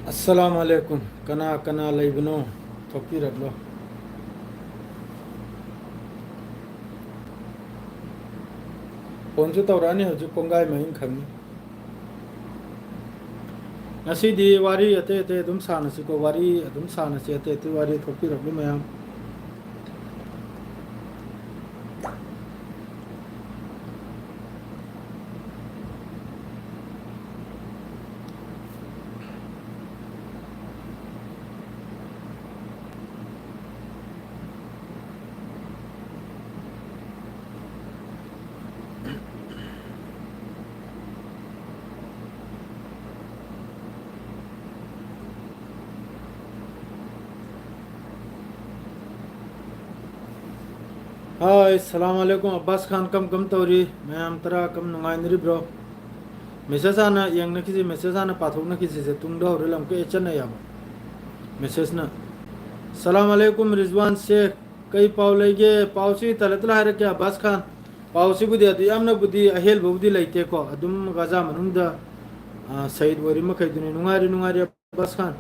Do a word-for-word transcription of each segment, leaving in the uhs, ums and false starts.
ꯑꯁꯂꯥꯝ ꯑꯂꯩꯀꯨꯝ꯫ ꯀꯅꯥ ꯀꯅꯥ ꯂꯩꯕꯅꯣ? ꯊꯣꯛꯄꯤꯔꯛꯂꯣ꯫ ꯐꯣꯟꯁꯨ ꯇꯧꯔꯛꯑꯅꯤ ꯍꯧꯖꯤꯛ, ꯀꯣꯡꯒꯥꯏ ꯃꯔꯤꯡ ꯈꯪꯉꯤ꯫ ꯉꯁꯤꯗꯤ ꯋꯥꯔꯤ ꯑꯇꯩ ꯑꯇꯩ ꯑꯗꯨꯝ ꯁꯥꯟꯅꯁꯤꯀꯣ, ꯋꯥꯔꯤ ꯑꯗꯨꯝ ꯁꯥꯟꯅꯁꯤ, ꯑꯇꯩ ꯑꯇꯩ ꯋꯥꯔꯤ ꯊꯣꯛꯄꯤꯔꯛꯂꯤ ꯃꯌꯥꯝ꯫ ꯍꯥꯏ, ꯁꯂꯥꯝ ꯑꯂꯩꯀꯨꯝ ꯑꯕꯥꯁ ꯈꯥꯟ, ꯀꯝ ꯀꯝ ꯇꯧꯔꯤ? ꯃꯌꯥꯝ ꯇꯔꯥ ꯀꯝ ꯅꯨꯡꯉꯥꯏꯅꯔꯤꯕ꯭ꯔꯣ? ꯃꯦꯁꯦꯖ ꯍꯥꯟꯅ ꯌꯦꯡꯅꯈꯤꯁꯤ, ꯃꯦꯁꯦꯖ ꯍꯥꯟꯅ ꯄꯥꯊꯣꯛꯅꯈꯤꯁꯤꯁꯦ, ꯇꯨꯡꯗ ꯍꯧꯔꯦ ꯂꯝꯀ ꯑꯦ ꯆꯠꯅ ꯌꯥꯕ ꯃꯦꯁꯦꯖꯅ꯫ ꯁꯂꯥꯝ ꯑꯂꯩꯀꯨꯝ ꯔꯤꯖꯋꯥꯟ ꯁꯦꯈ, ꯀꯩ ꯄꯥꯎ ꯂꯩꯒꯦ? ꯄꯥꯎꯁꯤ ꯇꯂꯠ ꯇꯂ ꯍꯥꯏꯔꯛꯀꯦ ꯑꯕꯥꯁ ꯈꯥꯟ꯫ ꯄꯥꯎꯁꯤꯕꯨꯗꯤ ꯑꯗꯨ ꯌꯥꯝꯅꯕꯨꯗꯤ ꯑꯍꯦꯟꯕꯕꯨꯗꯤ ꯂꯩꯇꯦꯀꯣ, ꯑꯗꯨꯝ ꯒꯥꯖꯥ ꯃꯅꯨꯡꯗ, ꯑ, ꯁꯍꯤꯗ ꯑꯣꯏꯔꯤ ꯃꯈꯩꯗꯨꯅꯤ꯫ ꯅꯨꯡꯉꯥꯏꯔꯤ, ꯅꯨꯡꯉꯥꯏꯔꯤ꯫ ꯑꯕꯥꯁ ꯈꯥꯟ꯫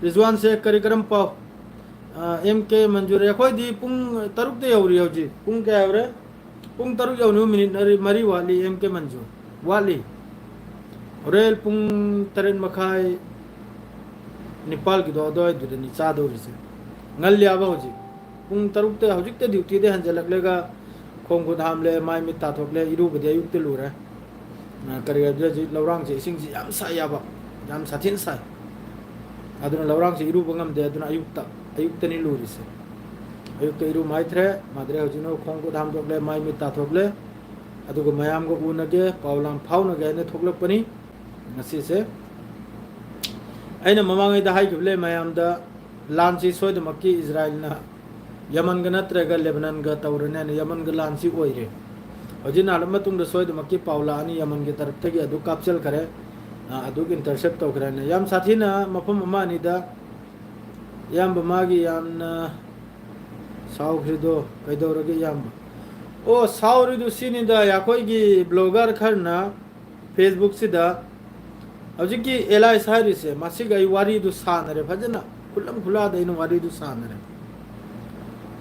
ꯔꯤꯖꯋꯥꯟ ꯁꯦꯈ, ꯀꯔꯤ ꯀꯔꯝ ꯄꯥꯎ? ꯑ, ꯑꯦꯝ ꯀꯦ ꯃꯟꯖꯨꯔ, ꯑꯩꯈꯣꯏꯗꯤ ꯄꯨꯡ ꯇꯔꯨꯛꯇ ꯌꯧꯔꯤ ꯍꯧꯖꯤꯛ꯫ ꯄꯨꯡ ꯀꯌꯥ ꯌꯧꯔꯦ? ꯄꯨꯡ ꯇꯔꯨꯛ ꯌꯧꯅꯕ ꯃꯤꯅꯤꯠ ꯃꯔꯤ, ꯃꯔꯤ ꯋꯥꯠꯂꯤ, ꯑꯦꯝ ꯀꯦ ꯃꯟꯖꯨꯔ꯫ ꯋꯥꯠꯂꯤ꯫ ꯍꯣꯔꯦꯟ ꯄꯨꯡ ꯇꯔꯦꯠ ꯃꯈꯥꯏ, ꯅꯤꯄꯥꯜꯒꯤꯗꯣ ꯑꯗꯨꯋꯥꯏꯗꯨꯗꯅꯤ ꯆꯥꯗꯧꯔꯤꯁꯦ꯫ ꯉꯜꯂꯤ ꯍꯥꯏꯕ ꯍꯧꯖꯤꯛ꯫ ꯄꯨꯡ ꯇꯔꯨꯛꯇ, ꯍꯧꯖꯤꯛꯇ ꯗ꯭ꯌꯨꯇꯤꯗꯩ ꯍꯟꯖꯜꯂꯛꯂꯒ ꯈꯣꯡ ꯈꯨꯠ ꯍꯥꯝꯂꯦ, ꯃꯥꯏ ꯃꯤꯠ ꯇꯥꯊꯣꯛꯂꯦ, ꯏꯔꯨꯕꯗꯤ ꯑꯌꯨꯛꯇ ꯂꯨꯔꯦ꯫ ꯑ, ꯀꯔꯤ ꯍꯥꯏꯕꯗꯤ ꯍꯧꯖꯤꯛ ꯂꯧꯔꯥꯡꯁꯦ ꯏꯁꯤꯡꯁꯤ ꯌꯥꯝ ꯁꯥꯏ ꯍꯥꯏꯕ, ꯌꯥꯝ ꯁꯥꯊꯤꯅ ꯁꯥꯏ꯫ ꯑꯗꯨꯅ ꯂꯧꯔꯥꯡꯁꯦ ꯏꯔꯨꯕ ꯉꯝꯗꯦ꯫ ꯑꯗꯨꯅ ꯑꯌꯨꯛꯇ, ꯑꯌꯨꯛꯇꯅꯤ ꯂꯨꯔꯤꯁꯦ꯫ ꯑꯌꯨꯛꯇ ꯏꯔꯨ ꯃꯥꯏꯊꯔꯦ, ꯃꯥꯗ꯭ꯔꯦ ꯍꯧꯖꯤꯛꯅ ꯈꯣꯡ ꯈꯨꯠ ꯍꯥꯝꯗꯣꯛꯂꯦ, ꯃꯥꯏ ꯃꯤꯠ ꯇꯥꯊꯣꯛꯂꯦ꯫ ꯑꯗꯨꯒ ꯃꯌꯥꯝꯒ ꯎꯅꯒꯦ, ꯄꯥꯎ ꯂꯥꯡ ꯐꯥꯎꯅꯒꯦ ꯍꯥꯏꯅ ꯊꯣꯛꯂꯛꯄꯅꯤ ꯉꯁꯤꯁꯦ꯫ ꯑꯩꯅ ꯃꯃꯥꯡꯉꯩꯗ ꯍꯥꯏꯈꯤꯕ ꯂꯩ ꯃꯌꯥꯝꯗ, ꯂꯥꯟꯁꯤ ꯁꯣꯏꯗꯃꯛꯀꯤ ꯏꯖꯔꯥꯏꯜꯅ ꯌꯃꯟꯒ ꯅꯠꯇ꯭ꯔꯒ ꯂꯦꯕꯅꯟꯒ ꯇꯧꯔꯅꯤ ꯍꯥꯏꯅ꯫ ꯌꯃꯟꯒ ꯂꯥꯟꯁꯤ ꯑꯣꯏꯔꯦ꯫ ꯍꯧꯖꯤꯛ ꯅꯍꯥꯟ ꯃꯇꯨꯡꯗ ꯁꯣꯏꯗꯃꯛꯀꯤ ꯄꯥꯎ ꯂꯥꯛꯑꯅꯤ, ꯌꯃꯟꯒꯤ ꯇꯔꯞꯇꯒꯤ ꯑꯗꯨ ꯀꯥꯞꯁꯤꯜꯈꯔꯦ, ꯑ, ꯑꯗꯨ ꯏꯟꯇꯔꯁꯦꯞ ꯇꯧꯈ꯭ꯔꯦ ꯍꯥꯏꯅ꯫ ꯌꯥꯝ ꯁꯥꯊꯤꯅ ꯃꯐꯝ ꯑꯃ ꯑꯅꯤꯗ ꯏꯌꯥꯝꯕ ꯃꯥꯒꯤ ꯌꯥꯝꯅ ꯁꯥꯎꯈ꯭ꯔꯤꯗꯣ ꯀꯩꯗꯧꯔꯒꯦ ꯏꯌꯥꯝꯕ? ꯑꯣ, ꯁꯥꯎꯔꯤꯗꯨ ꯁꯤꯅꯤꯗ, ꯑꯩꯈꯣꯏꯒꯤ ꯕ꯭ꯂꯣꯒꯔ ꯈꯔꯅ ꯐꯦꯁꯕꯨꯛꯁꯤꯗ ꯍꯧꯖꯤꯛꯀꯤ ꯑꯦꯂꯥꯏꯁ ꯍꯥꯏꯔꯤꯁꯦ, ꯃꯁꯤꯒ ꯑꯩ ꯋꯥꯔꯤꯗꯨ ꯁꯥꯟꯅꯔꯦ, ꯐꯖꯅ ꯈꯨꯂꯝ ꯈꯨꯂꯥꯗ ꯑꯩꯅ ꯋꯥꯔꯤꯗꯨ ꯁꯥꯟꯅꯔꯦ꯫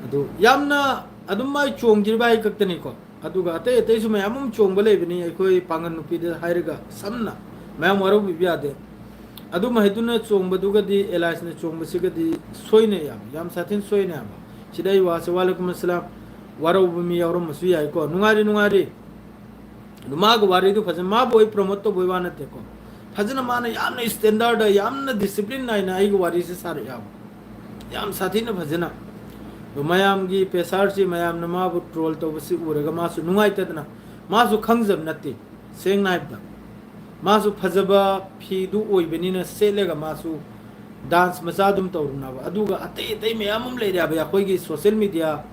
ꯑꯗꯨ ꯌꯥꯝꯅ ꯑꯗꯨꯝ ꯃꯥꯏ ꯆꯣꯡꯗ꯭ꯔꯤꯕ ꯍꯥꯏ ꯈꯛꯇꯅꯤꯀꯣ, ꯑꯗꯨꯒ ꯑꯇꯩ ꯑꯇꯩꯁꯨ ꯃꯌꯥꯝ ꯑꯃ ꯆꯣꯡꯕ ꯂꯩꯕꯅꯤ, ꯑꯩꯈꯣꯏ ꯄꯥꯡꯒꯜ ꯅꯨꯄꯤꯗ ꯍꯥꯏꯔꯒ ꯁꯝꯅ ꯃꯌꯥꯝ ꯋꯥꯔꯧꯕꯤꯕ ꯌꯥꯗꯦ꯫ ꯑꯗꯨꯝ ꯍꯥꯏꯗꯨꯅ ꯆꯣꯡꯕꯗꯨꯒꯗꯤ, ꯑꯦꯂꯥꯏꯁꯅ ꯆꯣꯡꯕꯁꯤꯒꯗꯤ ꯁꯣꯏꯅꯩ ꯌꯥꯝ, ꯌꯥꯝ ꯁꯥꯊꯤꯅ ꯁꯣꯏꯅꯩ ꯍꯥꯏꯕ꯫ ꯁꯤꯗ ꯑꯩ ꯋꯥꯁꯦ, ꯋꯥꯂꯩꯀꯨꯝ ꯑꯁꯂꯥꯝ, ꯋꯥꯔꯧꯕ ꯃꯤ ꯌꯥꯎꯔꯝꯕꯁꯨ ꯌꯥꯏꯀꯣ꯫ ꯅꯨꯡꯉꯥꯏꯔꯤ, ꯅꯨꯡꯉꯥꯏꯔꯤ꯫ ꯑꯗꯨ ꯃꯥꯒꯤ ꯋꯥꯔꯤꯗꯨ ꯐꯖꯅ, ꯃꯥꯕꯨ ꯑꯩ ꯄ꯭ꯔꯣꯃꯣꯠ ꯇꯧꯕꯩ ꯋꯥ ꯅꯠꯇꯦꯀꯣ, ꯐꯖꯅ ꯃꯥꯅ ꯌꯥꯝꯅ ꯁ꯭ꯇꯦꯟꯗꯔꯗ, ꯌꯥꯝꯅ ꯗꯤꯁꯤꯄ꯭ꯂꯤꯟ ꯅꯥꯏꯅ ꯑꯩꯒꯤ ꯋꯥꯔꯤꯁꯦ ꯁꯥꯔꯛꯑꯦꯕ, ꯌꯥꯝ ꯁꯥꯊꯤꯅ ꯐꯖꯅ꯫ ꯑꯗꯣ ꯃꯌꯥꯝꯒꯤ ꯄ꯭ꯔꯦꯁꯥꯔꯁꯤ, ꯃꯌꯥꯝꯅ ꯃꯥꯕꯨ ꯇ꯭ꯔꯣꯜ ꯇꯧꯕꯁꯤ ꯎꯔꯒ ꯃꯥꯁꯨ ꯅꯨꯡꯉꯥꯏꯇꯗꯅ, ꯃꯥꯁꯨ ꯈꯪꯖꯕ ꯅꯠꯇꯦ, ꯁꯦꯡꯅ ꯍꯥꯏꯕꯗ꯫ ꯃꯥꯁꯨ ꯐꯖꯕ ꯐꯤꯗꯨ ꯑꯣꯏꯕꯅꯤꯅ ꯁꯦꯠꯂꯒ ꯃꯥꯁꯨ ꯗꯥꯟꯁ ꯃꯆꯥ ꯑꯗꯨꯝ ꯇꯧꯔꯨꯅꯕ꯫ ꯑꯗꯨꯒ ꯑꯇꯩ ꯑꯇꯩ ꯃꯌꯥꯝ ꯑꯃ ꯂꯩꯔꯦ ꯍꯥꯏꯕ, ꯑꯩꯈꯣꯏꯒꯤ ꯁꯣꯁꯦꯜ ꯃꯤꯗꯤꯌꯥ,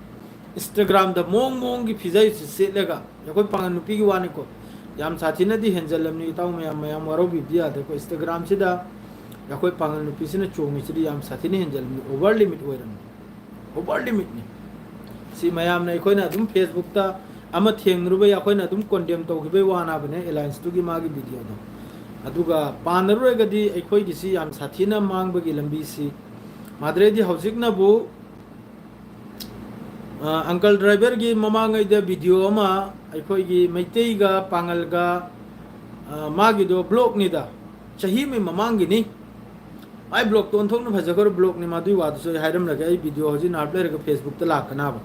ꯏꯟꯁꯇꯥꯒ꯭ꯔꯥꯝꯗ ꯃꯑꯣꯡ ꯃꯑꯣꯡꯒꯤ ꯐꯤꯖꯩꯁꯤ ꯁꯦꯠꯂꯒ꯫ ꯑꯩꯈꯣꯏ ꯄꯥꯡꯒꯜ ꯅꯨꯄꯤꯒꯤ ꯋꯥꯅꯤꯀꯣ, ꯌꯥꯝ ꯁꯥꯊꯤꯅꯗꯤ ꯍꯦꯟꯖꯜꯂꯝꯅꯤ ꯏꯇꯥꯎ ꯃꯌꯥꯝ, ꯃꯌꯥꯝ ꯋꯥꯔꯧꯕꯤꯕꯗꯤ ꯌꯥꯗꯦꯀꯣ꯫ ꯏꯟꯁꯇꯥꯒ꯭ꯔꯥꯝꯁꯤꯗ ꯑꯩꯈꯣꯏ ꯄꯥꯡꯒꯜ ꯅꯨꯄꯤꯁꯤꯅ ꯆꯣꯡꯉꯤꯁꯤꯗꯤ ꯌꯥꯝ ꯁꯥꯊꯤꯅ ꯍꯦꯟꯖꯜꯂꯝꯅꯤ, ꯑꯣꯚꯔ ꯂꯤꯃꯤꯠ ꯑꯣꯏꯔꯝꯅꯤ, ꯑꯣꯚꯔ ꯂꯤꯃꯤꯠꯅꯤ꯫ ꯁꯤ ꯃꯌꯥꯝꯅ, ꯑꯩꯈꯣꯏꯅ ꯑꯗꯨꯝ ꯐꯦꯁꯕꯨꯛꯇ ꯑꯃ ꯊꯦꯡꯅꯔꯨꯕꯩ ꯑꯩꯈꯣꯏꯅ ꯑꯗꯨꯝ ꯀꯣꯟꯗꯦꯝ ꯇꯧꯈꯤꯕꯩ ꯋꯥꯅꯕꯅꯦ ꯑꯦꯂꯥꯏꯟꯁꯇꯨꯒꯤ ꯃꯥꯒꯤ ꯚꯤꯗꯤꯑꯣꯗꯣ꯫ ꯑꯗꯨꯒ ꯄꯥꯟꯅꯔꯨꯔꯒꯗꯤ ꯑꯩꯈꯣꯏꯒꯤꯁꯤ ꯌꯥꯝ ꯁꯥꯊꯤꯅ ꯃꯥꯡꯕꯒꯤ ꯂꯝꯕꯤꯁꯤ꯫ ꯃꯥꯗ꯭ꯔꯦꯗꯤ ꯍꯧꯖꯤꯛꯅꯕꯨ, ꯑ, ꯑꯪꯀꯜ ꯗ꯭ꯔꯥꯏꯚꯔꯒꯤ ꯃꯃꯥꯡꯉꯩꯗ ꯚꯤꯗꯤꯑꯣ ꯑꯃ ꯑꯩꯈꯣꯏꯒꯤ ꯃꯩꯇꯩꯒ ꯄꯥꯡꯒꯜꯒ, ꯑ, ꯃꯥꯒꯤꯗꯣ ꯕ꯭ꯂꯣꯛꯅꯤꯗ, ꯆꯍꯤ ꯑꯃꯒꯤ ꯃꯃꯥꯡꯒꯤꯅꯤ꯫ ꯃꯥꯏ ꯕ꯭ꯂꯣꯛꯇꯣ ꯑꯣꯟꯊꯣꯛꯅ ꯐꯖꯈ꯭ꯔꯕ ꯕ꯭ꯂꯣꯛꯅꯤ, ꯃꯗꯨꯒꯤ ꯋꯥꯗꯨꯁꯨ ꯑꯩ ꯍꯥꯏꯔꯝꯂꯒꯦ, ꯑꯩ ꯚꯤꯗꯤꯑꯣ ꯍꯧꯖꯤꯛ ꯅꯍꯥꯛ ꯂꯩꯔꯒ ꯐꯦꯁꯕꯨꯛꯇ ꯂꯥꯛꯀꯅꯕ꯫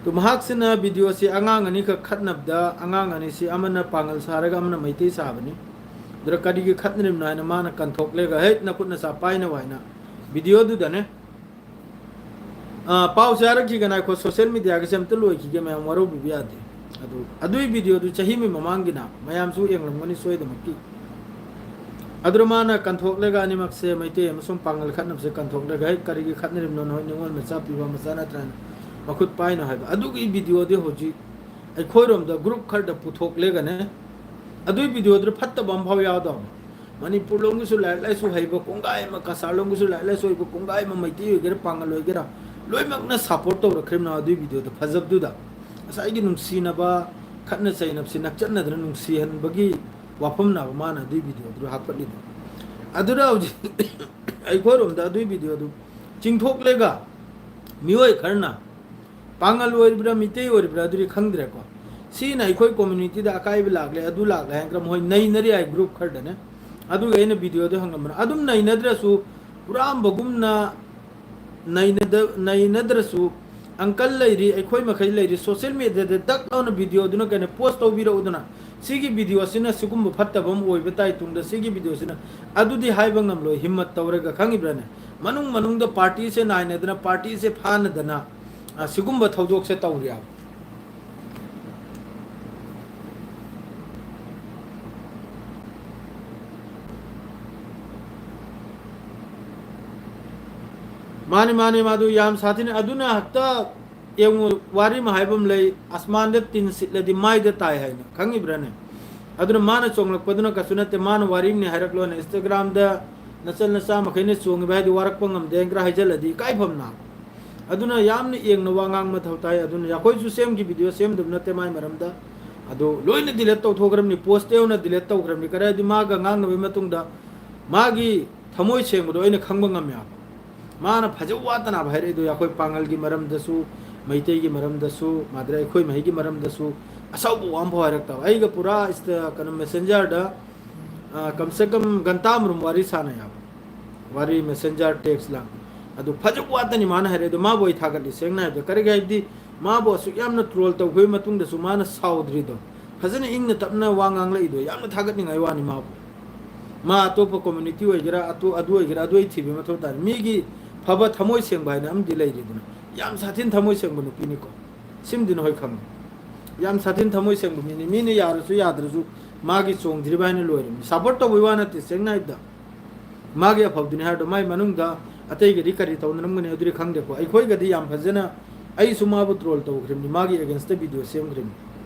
ꯑꯗꯨ ꯃꯍꯥꯛꯁꯤꯅ ꯚꯤꯗꯤꯑꯣꯁꯤ ꯑꯉꯥꯡ ꯑꯅꯤꯈꯛ ꯈꯠꯅꯕꯗ, ꯑꯉꯥꯡ ꯑꯅꯤꯁꯤ ꯑꯃꯅ ꯄꯥꯡꯒꯜ ꯁꯥꯔꯒ ꯑꯃꯅ ꯃꯩꯇꯩ ꯁꯥꯕꯅꯤ꯫ ꯑꯗꯨꯗ ꯀꯔꯤꯒꯤ ꯈꯠꯅꯔꯤꯕꯅꯣ ꯍꯥꯏꯅ ꯃꯥꯅ ꯀꯟꯊꯣꯛꯂꯒ, "ꯍꯦꯠ, ꯅꯈꯨꯠ ꯅꯁꯥ ꯄꯥꯏꯅꯕ" ꯍꯥꯏꯅ ꯚꯤꯗꯤꯑꯣꯗꯨꯗꯅꯦ꯫ ꯑꯥ, ꯄꯥꯎꯁꯦ ꯍꯥꯏꯔꯛꯈꯤꯒꯅ ꯑꯩꯈꯣꯏ ꯁꯣꯁꯦꯜ ꯃꯤꯗꯤꯌꯥꯒꯤꯁꯦ ꯑꯝꯇ ꯂꯣꯏꯈꯤꯒꯦ, ꯃꯌꯥꯝ ꯋꯥꯔꯧꯕꯤꯕ ꯌꯥꯗꯦ꯫ ꯑꯗꯨ, ꯑꯗꯨꯏ ꯚꯤꯗꯤꯑꯣꯗꯨ ꯆꯍꯤ ꯑꯃꯒꯤ ꯃꯃꯥꯡꯒꯤꯅ, ꯃꯌꯥꯝꯁꯨ ꯌꯦꯡꯂꯝꯒꯅꯤ ꯁꯣꯏꯗꯃꯛꯀꯤ꯫ ꯑꯗꯨꯗ ꯃꯥꯅ ꯀꯟꯊꯣꯛꯂꯒ ꯑꯅꯤꯃꯛꯁꯦ, ꯃꯩꯇꯩ ꯑꯃꯁꯨꯡ ꯄꯥꯡꯒꯜ ꯈꯠꯅꯕꯁꯦ ꯀꯟꯊꯣꯛꯂꯒ, "ꯍꯦꯛ, ꯀꯔꯤꯒꯤ ꯈꯠꯅꯔꯤꯕꯅꯣ? ꯅꯈꯣꯏ ꯅꯤꯉꯣꯜ ꯃꯆꯥ ꯄꯤꯕ ꯃꯆꯥ ꯅꯠꯇ꯭ꯔꯥꯅ ꯃꯈꯨꯠ ꯄꯥꯏꯅꯣ" ꯍꯥꯏꯕ꯫ ꯑꯗꯨꯒꯤ ꯚꯤꯗꯤꯑꯣꯗꯤ ꯍꯧꯖꯤꯛ ꯑꯩꯈꯣꯏꯔꯣꯝꯗ ꯒ꯭ꯔꯨꯞ ꯈꯔꯗ ꯄꯨꯊꯣꯛꯂꯒꯅꯦ, ꯑꯗꯨꯒꯤ ꯚꯤꯗꯤꯑꯣꯗꯨꯗ ꯐꯠꯇꯕ ꯑꯃꯐꯥꯎ ꯌꯥꯎꯗꯕꯅꯦ꯫ ꯃꯅꯤꯄꯨꯔ ꯂꯣꯝꯒꯤꯁꯨ ꯂꯥꯏꯔꯤꯛ ꯂꯥꯏꯁꯨ ꯍꯩꯕ ꯀꯣꯡꯒꯥꯏ ꯑꯃ, ꯀꯁꯥꯔ ꯂꯣꯝꯒꯤꯁꯨ ꯂꯥꯏꯔꯤꯛ ꯂꯥꯏꯁꯨ ꯍꯩꯕ ꯀꯣꯡꯒꯥꯏ ꯑꯃ, ꯃꯩꯇꯩ ꯑꯣꯏꯒꯦꯔꯥ, ꯄꯥꯡꯒꯜ ꯑꯣꯏꯒꯦꯔꯥ, ꯂꯣꯏꯅꯃꯛꯅ ꯁꯞꯄꯣꯔꯠ ꯇꯧꯔꯛꯈ꯭ꯔꯤꯕꯅꯣ ꯑꯗꯨꯒꯤ ꯚꯤꯗꯤꯑꯣꯗꯣ ꯐꯖꯕꯗꯨꯗ꯫ ꯉꯁꯥꯏꯒꯤ ꯅꯨꯡꯁꯤꯅꯕ, ꯈꯠꯅ ꯆꯩꯅꯕꯁꯤ ꯅꯛꯆꯠꯅꯗꯅ ꯅꯨꯡꯁꯤꯍꯟꯕꯒꯤ ꯋꯥꯐꯝꯅꯦꯕ ꯃꯥꯅ ꯑꯗꯨꯏ ꯚꯤꯗꯤꯑꯣꯗꯨ ꯍꯥꯞꯀꯠꯂꯤꯗꯣ꯫ ꯑꯗꯨꯗ ꯍꯧꯖꯤꯛ ꯑꯩꯈꯣꯏꯔꯣꯝꯗ ꯑꯗꯨꯏ ꯚꯤꯗꯤꯑꯣꯗꯨ ꯆꯤꯡꯊꯣꯛꯂꯒ ꯃꯤꯑꯣꯏ ꯈꯔꯅ, ꯄꯥꯉꯜ ꯑꯣꯏꯔꯤꯕ꯭ꯔꯥ ꯃꯤꯇꯩ ꯑꯣꯏꯔꯤꯕ꯭ꯔꯥ ꯑꯗꯨꯗꯤ ꯈꯪꯗ꯭ꯔꯦꯀꯣ, ꯁꯤꯅ ꯑꯩꯈꯣꯏ ꯀꯝꯃ꯭ꯌꯨꯅꯤꯇꯤꯗ ꯑꯀꯥꯏꯕ ꯂꯥꯛꯂꯦ, ꯑꯗꯨ ꯂꯥꯛꯂꯦ ꯍꯥꯏꯅ ꯃꯣꯏ ꯅꯩꯅꯔꯤ ꯍꯥꯏ ꯒ꯭ꯔꯨꯞ ꯈꯔꯗꯅꯦ꯫ ꯑꯗꯨꯒ ꯑꯩꯅ ꯚꯤꯗꯤꯑꯣꯗꯣ ꯍꯪꯉꯝꯕꯅ, ꯑꯗꯨꯝ ꯅꯩꯅꯗ꯭ꯔꯁꯨ ꯍꯨꯔꯥꯟꯕꯒꯨꯝꯅ ꯅꯩꯅꯗ-, ꯅꯩꯅꯗ꯭ꯔꯁꯨ ꯑꯪꯀꯜ ꯂꯩꯔꯤ, ꯑꯩꯈꯣꯏ ꯃꯈꯩ ꯂꯩꯔꯤ, ꯁꯣꯁꯤꯌꯦꯜ ꯃꯦꯗꯤꯌꯥꯗ ꯗꯛ ꯂꯥꯎꯅ ꯚꯤꯗꯤꯑꯣꯗꯨꯅ ꯀꯩꯅꯣ ꯄꯣꯁ ꯇꯧꯕꯤꯔꯛꯎꯗꯅ꯫ ꯁꯤꯒꯤ ꯚꯤꯗꯤꯑꯣ ꯑꯁꯤꯅ ꯁꯤꯒꯨꯝꯕ ꯐꯠꯇꯕ ꯑꯃ ꯑꯣꯏꯕ ꯇꯥꯏ ꯇꯨꯡꯗ, ꯁꯤꯒꯤ ꯚꯤꯗꯤꯑꯣꯁꯤꯅ ꯑꯗꯨꯗꯤ ꯍꯥꯏꯕ ꯉꯝꯂꯣꯏ, ꯍꯤꯝꯃꯠ ꯇꯧꯔꯒ, ꯈꯪꯉꯤꯕ꯭ꯔꯥꯅꯦ? ꯃꯅꯨꯡ ꯃꯅꯨꯡꯗ ꯄꯥꯔꯇꯤꯁꯦ ꯅꯥꯏꯅꯗꯅ, ꯄꯥꯔꯇꯤꯁꯦ ꯐꯥꯅꯗꯅ, ꯑ, ꯁꯤꯒꯨꯝꯕ ꯊꯧꯗꯣꯛꯁꯦ ꯇꯧꯔꯤ ꯍꯥꯏꯕ꯫ ꯃꯥꯅꯤ, ꯃꯥꯅꯤ, ꯃꯥꯗꯨ ꯌꯥꯝ ꯁꯥꯊꯤꯅ, ꯑꯗꯨꯅ ꯍꯦꯛꯇ ꯌꯦꯡꯉꯨ, ꯋꯥꯔꯤ ꯑꯃ ꯍꯥꯏꯕ ꯑꯃ ꯂꯩ, "ꯑꯁꯃꯥꯟꯗ ꯇꯤꯟ ꯁꯤꯠꯂꯗꯤ ꯃꯥꯏꯗ ꯇꯥꯏ" ꯍꯥꯏꯅ, ꯈꯪꯉꯤꯕ꯭ꯔꯥꯅꯦ? ꯑꯗꯨꯅ ꯃꯥꯅ ꯆꯣꯡꯂꯛꯄꯗꯨꯅ ꯀꯩꯁꯨ ꯅꯠꯇꯦ, ꯃꯥꯅ ꯋꯥꯔꯤ ꯑꯃꯅꯤ ꯍꯥꯏꯔꯛꯂꯣꯅꯦ, ꯏꯟꯁꯇꯥꯒ꯭ꯔꯥꯝꯗ ꯅꯆꯜ ꯅꯆꯥ ꯃꯈꯩꯅ ꯆꯣꯡꯉꯤꯕ ꯍꯥꯏꯗꯤ ꯋꯥꯔꯛꯄ ꯉꯝꯗꯦ ꯍꯥꯏꯅ ꯈꯔ ꯍꯥꯏꯖꯜꯂꯗꯤ ꯏꯀꯥꯏꯐꯝꯅ꯫ ꯑꯗꯨꯅ ꯌꯥꯝꯅ ꯌꯦꯡꯅ ꯋꯥ ꯉꯥꯡꯕ ꯃꯊꯧ ꯇꯥꯏ꯫ ꯑꯗꯨꯅ ꯑꯩꯈꯣꯏꯁꯨ ꯁꯦꯝꯈꯤ, ꯚꯤꯗꯤꯑꯣ ꯁꯦꯝꯗꯕ ꯅꯠꯇꯦ ꯃꯥꯏ ꯃꯔꯝꯗ, ꯑꯗꯨ ꯂꯣꯏꯅ ꯗꯤꯂꯦꯠ ꯇꯧꯊꯣꯛꯈ꯭ꯔꯕꯅꯤ, ꯄꯣꯁꯇ ꯌꯧꯅ ꯗꯤꯂꯦꯠ ꯇꯧꯈ꯭ꯔꯕꯅꯤ꯫ ꯀꯔꯤ ꯍꯥꯏꯗꯤ ꯃꯥꯒ ꯉꯥꯡꯅꯕꯒꯤ ꯃꯇꯨꯡꯗ ꯃꯥꯒꯤ ꯊꯃꯣꯏ ꯁꯦꯡꯕꯗꯣ ꯑꯩꯅ ꯈꯪꯕ ꯉꯝꯃꯦꯕ꯫ ꯃꯥꯅ ꯐꯖ ꯋꯥꯠꯇꯅꯕ ꯍꯥꯏꯔꯛꯏꯗꯣ, ꯑꯩꯈꯣꯏ ꯄꯥꯉꯜꯒꯤ ꯃꯔꯝꯗꯁꯨ, ꯃꯩꯇꯩꯒꯤ ꯃꯔꯝꯗꯁꯨ, ꯃꯥꯗ꯭ꯔꯦ ꯑꯩꯈꯣꯏ ꯃꯍꯩꯒꯤ ꯃꯔꯝꯗꯁꯨ ꯑꯁꯥꯎꯕ ꯋꯥ ꯑꯃꯐꯥꯎ ꯍꯥꯏꯔꯛꯇꯕ꯫ ꯑꯩꯒ ꯄꯨꯔꯥ ꯏꯁꯇ-, ꯀꯩꯅꯣ, ꯃꯦꯁꯦꯟꯖꯔꯗ, ꯑ, ꯀꯝꯁꯦ ꯀꯝ ꯘꯟꯇꯥ ꯑꯃꯔꯣꯝ ꯋꯥꯔꯤ ꯁꯥꯟꯅꯩ ꯍꯥꯏꯕ, ꯋꯥꯔꯤ ꯃꯦꯁꯦꯟꯖꯔ ꯇꯦꯛꯁ ꯂꯥꯡ꯫ ꯑꯗꯨ ꯐꯖ ꯋꯥꯠꯇꯅꯤ ꯃꯥꯅ ꯍꯥꯏꯔꯛꯏꯗꯣ꯫ ꯃꯥꯕꯨ ꯑꯩ ꯊꯥꯒꯠꯂꯤ, ꯁꯦꯡꯅ ꯍꯥꯏꯕꯗ꯫ ꯀꯔꯤꯒꯤ ꯍꯥꯏꯕꯗꯤ ꯃꯥꯕꯨ ꯑꯁꯨꯛ ꯌꯥꯝꯅ ꯇ꯭ꯔꯣꯜ ꯇꯧꯈꯤꯕ ꯃꯇꯨꯡꯗꯁꯨ ꯃꯥꯅ ꯁꯥꯎꯗ꯭ꯔꯤꯗꯣ, ꯐꯖꯅ ꯏꯪꯅ ꯇꯞꯅ ꯋꯥ ꯉꯥꯡꯂꯛꯏꯗꯣ ꯌꯥꯝꯅ ꯊꯥꯒꯠꯅꯤꯡꯉꯥꯏ ꯋꯥꯅꯤ ꯃꯥꯕꯨ꯫ ꯃꯥ ꯑꯇꯣꯞꯄ ꯀꯝꯃ꯭ꯌꯨꯅꯤꯇꯤ ꯑꯣꯏꯒꯦꯔꯥ, ꯑꯇꯣ-, ꯑꯗꯨ ꯑꯣꯏꯒꯦꯔꯥ, ꯑꯗꯨ ꯑꯩ ꯊꯤꯕ ꯃꯊꯧ ꯇꯥꯗꯦ꯫ ꯃꯤꯒꯤ ꯐꯕ ꯊꯃꯣꯏ ꯁꯦꯡꯕ ꯍꯥꯏꯅ ꯑꯃꯗꯤ ꯂꯩꯔꯤꯗꯅ, ꯌꯥꯝ ꯁꯥꯊꯤꯅ ꯊꯃꯣꯏ ꯁꯦꯡꯕ ꯅꯨꯄꯤꯅꯤꯀꯣ꯫ ꯁꯤꯃꯗꯤ ꯅꯈꯣꯏ ꯈꯪꯉꯤ꯫ ꯌꯥꯝ ꯁꯥꯊꯤꯅ ꯊꯃꯣꯏ ꯁꯦꯡꯕ ꯃꯤꯅꯤ꯫ ꯃꯤꯅ ꯌꯥꯔꯁꯨ ꯌꯥꯗ꯭ꯔꯁꯨ ꯃꯥꯒꯤ ꯆꯣꯡꯗ꯭ꯔꯤꯕ ꯍꯥꯏꯅ ꯂꯣꯏꯔꯕꯅꯤ꯫ ꯁꯞꯄꯣꯔꯠ ꯇꯧꯕꯩ ꯋꯥ ꯅꯠꯇꯦ, ꯁꯦꯡꯅ ꯍꯥꯏꯕꯗ꯫ ꯃꯥꯒꯤ ꯑꯐꯕꯗꯨꯅꯤ ꯍꯥꯏꯔꯗꯣ, ꯃꯥꯏ ꯃꯅꯨꯡꯗ ꯑꯇꯩꯒꯗꯤ ꯀꯔꯤ ꯇꯧꯅꯔꯝꯒꯅꯤ ꯑꯗꯨꯗꯤ ꯈꯪꯗꯦꯀꯣ꯫ ꯑꯩꯈꯣꯏꯒꯗꯤ ꯌꯥꯝ ꯐꯖꯅ, ꯑꯩꯁꯨ ꯃꯥꯕꯨ ꯇ꯭ꯔꯣꯜ ꯇꯧꯈ꯭ꯔꯤꯕꯅꯤ, ꯃꯥꯒꯤ ꯑꯦꯒꯦꯟꯁꯇ ꯚꯤꯗꯤꯑꯣ ꯁꯦꯝꯈ꯭ꯔꯤꯕꯅꯤ,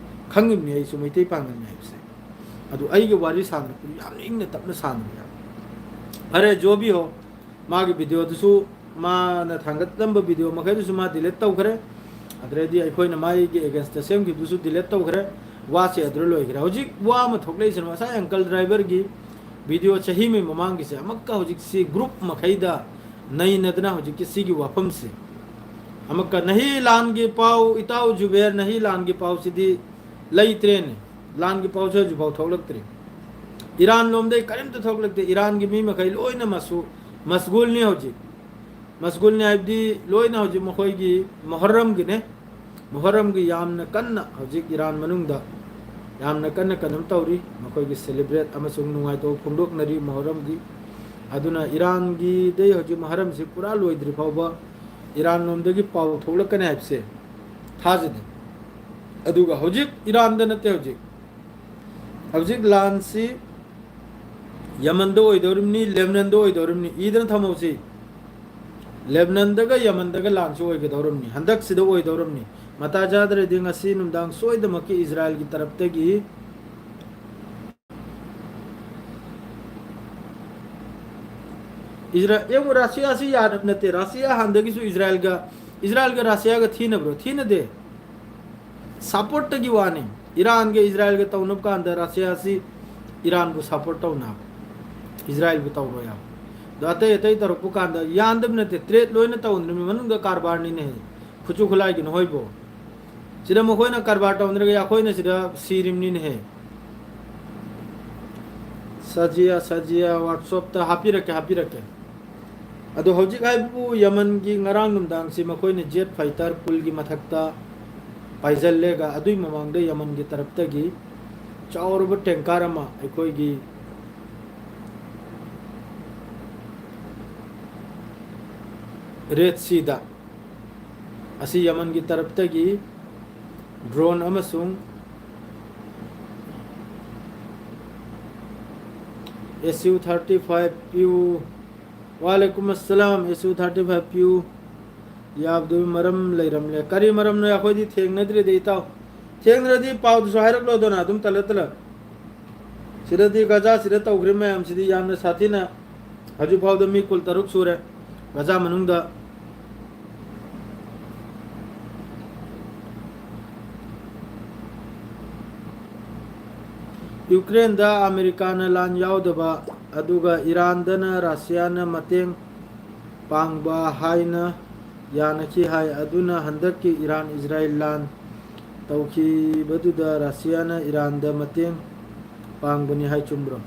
ꯈꯪꯉꯤꯕꯅꯤ ꯑꯩꯁꯨ ꯃꯩꯇꯩ ꯄꯥꯉꯜꯅꯤ ꯍꯥꯏꯕꯁꯦ꯫ ꯑꯗꯨ ꯑꯩꯒ ꯋꯥꯔꯤ ꯁꯥꯟꯅꯔꯛꯄꯗꯨ ꯌꯥꯝꯅ ꯏꯪꯅ ꯇꯞꯅ ꯁꯥꯟꯅꯔꯦ ꯍꯥꯏꯕ꯫ ꯐꯔꯦ, ꯖꯣꯕꯤ ꯍꯣ, ꯃꯥꯒꯤ ꯚꯤꯗꯤꯑꯣꯗꯨꯁꯨ, ꯃꯥꯅ ꯊꯥꯡꯒꯠꯂꯝꯕ ꯚꯤꯗꯤꯑꯣ ꯃꯈꯩꯗꯨꯁꯨ ꯃꯥ ꯗꯤꯂꯦꯠ ꯇꯧꯈ꯭ꯔꯦ꯫ ꯑꯗꯨꯗꯩꯗꯤ ꯑꯩꯈꯣꯏꯅ ꯃꯥꯒꯤ ꯑꯦꯒꯦꯟꯁꯇ ꯁꯦꯝꯈꯤꯕꯗꯨꯁꯨ ꯗꯤꯂꯦꯠ ꯇꯧꯈ꯭ꯔꯦ꯫ ꯋꯥꯁꯦ ꯑꯗꯨꯗ ꯂꯣꯏꯈ꯭ꯔꯦ꯫ ꯍꯧꯖꯤꯛ ꯋꯥ ꯑꯃ ꯊꯣꯛꯂꯛꯏꯁꯤꯅ ꯉꯁꯥꯏ uncle driver ꯒꯤ video ꯆꯍꯤ ꯑꯃꯒꯤ ꯃꯃꯥꯡꯒꯤꯁꯦ, ꯑꯃꯨꯛꯀ ꯍꯧꯖꯤꯛꯁꯤ group ꯃꯈꯩꯗ ꯅꯩꯅꯗꯅ ꯍꯧꯖꯤꯛꯀꯤ ꯁꯤꯒꯤ ꯋꯥꯐꯝꯁꯦ ꯑꯃꯨꯛꯀ ꯅꯍꯤ ꯂꯥꯟꯒꯤ ꯄꯥꯎ, ꯏꯇꯥꯎ ꯖꯨꯕꯦꯔ, ꯅꯍꯤ ꯂꯥꯟꯒꯤ ꯄꯥꯎꯁꯤꯗꯤ ꯂꯩꯇ꯭ꯔꯦꯅꯦ꯫ ꯂꯥꯟꯒꯤ ꯄꯥꯎꯁꯦ ꯍꯧꯖꯤꯛꯐꯥꯎ ꯊꯣꯛꯂꯛꯇ꯭ꯔꯤ꯫ ꯏꯔꯥꯟ ꯂꯣꯝꯗꯩ ꯀꯔꯤꯝꯇ ꯊꯣꯛꯂꯛꯇꯦ꯫ ꯏꯔꯥꯟꯒꯤ ꯃꯤ ꯃꯈꯩ ꯂꯣꯏꯅ ꯃꯁꯨ-, ꯃꯁꯒꯨꯜꯅꯤ ꯍꯧꯖꯤꯛ꯫ ꯃꯁꯒꯨꯜꯅꯤ ꯍꯥꯏꯕꯗꯤ ꯂꯣꯏꯅ ꯍꯧꯖꯤꯛ ꯃꯈꯣꯏꯒꯤ ꯃꯣꯍꯔꯝꯒꯤꯅꯦ꯫ ꯃꯣꯍꯔꯝꯒꯤ ꯌꯥꯝꯅ ꯀꯟꯅ ꯍꯧꯖꯤꯛ ꯏꯔꯥꯟ ꯃꯅꯨꯡꯗ ꯌꯥꯝꯅ ꯀꯟꯅ ꯀꯩꯅꯣꯝ ꯇꯧꯔꯤ꯫ ꯃꯈꯣꯏꯒꯤ celebrate ꯑꯃꯁꯨꯡ ꯅꯨꯡꯉꯥꯏꯇꯧꯕ ꯐꯣꯡꯗꯣꯛꯅꯔꯤ ꯃꯣꯍꯔꯝꯒꯤ꯫ ꯑꯗꯨꯅ ꯏꯔꯥꯟꯒꯤꯗꯩ ꯍꯧꯖꯤꯛ ꯃꯣꯍꯔꯝꯁꯤ ꯄꯨꯔꯥ ꯂꯣꯏꯗ꯭ꯔꯤ ꯐꯥꯎꯕ ꯏꯔꯥꯟ ꯂꯣꯝꯗꯒꯤ ꯄꯥꯎ ꯊꯣꯛꯂꯛꯀꯅꯤ ꯍꯥꯏꯕꯁꯦ ꯊꯥꯖꯗꯦ꯫ ꯑꯗꯨꯒ ꯍꯧꯖꯤꯛ ꯏꯔꯥꯟꯗ ꯅꯠꯇꯦ, ꯍꯧꯖꯤꯛ, ꯍꯧꯖꯤꯛ ꯂꯥꯟꯁꯤ ꯌꯃꯟꯗ ꯑꯣꯏꯗꯧꯔꯤꯕꯅꯤ, ꯂꯦꯕꯅꯟꯗ ꯑꯣꯏꯗꯧꯔꯤꯕꯅꯤ꯫ ꯏꯗꯅ ꯊꯝꯍꯧꯁꯤ꯫ ꯂꯦꯕꯅꯟꯗꯒ ꯌꯃꯟꯗꯒ ꯂꯥꯟꯁꯨ ꯑꯣꯏꯒꯗꯧꯔꯤꯕꯅꯤ, ꯍꯟꯗꯛꯁꯤꯗ ꯑꯣꯏꯗꯧꯔꯤꯕꯅꯤ꯫ ꯃꯇꯥ ꯆꯥꯗ꯭ꯔꯗꯤ ꯉꯁꯤ ꯅꯨꯡꯗꯥꯡ ꯁꯣꯏꯗꯃꯛꯀꯤ ꯏꯖꯔꯥꯏꯜꯒꯤ ꯇꯔꯞꯇꯒꯤ ꯏꯖꯔꯥ-, ꯌꯦꯡꯉꯨ, ꯔꯁꯤꯌꯥꯁꯤ ꯌꯥꯗꯕ ꯅꯠꯇꯦ꯫ ꯔꯁꯤꯌꯥ ꯍꯥꯟꯅꯗꯒꯤꯁꯨ ꯏꯖꯔꯥꯏꯜꯒ, ꯏꯖꯔꯥꯏꯜꯒ ꯔꯁꯤꯌꯥꯒ ꯊꯤꯅꯕ꯭ꯔꯣ? ꯊꯤꯅꯗꯦ꯫ Support ꯇꯒꯤ ꯋꯥꯅꯤ꯫ ꯏꯔꯥꯟꯒ ꯏꯖꯔꯥꯏꯜꯒ ꯇꯧꯅꯕ ꯀꯥꯟꯗ ꯔꯁꯤꯌꯥꯁꯤ ꯏꯔꯥꯟꯕꯨ support ꯇꯧꯅꯕ, ꯏꯖꯔꯥꯏꯜꯕꯨ ꯇꯧꯔꯣꯏ ꯍꯥꯏꯕ꯫ ꯑꯗꯣ ꯑꯇꯩ ꯑꯇꯩ ꯇꯧꯔꯛꯄ ꯀꯥꯟꯗ ꯌꯥꯟꯗꯕ ꯅꯠꯇꯦ, trade ꯂꯣꯏꯅ ꯇꯧꯅꯔꯤꯕ ꯃꯅꯨꯡꯗ ꯀꯔꯕꯥꯔꯅꯤꯅꯦ꯫ ꯈꯨꯠꯁꯨ ꯈꯨꯠꯂꯥꯏꯒꯤ ꯅꯈꯣꯏꯕꯨ꯫ ꯁꯤꯗ ꯃꯈꯣꯏꯅ ꯀꯔꯕꯥꯔ ꯇꯧꯅꯔꯒ ꯑꯩꯈꯣꯏꯅ ꯁꯤꯗ ꯁꯤꯔꯤꯕꯅꯤꯅꯦꯍꯦ꯫ ꯁꯖꯤꯌꯥ, ꯁꯖꯤꯌꯥ WhatsApp ꯇ ꯍꯥꯞꯄꯤꯔꯛꯀꯦ, ꯍꯥꯞꯄꯤꯔꯛꯀꯦ꯫ ꯑꯗꯣ ꯍꯧꯖꯤꯛ ꯍꯥꯏꯕꯕꯨ ꯌꯃꯟꯒꯤ ꯉꯔꯥꯡ ꯅꯨꯡꯗꯥꯡꯁꯤ ꯃꯈꯣꯏꯅ jet fighter ꯄꯨꯜꯒꯤ ꯃꯊꯛꯇ ꯄꯥꯏꯁꯤꯜꯂꯦꯒ, ꯑꯗꯨꯏ ꯃꯃꯥꯡꯗ ꯌꯃꯟꯒꯤ ꯇꯔꯞꯇꯒꯤ ꯆꯥꯎꯔꯕ tanker ꯑꯃ ꯑꯩꯈꯣꯏꯒꯤ Red Sea ꯗ, ꯑꯁꯤ ꯌꯃꯟꯒꯤ ꯇꯔꯞꯇꯒꯤ drone ꯑꯃꯁꯨꯡ S U thirty five ꯄꯤꯌꯨ꯫ ꯋꯥꯂꯦꯀꯨꯝ ꯑꯁꯂꯥꯝ꯫ S U thirty five ꯄꯤꯌꯨ꯫ ꯌꯥꯕꯗꯨꯒꯤ ꯃꯔꯝ ꯂꯩꯔꯝꯂꯦ꯫ ꯀꯔꯤ ꯃꯔꯝꯅꯣ? ꯑꯩꯈꯣꯏꯗꯤ ꯊꯦꯡꯅꯗ꯭ꯔꯤꯗ, ꯏꯇꯥꯎ꯫ ꯊꯦꯡꯅꯔꯗꯤ ꯄꯥꯎꯗꯨꯁꯨ ꯍꯥꯏꯔꯛꯂꯣꯗꯅ, ꯑꯗꯨꯝ ꯇꯂ ꯇꯂ꯫ ꯁꯤꯗꯗꯤ ꯒꯖꯥ ꯁꯤꯗ ꯇꯧꯈ꯭ꯔꯤꯕ ꯃꯌꯥꯝꯁꯤꯗꯤ ꯌꯥꯝꯅ ꯁꯥꯊꯤꯅ, ꯍꯧꯖꯤꯛ ꯐꯥꯎꯗ ꯃꯤ ꯀꯨꯟ ꯇꯔꯨꯛ ꯁꯨꯔꯦ ꯒꯖꯥ ꯃꯅꯨꯡꯗ꯫ ꯌꯨꯀ꯭ꯔꯦꯟꯗ ꯑꯃꯦꯔꯤꯀꯥꯅ ꯂꯥꯟ ꯌꯥꯎꯗꯕ, ꯑꯗꯨꯒ ꯏꯔꯥꯟꯗꯅ ꯔꯁꯤꯌꯥꯅ ꯃꯇꯦꯡ ꯄꯥꯡꯕ ꯍꯥꯏꯅ ꯌꯥꯅꯈꯤ ꯍꯥꯏ꯫ ꯑꯗꯨꯅ ꯍꯟꯗꯛꯀꯤ ꯏꯔꯥꯟ ꯏꯖꯔꯥꯏꯜ ꯂꯥꯟ ꯇꯧꯈꯤꯕꯗꯨꯗ ꯔꯁꯤꯌꯥꯅ ꯏꯔꯥꯟꯗ ꯃꯇꯦꯡ ꯄꯥꯡꯕꯅꯤ ꯍꯥꯏ꯫ ꯆꯨꯝꯕ꯭ꯔꯣ?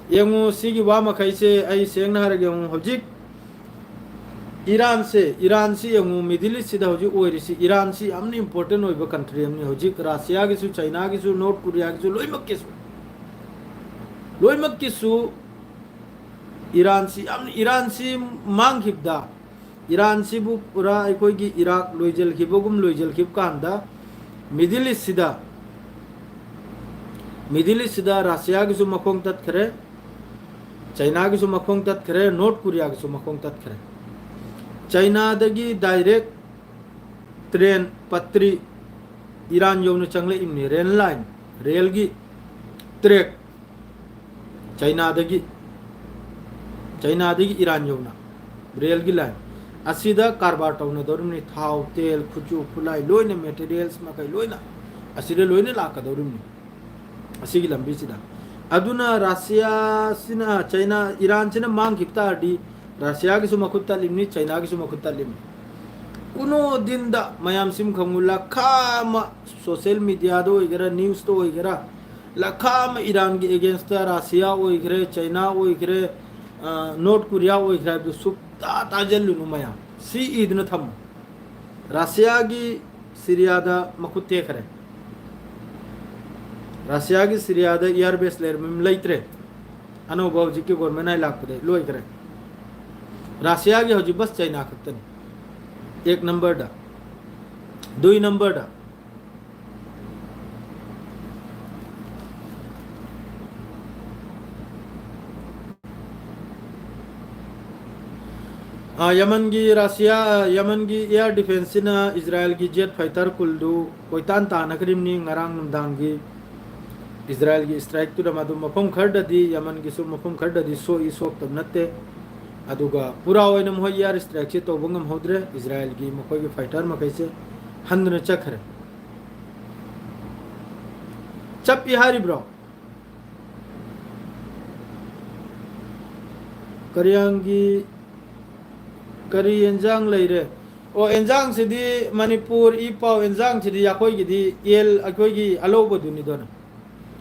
ꯌꯦꯡꯉꯨ, ꯁꯤꯒꯤ ꯋꯥ ꯃꯈꯩꯁꯦ ꯑꯩ ꯁꯦꯡꯅ ꯍꯥꯏꯔꯒꯦ꯫ ꯌꯦꯡꯉꯨ, ꯍꯧꯖꯤꯛ ꯏꯔꯥꯟꯁꯦ, ꯏꯔꯥꯟꯁꯤ ꯌꯦꯡꯉꯨ, ꯃꯤꯗꯜ ꯏꯁꯁꯤꯗ ꯍꯧꯖꯤꯛ ꯑꯣꯏꯔꯤꯁꯤ, ꯏꯔꯥꯟꯁꯤ ꯌꯥꯝꯅ ꯏꯝꯄꯣꯔꯇꯦꯟ ꯑꯣꯏꯕ ꯀꯟꯇ꯭ꯔꯤ ꯑꯃꯅꯤ꯫ ꯍꯧꯖꯤꯛ ꯔꯁꯤꯌꯥꯒꯤꯁꯨ, ꯆꯥꯏꯅꯥꯒꯤꯁꯨ, ꯅꯣꯔꯠ ꯀꯣꯔꯤꯌꯥꯒꯤꯁꯨ, ꯂꯣꯏꯅꯃꯛꯀꯤꯁꯨ, ꯂꯣꯏꯅꯃꯛꯀꯤꯁꯨ ꯏꯔꯥꯟꯁꯤ ꯌꯥꯝ, ꯏꯔꯥꯟꯁꯤ ꯃꯥꯡꯈꯤꯕꯗ, ꯏꯔꯥꯟꯁꯤꯕꯨ ꯄꯨꯔꯥ ꯑꯩꯈꯣꯏꯒꯤ ꯏꯔꯥꯛ ꯂꯣꯏꯁꯤꯟꯈꯤꯕꯒꯨꯝ ꯂꯣꯏꯁꯤꯟꯈꯤꯕ ꯀꯥꯟꯗ, ꯃꯤꯗꯜ ꯏꯁꯁꯤꯗ, ꯃꯤꯗꯜ ꯏꯁꯁꯤꯗ ꯔꯁꯤꯌꯥꯒꯤꯁꯨ ꯃꯈꯣꯡ ꯇꯠꯈ꯭ꯔꯦ, ꯆꯥꯏꯅꯥꯒꯤꯁꯨ ꯃꯈꯣꯡ ꯇꯠꯈ꯭ꯔꯦ, ꯅꯣꯔꯠ ꯀꯣꯔꯤꯌꯥꯒꯤꯁꯨ ꯃꯈꯣꯡ ꯇꯠꯈ꯭ꯔꯦ꯫ ꯆꯥꯏꯅꯥꯗꯒꯤ ꯗꯥꯏꯔꯦꯛ ꯇ꯭ꯔꯦꯟ ꯄꯠꯇ꯭ꯔꯤ ꯏꯔꯥꯟ ꯌꯧꯅ ꯆꯪꯂꯛꯏꯕꯅꯤ꯫ ꯔꯦꯜ ꯂꯥꯏꯟ, ꯔꯦꯜꯒꯤ ꯇ꯭ꯔꯦꯛ, ꯆꯥꯏꯅꯥꯗꯒꯤ, ꯆꯥꯏꯅꯥꯗꯒꯤ ꯏꯔꯥꯟ ꯌꯧꯅ ꯔꯦꯜꯒꯤ ꯂꯥꯏꯟ ꯑꯁꯤꯗ ꯀꯔꯕꯥꯔ ꯇꯧꯅꯗꯧꯔꯤꯕꯅꯤ꯫ ꯊꯥꯎ, ꯇꯦꯜ, ꯈꯨꯠꯁꯨ ꯈꯨꯠꯂꯥꯏ, ꯂꯣꯏꯅ ꯃꯦꯇꯔꯤꯌꯦꯜꯁ ꯃꯈꯩ ꯂꯣꯏꯅ ꯑꯁꯤꯗ ꯂꯣꯏꯅ ꯂꯥꯛꯀꯗꯧꯔꯤꯕꯅꯤ, ꯑꯁꯤꯒꯤ ꯂꯝꯕꯤꯁꯤꯗ꯫ ꯑꯗꯨꯅ ꯔꯁꯤꯌꯥꯁꯤꯅ, ꯆꯥꯏꯅꯥ, ꯏꯔꯥꯟꯁꯤꯅ ꯃꯥꯡꯈꯤꯕ ꯇꯥꯔꯗꯤ ꯔꯁꯤꯌꯥꯒꯤꯁꯨ ꯃꯈꯨꯠ ꯇꯠꯂꯤꯕꯅꯤ, ꯆꯥꯏꯅꯥꯒꯤꯁꯨ ꯃꯈꯨꯠ ꯇꯠꯂꯤꯕꯅꯤ꯫ ꯀꯨꯅꯣ ꯗꯤꯟꯗ ꯃꯌꯥꯝꯁꯤꯝ ꯈꯪꯉꯨ, ꯂꯈꯥ ꯑꯃ ꯁꯣꯁꯦꯜ ꯃꯤꯗꯤꯌꯥꯗ ꯑꯣꯏꯒꯦꯔꯥ, ꯅ꯭ꯌꯨꯁꯇ ꯑꯣꯏꯒꯦꯔꯥ, ꯂꯈꯥ ꯑꯃ ꯏꯔꯥꯟꯒꯤ ꯑꯦꯒꯦꯟꯁꯇ ꯔꯁꯤꯌꯥ ꯑꯣꯏꯈ꯭ꯔꯦ, ꯆꯥꯏꯅꯥ ꯑꯣꯏꯈ꯭ꯔꯦ, ꯑ, ꯅꯣꯔꯠ ꯀꯣꯔꯤꯌꯥ ꯑꯣꯏꯈ꯭ꯔꯦ ꯍꯥꯏꯕꯗꯨ ꯁꯨꯛꯇꯥ ꯇꯥꯖꯜꯂꯨꯅꯨ ꯃꯌꯥꯝ꯫ ꯁꯤ ꯏꯗꯨꯅ ꯊꯝꯃꯨ꯫ ꯔꯁꯤꯌꯥꯒꯤ ꯁꯤꯔꯤꯌꯥꯗ ꯃꯈꯨꯠ ꯇꯦꯛꯈ꯭ꯔꯦ꯫ ꯔꯁꯤꯌꯥꯒꯤ ꯁꯤꯔꯤꯌꯥꯗ ꯏꯌꯥꯔ ꯕꯦꯁ ꯂꯩꯔꯝ-, ꯂꯩꯇ꯭ꯔꯦ꯫ ꯑꯅꯧꯕ ꯍꯧꯖꯤꯛꯀꯤ ꯒꯣꯔꯃꯦꯟ ꯍꯥꯏ ꯂꯥꯛꯄꯗꯩ ꯂꯣꯏꯈ꯭ꯔꯦ꯫ ꯔꯁꯤꯌꯥꯒꯤ ꯍꯧꯖꯤꯛ ꯕꯁ ꯆꯥꯏꯅꯥ ꯈꯛꯇꯅꯤ꯫ ꯑꯦꯛ ꯅꯝꯕꯔꯗ, ꯗꯨꯏ ꯅꯝꯕꯔꯗ꯫ ꯑ, ꯌꯃꯟꯒꯤ ꯔꯁꯤꯌꯥ, ꯑ, ꯌꯃꯟꯒꯤ ꯑꯦꯌꯥꯔ ꯗꯤꯐꯦꯟꯁꯁꯤꯅ ꯏꯖꯔꯥꯏꯜꯒꯤ ꯖꯦꯠ ꯐꯥꯏꯇꯔ ꯀꯨꯟꯗꯨ ꯀꯣꯏꯇꯥꯟ ꯇꯥꯟꯅꯈ꯭ꯔꯤꯕꯅꯤ꯫ ꯉꯔꯥꯡ ꯅꯨꯡꯗꯥꯡꯒꯤ ꯏꯖꯔꯥꯏꯜꯒꯤ ꯏꯁꯇ꯭ꯔꯥꯏꯛꯇꯨꯗ ꯃꯗꯨ ꯃꯐꯝ ꯈꯔꯗꯗꯤ, ꯌꯃꯟꯒꯤꯁꯨ ꯃꯐꯝ ꯈꯔꯗꯗꯤ ꯁꯣꯛꯏ, ꯁꯣꯛꯇꯕ ꯅꯠꯇꯦ꯫ ꯑꯗꯨꯒ ꯄꯨꯔꯥ ꯑꯣꯏꯅ ꯃꯈꯣꯏ ꯑꯦꯌꯥꯔ ꯏꯁꯇ꯭ꯔꯥꯏꯛꯁꯦ ꯇꯧꯕ ꯉꯝꯍꯧꯗ꯭ꯔꯦ꯫ ꯏꯖꯔꯥꯏꯜꯒꯤ ꯃꯈꯣꯏꯒꯤ ꯐꯥꯏꯇꯔ ꯃꯈꯩꯁꯦ ꯍꯟꯗꯨꯅ ꯆꯠꯈ꯭ꯔꯦ꯫ ꯆꯞꯄꯤ ꯍꯥꯏꯔꯤꯕ꯭ꯔꯣ? ꯀꯔꯤꯌꯥꯡꯒꯤ ꯀꯔꯤ ꯑꯦꯟꯖꯥꯡ ꯂꯩꯔꯦ? ꯑꯣ, ꯑꯦꯟꯖꯥꯡꯁꯤꯗꯤ ꯃꯅꯤꯄꯨꯔ ꯏ ꯄꯥꯎ ꯑꯦꯟꯖꯥꯡꯁꯤꯗꯤ ꯑꯩꯈꯣꯏꯒꯤꯗꯤ ꯑꯦꯜ, ꯑꯩꯈꯣꯏꯒꯤ ꯑꯂꯧꯕꯗꯨꯅꯤꯗꯅ꯫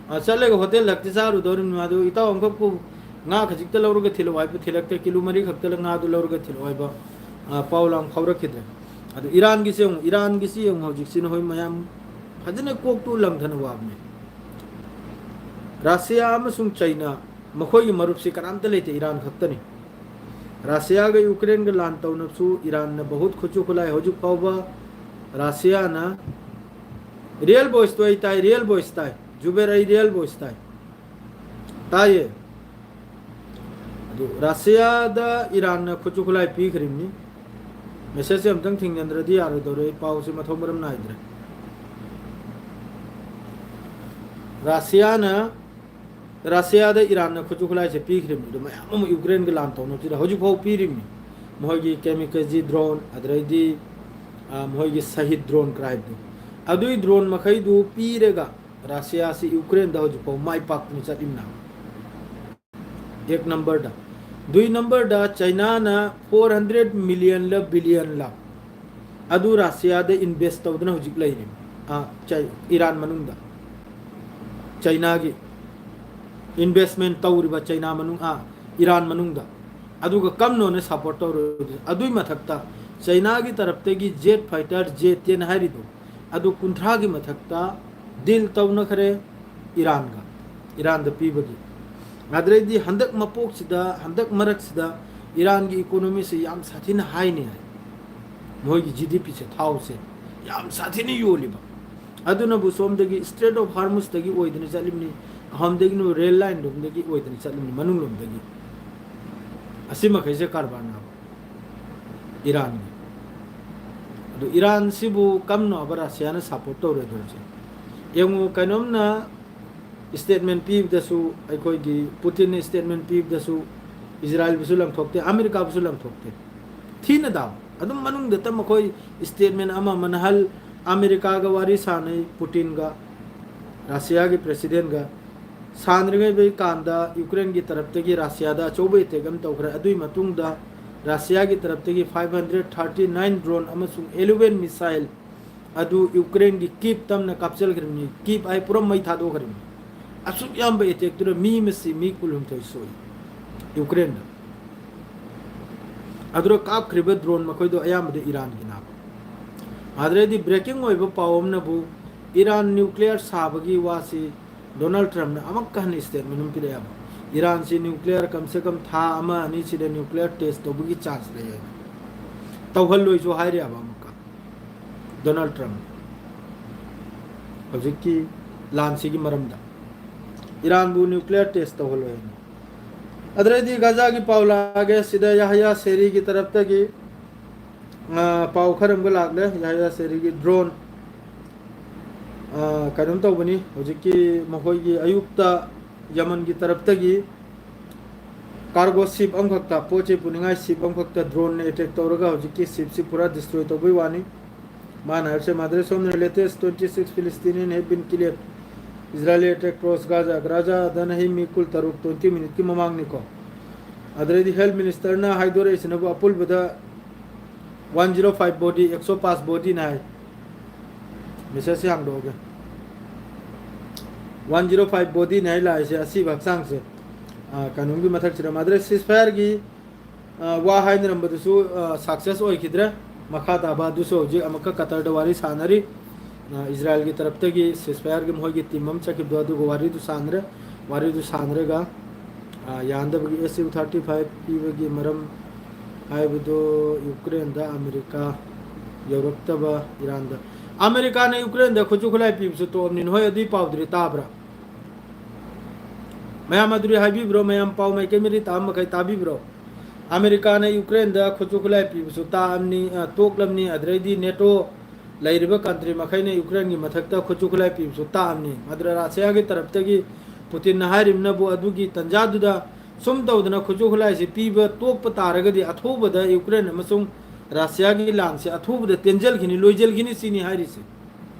ꯑ, ꯆꯠꯂꯒ ꯍꯣꯇꯦꯜ ꯂꯛꯇ ꯆꯥꯔꯨꯗꯧꯔꯤꯕꯅꯤ꯫ ꯑꯗꯨ ꯏꯇꯥꯎ ꯑꯃꯈꯛꯄꯨ ꯉꯥ ꯈꯖꯤꯛꯇ ꯂꯧꯔꯒ ꯊꯤꯜꯂꯛꯑꯣ ꯍꯥꯏꯕ, ꯊꯤꯜꯂꯛꯇꯦ꯫ ꯀꯤꯂꯣ ꯃꯔꯤ ꯈꯛꯇ ꯉꯥꯗꯨ ꯂꯧꯔꯒ ꯊꯤꯜꯂꯛꯑꯣ ꯍꯥꯏꯕ, ꯑ, ꯄꯥꯎ ꯂꯥꯡ ꯐꯥꯎꯔꯛꯈꯤꯗ꯭ꯔꯦ꯫ ꯑꯗꯨ ꯏꯔꯥꯟꯒꯤꯁꯤ ꯌꯦꯡꯉꯨ, ꯏꯔꯥꯟꯒꯤꯁꯤ ꯌꯦꯡꯉꯨ, ꯍꯧꯖꯤꯛꯁꯤ ꯅꯈꯣꯏ ꯃꯌꯥꯝ ꯐꯖꯅ ꯀꯣꯛꯇꯨ ꯂꯪꯊꯅ ꯋꯥꯕꯅꯦ꯫ ꯔꯁꯤꯌꯥ ꯑꯃꯁꯨꯡ ꯆꯩꯅꯥ, ꯃꯈꯣꯏꯒꯤ ꯃꯔꯨꯞꯁꯤ ꯀꯅꯥꯝꯇ ꯂꯩꯇꯦ, ꯏꯔꯥꯟ ꯈꯛꯇꯅꯤ꯫ ꯔꯁꯤꯌꯥꯒ ꯌꯨꯀ꯭ꯔꯦꯟꯒ ꯂꯥꯟ ꯇꯧꯅꯕꯁꯨ ꯏꯔꯥꯟꯅ ꯕꯍꯨꯠ ꯈꯨꯠꯁꯨ ꯈꯨꯠꯂꯥꯏ꯫ ꯍꯧꯖꯤꯛ ꯐꯥꯎꯕ ꯔꯁꯤꯌꯥꯅ, ꯔꯤꯌꯦꯜ ꯚꯣꯏꯁꯇꯣ ꯑꯩ ꯇꯥꯏ, ꯔꯤꯌꯦꯜ ꯚꯣꯏꯁ ꯇꯥꯏ, ꯖꯨꯕꯦꯔ, ꯑꯩ ꯔꯤꯌꯦꯜ ꯚꯣꯏꯁ ꯇꯥꯏ, ꯇꯥꯏꯌꯦ꯫ ꯑꯗꯨ ꯔꯁꯤꯌꯥꯗ ꯏꯔꯥꯟꯅ ꯈꯨꯠꯁꯨ ꯈꯨꯠꯂꯥꯏ ꯄꯤꯈ꯭ꯔꯤꯕꯅꯤ꯫ ꯃꯦꯁꯦꯖꯁꯦ ꯑꯝꯇꯪ ꯊꯤꯡꯖꯤꯟꯗ꯭ꯔꯗꯤ ꯌꯥꯔꯣꯏꯗꯧꯔꯦ, ꯑꯩ ꯄꯥꯎꯁꯦ ꯃꯊꯣꯡ ꯃꯔꯝ ꯅꯥꯏꯗ꯭ꯔꯦ꯫ ꯔꯁꯤꯌꯥꯅ, ꯔꯁꯤꯌꯥꯗ ꯏꯔꯥꯟꯅ ꯈꯨꯠꯁꯨ ꯈꯨꯠꯂꯥꯏꯁꯦ ꯄꯤꯈ꯭ꯔꯤꯕꯅꯤ꯫ ꯑꯗꯨ ꯃꯌꯥꯝ ꯑꯃ ꯌꯨꯀ꯭ꯔꯦꯟꯒ ꯂꯥꯟ ꯇꯧꯅꯕꯁꯤꯗ ꯍꯧꯖꯤꯛꯐꯥꯎ ꯄꯤꯔꯤꯕꯅꯤ꯫ ꯃꯈꯣꯏꯒꯤ ꯀꯦꯃꯤꯀꯦꯖꯤ ꯗ꯭ꯔꯣꯟ, ꯑꯗꯩꯗꯤ, ꯑ, ꯃꯈꯣꯏꯒꯤ ꯁꯍꯤꯗ ꯗ꯭ꯔꯣꯟ ꯀꯥꯏꯕꯗꯣ, ꯑꯗꯨꯒꯤ ꯗ꯭ꯔꯣꯟ ꯃꯈꯩꯗꯨ ꯄꯤꯔꯒ ꯔꯁꯤꯌꯥꯁꯤ ꯌꯨꯀ꯭ꯔꯦꯟꯗ ꯍꯧꯖꯤꯛꯐꯥꯎ ꯃꯥꯏ ꯄꯥꯛꯇꯅ ꯆꯠꯂꯤꯕꯅꯤ꯫ ꯑꯦꯛ ꯅꯝꯕꯔꯗ꯫ ꯗꯨꯏ ꯅꯝꯕꯔꯗ ꯆꯩꯅꯥꯅ ꯐꯣꯔ ꯍꯟꯗ꯭ꯔꯦꯠ ꯃꯤꯂꯤꯌꯟꯂ ꯕꯤꯂꯤꯌꯟꯂ ꯑꯗꯨ ꯔꯁꯤꯌꯥꯗ ꯏꯟꯚꯦꯁ ꯇꯧꯗꯅ ꯍꯧꯖꯤꯛ ꯂꯩꯔꯤ꯫ ꯑ, ꯆꯩ-, ꯏꯔꯥꯟ ꯃꯅꯨꯡꯗ꯫ ꯆꯩꯅꯥꯒꯤ ꯏꯟꯚꯦꯁꯃꯦꯟ ꯇꯧꯔꯤꯕ ꯆꯩꯅꯥ ꯃꯅꯨꯡ, ꯑ, ꯏꯔꯥꯟ ꯃꯅꯨꯡꯗ꯫ ꯑꯗꯨꯒ ꯀꯝꯅꯣꯅ ꯁꯄꯣꯔꯠ ꯇꯧꯔꯣꯏꯗꯣꯏ? ꯑꯗꯨꯏ ꯃꯊꯛꯇ ꯆꯩꯅꯥꯒꯤ ꯇꯔꯞꯇꯒꯤ ꯖꯦꯠ ꯐꯥꯏꯇꯔ, ꯖꯦꯠ ꯇꯦꯟ ꯍꯥꯏꯔꯤꯗꯣ, ꯑꯗꯨ ꯀꯨꯟꯊ꯭ꯔꯥꯒꯤ ꯃꯊꯛꯇ ꯗꯤꯜ ꯇꯧꯅꯈ꯭ꯔꯦ ꯏꯔꯥꯟꯒ, ꯏꯔꯥꯟꯗ ꯄꯤꯕꯒꯤ꯫ ꯑꯗꯨꯗꯩꯗꯤ ꯍꯟꯗꯛ ꯃꯄꯣꯛꯁꯤꯗ, ꯍꯟꯗꯛ ꯃꯔꯛꯁꯤꯗ ꯏꯔꯥꯟꯒꯤ ꯏꯀꯣꯅꯣꯃꯤꯁꯤ ꯌꯥꯝ ꯁꯥꯊꯤꯅ ꯍꯥꯏꯅꯤ ꯍꯥꯏ꯫ ꯃꯣꯏꯒꯤ ꯖꯤ ꯗꯤ ꯄꯤꯁꯦ, ꯊꯥꯎꯁꯦ ꯌꯥꯝ ꯁꯥꯊꯤꯅ ꯌꯣꯜꯂꯤꯕ꯫ ꯑꯗꯨꯅꯕꯨ ꯁꯣꯝꯗꯒꯤ ꯏꯁꯇ꯭ꯔꯦꯠ ꯑꯣꯐ ꯍꯥꯔꯃꯨꯁꯇꯒꯤ ꯑꯣꯏꯗꯅ ꯆꯠꯂꯤꯕꯅꯤ, ꯑꯍꯣꯝꯗꯒꯤ ꯔꯦꯜ ꯂꯥꯏꯟ ꯂꯣꯝꯗꯒꯤ ꯑꯣꯏꯗꯅ ꯆꯠꯂꯤꯕꯅꯤ, ꯃꯅꯨꯡ ꯂꯣꯝꯗꯒꯤ꯫ ꯑꯁꯤ ꯃꯈꯩꯁꯦ ꯀꯔꯕꯥꯔꯅꯦꯕ ꯏꯔꯥꯟꯒꯤ꯫ ꯑꯗꯨ ꯏꯔꯥꯟꯁꯤꯕꯨ ꯀꯝꯅꯣꯕ ꯔꯁꯤꯌꯥꯅ ꯁꯄꯣꯔꯠ ꯇꯧꯔꯣꯏꯗꯧꯔꯤꯁꯦ? ꯌꯦꯡꯉꯨ, ꯀꯩꯅꯣꯝꯅ ꯏꯁꯇꯦꯠꯃꯦꯟ ꯄꯤꯕꯗꯁꯨ, ꯑꯩꯈꯣꯏꯒꯤ ꯄꯨꯇꯤꯟꯅ ꯏꯁꯇꯦꯠꯃꯦꯟ ꯄꯤꯕꯗꯁꯨ ꯏꯖꯔꯥꯏꯜꯕꯨꯁꯨ ꯂꯪꯊꯣꯛꯇꯦ, ꯑꯃꯦꯔꯤꯀꯥꯕꯨꯁꯨ ꯂꯪꯊꯣꯛꯇꯦ꯫ ꯊꯤꯅ ꯗꯥꯎ ꯑꯗꯨꯝ ꯃꯅꯨꯡꯗꯇ ꯃꯈꯣꯏ ꯏꯁꯇꯦꯠꯃꯦꯟ ꯑꯃ ꯑꯃꯅ ꯍꯜ ꯑꯃꯦꯔꯤꯀꯥꯒ ꯋꯥꯔꯤ ꯁꯥꯟꯅꯩ, ꯄꯨꯇꯤꯟꯒ, ꯔꯁꯤꯌꯥꯒꯤ ꯄ꯭ꯔꯦꯁꯤꯗꯦꯟꯒ꯫ ꯁꯥꯟꯅꯔꯤꯉꯩ ꯀꯥꯟꯗ ꯌꯨꯀ꯭ꯔꯦꯟꯒꯤ ꯇꯔꯞꯇꯒꯤ ꯔꯁꯤꯌꯥꯗ ꯑꯆꯧꯕ ꯑꯦꯇꯦꯛ ꯑꯃ ꯇꯧꯈ꯭ꯔꯦ꯫ ꯑꯗꯨꯒꯤ ꯃꯇꯨꯡꯗ ꯔꯁꯤꯌꯥꯒꯤ ꯇꯔꯞꯇꯒꯤ five hundred thirty nine drone ꯑꯃꯁꯨꯡ eleven missile ꯑꯗꯨ ꯌꯨꯀ꯭ꯔꯦꯟꯒꯤ ꯀꯤꯞ ꯇꯝꯅ ꯀꯥꯞꯆꯈ꯭ꯔꯤꯕꯅꯤ꯫ ꯀꯤꯞ ꯍꯥꯏ ꯄꯨꯔꯥ ꯃꯩ ꯊꯥꯗꯣꯛꯈ꯭ꯔꯤꯕꯅꯤ꯫ ꯑꯁꯨꯛ ꯌꯥꯝꯕ ꯑꯦꯇꯦꯛꯇꯨꯗ ꯃꯤ ꯃꯁꯤ ꯃꯤ ꯀꯨꯟꯍꯨꯝꯗꯣꯏ ꯁꯣꯛꯏ ꯌꯨꯀ꯭ꯔꯦꯟꯗ꯫ ꯑꯗꯨꯗ ꯀꯥꯞꯈ꯭ꯔꯤꯕ ꯗ꯭ꯔꯣꯟ ꯃꯈꯣꯏꯗꯣ ꯑꯌꯥꯝꯕꯗ ꯏꯔꯥꯟꯒꯤꯅꯦꯕ꯫ ꯑꯗꯨꯗꯩꯗꯤ ꯕ꯭ꯔꯦꯀꯤꯡ ꯑꯣꯏꯕ ꯄꯥꯎ ꯑꯃꯅꯕꯨ ꯏꯔꯥꯟ ꯅ꯭ꯌꯨꯀ꯭ꯂꯤꯌꯔ ꯁꯥꯕꯒꯤ ꯋꯥꯁꯤ ꯗꯣꯅꯥꯜꯗ ꯇ꯭ꯔꯝꯞꯅ ꯑꯃꯨꯛꯀ ꯍꯟꯅ ꯁ꯭ꯇꯦꯠꯃꯦꯟ ꯑꯃ ꯄꯤꯔꯛꯑꯦꯕ꯫ ꯏꯔꯥꯟꯁꯤ ꯅ꯭ꯌꯨꯀ꯭ꯂꯤꯌꯔ ꯀꯝꯁꯦ ꯀꯝ ꯊꯥ ꯑꯃ ꯑꯅꯤꯁꯤꯗ ꯅ꯭ꯌꯨꯀ꯭ꯂꯤꯌꯔ ꯇꯦꯁ ꯇꯧꯕꯒꯤ ꯆꯥꯟꯁ ꯂꯩ ꯍꯥꯏꯅ꯫ ꯇꯧꯍꯜꯂꯣꯏꯁꯨ ꯍꯥꯏꯔꯛꯑꯦꯕ ꯑꯃꯨꯛꯀ ꯗꯣꯅꯥꯜꯗ ꯇ꯭ꯔꯝꯞ꯫ ꯍꯧꯖꯤꯛꯀꯤ ꯂꯥꯟꯁꯤꯒꯤ ꯃꯔꯝꯗ ꯏꯔꯥꯟꯕꯨ ꯅ꯭ꯌꯨꯀ꯭ꯂꯤꯌꯔ ꯇꯦꯁ ꯇꯧꯍꯜꯂꯣꯏ ꯍꯥꯏꯅ꯫ ꯑꯗꯨꯗꯩꯗꯤ ꯒꯥꯖꯥꯒꯤ ꯄꯥꯎ ꯂꯥꯛꯑꯒꯦ꯫ ꯁꯤꯗ ꯌꯥꯍꯌꯥ ꯁꯦꯔꯤꯒꯤ ꯇꯔꯞꯇꯒꯤ, ꯑ, ꯄꯥꯎ ꯈꯔ ꯑꯃꯒ ꯂꯥꯛꯂꯦ꯫ ꯌꯥꯍꯌꯥ ꯁꯦꯔꯤꯒꯤ ꯗ꯭ꯔꯣꯟ, ꯑ, ꯀꯩꯅꯣꯝ ꯇꯧꯕꯅꯤ꯫ ꯍꯧꯖꯤꯛꯀꯤ ꯃꯈꯣꯏꯒꯤ ꯑꯌꯨꯛꯇ ꯌꯃꯟꯒꯤ ꯇꯔꯞꯇꯒꯤ ꯀꯥꯔꯒꯣ ꯁꯤꯞ ꯑꯃꯈꯛꯇ, ꯄꯣꯠ ꯆꯩ ꯄꯨꯅꯤꯡꯉꯥꯏ ꯁꯤꯞ ꯑꯃꯈꯛꯇ ꯗ꯭ꯔꯣꯟꯅ ꯑꯦꯇꯦꯛ ꯇꯧꯔꯒ ꯍꯧꯖꯤꯛꯀꯤ ꯁꯤꯞꯁꯤ ꯄꯨꯔꯥ ꯗꯤꯁꯇ꯭ꯔꯣꯏ ꯇꯧꯕꯩ ꯋꯥꯅꯤ꯫ ꯃꯥꯅ ꯍꯥꯏꯔꯤꯁꯦ, ꯃꯗ꯭ꯔꯦ ꯁꯣꯝꯅ latest twenty six Palestinian have been killed Israeli attack across Gaza꯫ ꯒꯥꯖꯥꯗꯅ ꯍꯤ ꯃꯤ ꯀꯨꯟ ꯇꯔꯨꯛ, twenty minuteꯀꯤ ꯃꯃꯥꯡꯅꯤꯀꯣ꯫ ꯑꯗꯨꯗꯩꯗꯤ ꯍꯦꯜꯊ ꯃꯤꯅꯤꯁꯇꯔꯅ ꯍꯥꯏꯗꯣꯔꯛꯏꯁꯤꯅꯕꯨ ꯑꯄꯨꯟꯕꯗ one zero five body, ꯑꯦꯛꯁꯣ ꯄꯥꯁ ꯕꯣꯗꯤꯅ ꯍꯥꯏ꯫ ꯃꯦꯁꯦꯖꯁꯦ ꯍꯥꯡꯗꯣꯛꯑꯒꯦ꯫ One zero five bodyꯅ ꯍꯥꯏ ꯂꯥꯛꯏꯁꯦ, ꯑꯁꯤꯕ ꯍꯛꯆꯥꯡꯁꯦ꯫ ꯑ, ꯀꯩꯅꯣꯝꯒꯤ ꯃꯊꯛꯁꯤꯗ ꯃꯗ꯭ꯔꯦ ceasefire ꯒꯤ, ꯑ, ꯋꯥ ꯍꯥꯏꯅꯔꯝꯕꯗꯨꯁꯨ, ꯑ, success ꯑꯣꯏꯈꯤꯗ꯭ꯔꯦ꯫ ꯃꯈꯥ ꯇꯥꯕ ꯑꯗꯨꯁꯨ ꯍꯧꯖꯤꯛ ꯑꯃꯨꯛꯀ ꯀꯇꯔꯗ ꯋꯥꯔꯤ ꯁꯥꯟꯅꯔꯤ꯫ ꯑ, ꯏꯖꯔꯥꯏꯜꯒꯤ ꯇꯔꯞꯇꯒꯤ ceasefire ꯒꯤ ꯃꯈꯣꯏꯒꯤ ꯇꯤꯝ ꯑꯃ ꯆꯠꯈꯤꯕꯗꯣ, ꯑꯗꯨꯒ ꯋꯥꯔꯤꯗꯨ ꯁꯥꯟꯅꯔꯦ꯫ ꯋꯥꯔꯤꯗꯨ ꯁꯥꯟꯅꯔꯒ, ꯑ, ꯌꯥꯅꯗꯕꯒꯤ S U thirty five ꯄꯤꯕꯒꯤ ꯃꯔꯝ ꯍꯥꯏꯕꯗꯨ ꯌꯨꯀ꯭ꯔꯦꯟꯗ ꯑꯃꯦꯔꯤꯀꯥ ꯌꯧꯔꯛꯇꯕ ꯏꯔꯥꯟꯗ꯫ ꯑꯃꯦꯔꯤꯀꯥꯅ ꯌꯨꯀ꯭ꯔꯦꯟꯗ ꯈꯨꯠꯁꯨ ꯈꯨꯠꯂꯥꯏ ꯄꯤꯕꯁꯨ ꯇꯣꯛꯑꯕꯅꯤ꯫ ꯅꯈꯣꯏ ꯑꯗꯨꯒꯤ ꯄꯥꯎꯗꯨꯗꯤ ꯇꯥꯕ꯭ꯔꯥ? ꯃꯌꯥꯝ ꯑꯗꯨꯗꯤ ꯍꯥꯏꯕꯤꯕ꯭ꯔꯣ? ꯃꯌꯥꯝ ꯄꯥꯎ ꯃꯥꯏꯀꯩ ꯃꯔꯤ ꯇꯥꯕ ꯃꯈꯩ ꯇꯥꯕꯤꯕ꯭ꯔꯣ? ꯑꯃꯦꯔꯤꯀꯥꯅ ꯌꯨꯀ꯭ꯔꯦꯟꯗ ꯈꯨꯠꯁꯨ ꯈꯨꯠꯂꯥꯏ ꯄꯤꯕꯁꯨ ꯇꯥꯛꯑꯝꯅꯤ, ꯑ, ꯇꯣꯛꯂꯝꯅꯤ꯫ ꯑꯗꯨꯗꯩꯗꯤ ꯅꯦꯇꯣ ꯂꯩꯔꯤꯕ ꯀꯟꯇ꯭ꯔꯤ ꯃꯈꯩꯅ ꯌꯨꯀ꯭ꯔꯦꯟꯒꯤ ꯃꯊꯛꯇ ꯈꯨꯠꯁꯨ ꯈꯨꯠꯂꯥꯏ ꯄꯤꯕꯁꯨ ꯇꯥꯛꯑꯝꯅꯤ꯫ ꯑꯗꯨꯗ ꯔꯁꯤꯌꯥꯒꯤ ꯇꯔꯞꯇꯒꯤ ꯄꯨꯇꯤꯟꯅ ꯍꯥꯏꯔꯤꯕꯅꯕꯨ ꯑꯗꯨꯒꯤ ꯇꯟꯖꯥꯗꯨꯗ ꯁꯨꯝ ꯇꯧꯗꯅ ꯈꯨꯠꯁꯨ ꯈꯨꯠꯂꯥꯏꯁꯤ ꯄꯤꯕ ꯇꯣꯛꯄ ꯇꯥꯔꯒꯗꯤ ꯑꯊꯨꯕꯗ ꯌꯨꯀ꯭ꯔꯦꯟ ꯑꯃꯁꯨꯡ ꯔꯁꯤꯌꯥꯒꯤ ꯂꯥꯟꯁꯦ ꯑꯊꯨꯕꯗ ꯇꯦꯟꯖꯜꯈꯤꯅꯤ, ꯂꯣꯏꯖꯜꯈꯤꯅꯤ ꯁꯤꯅꯤ ꯍꯥꯏꯔꯤꯁꯦ꯫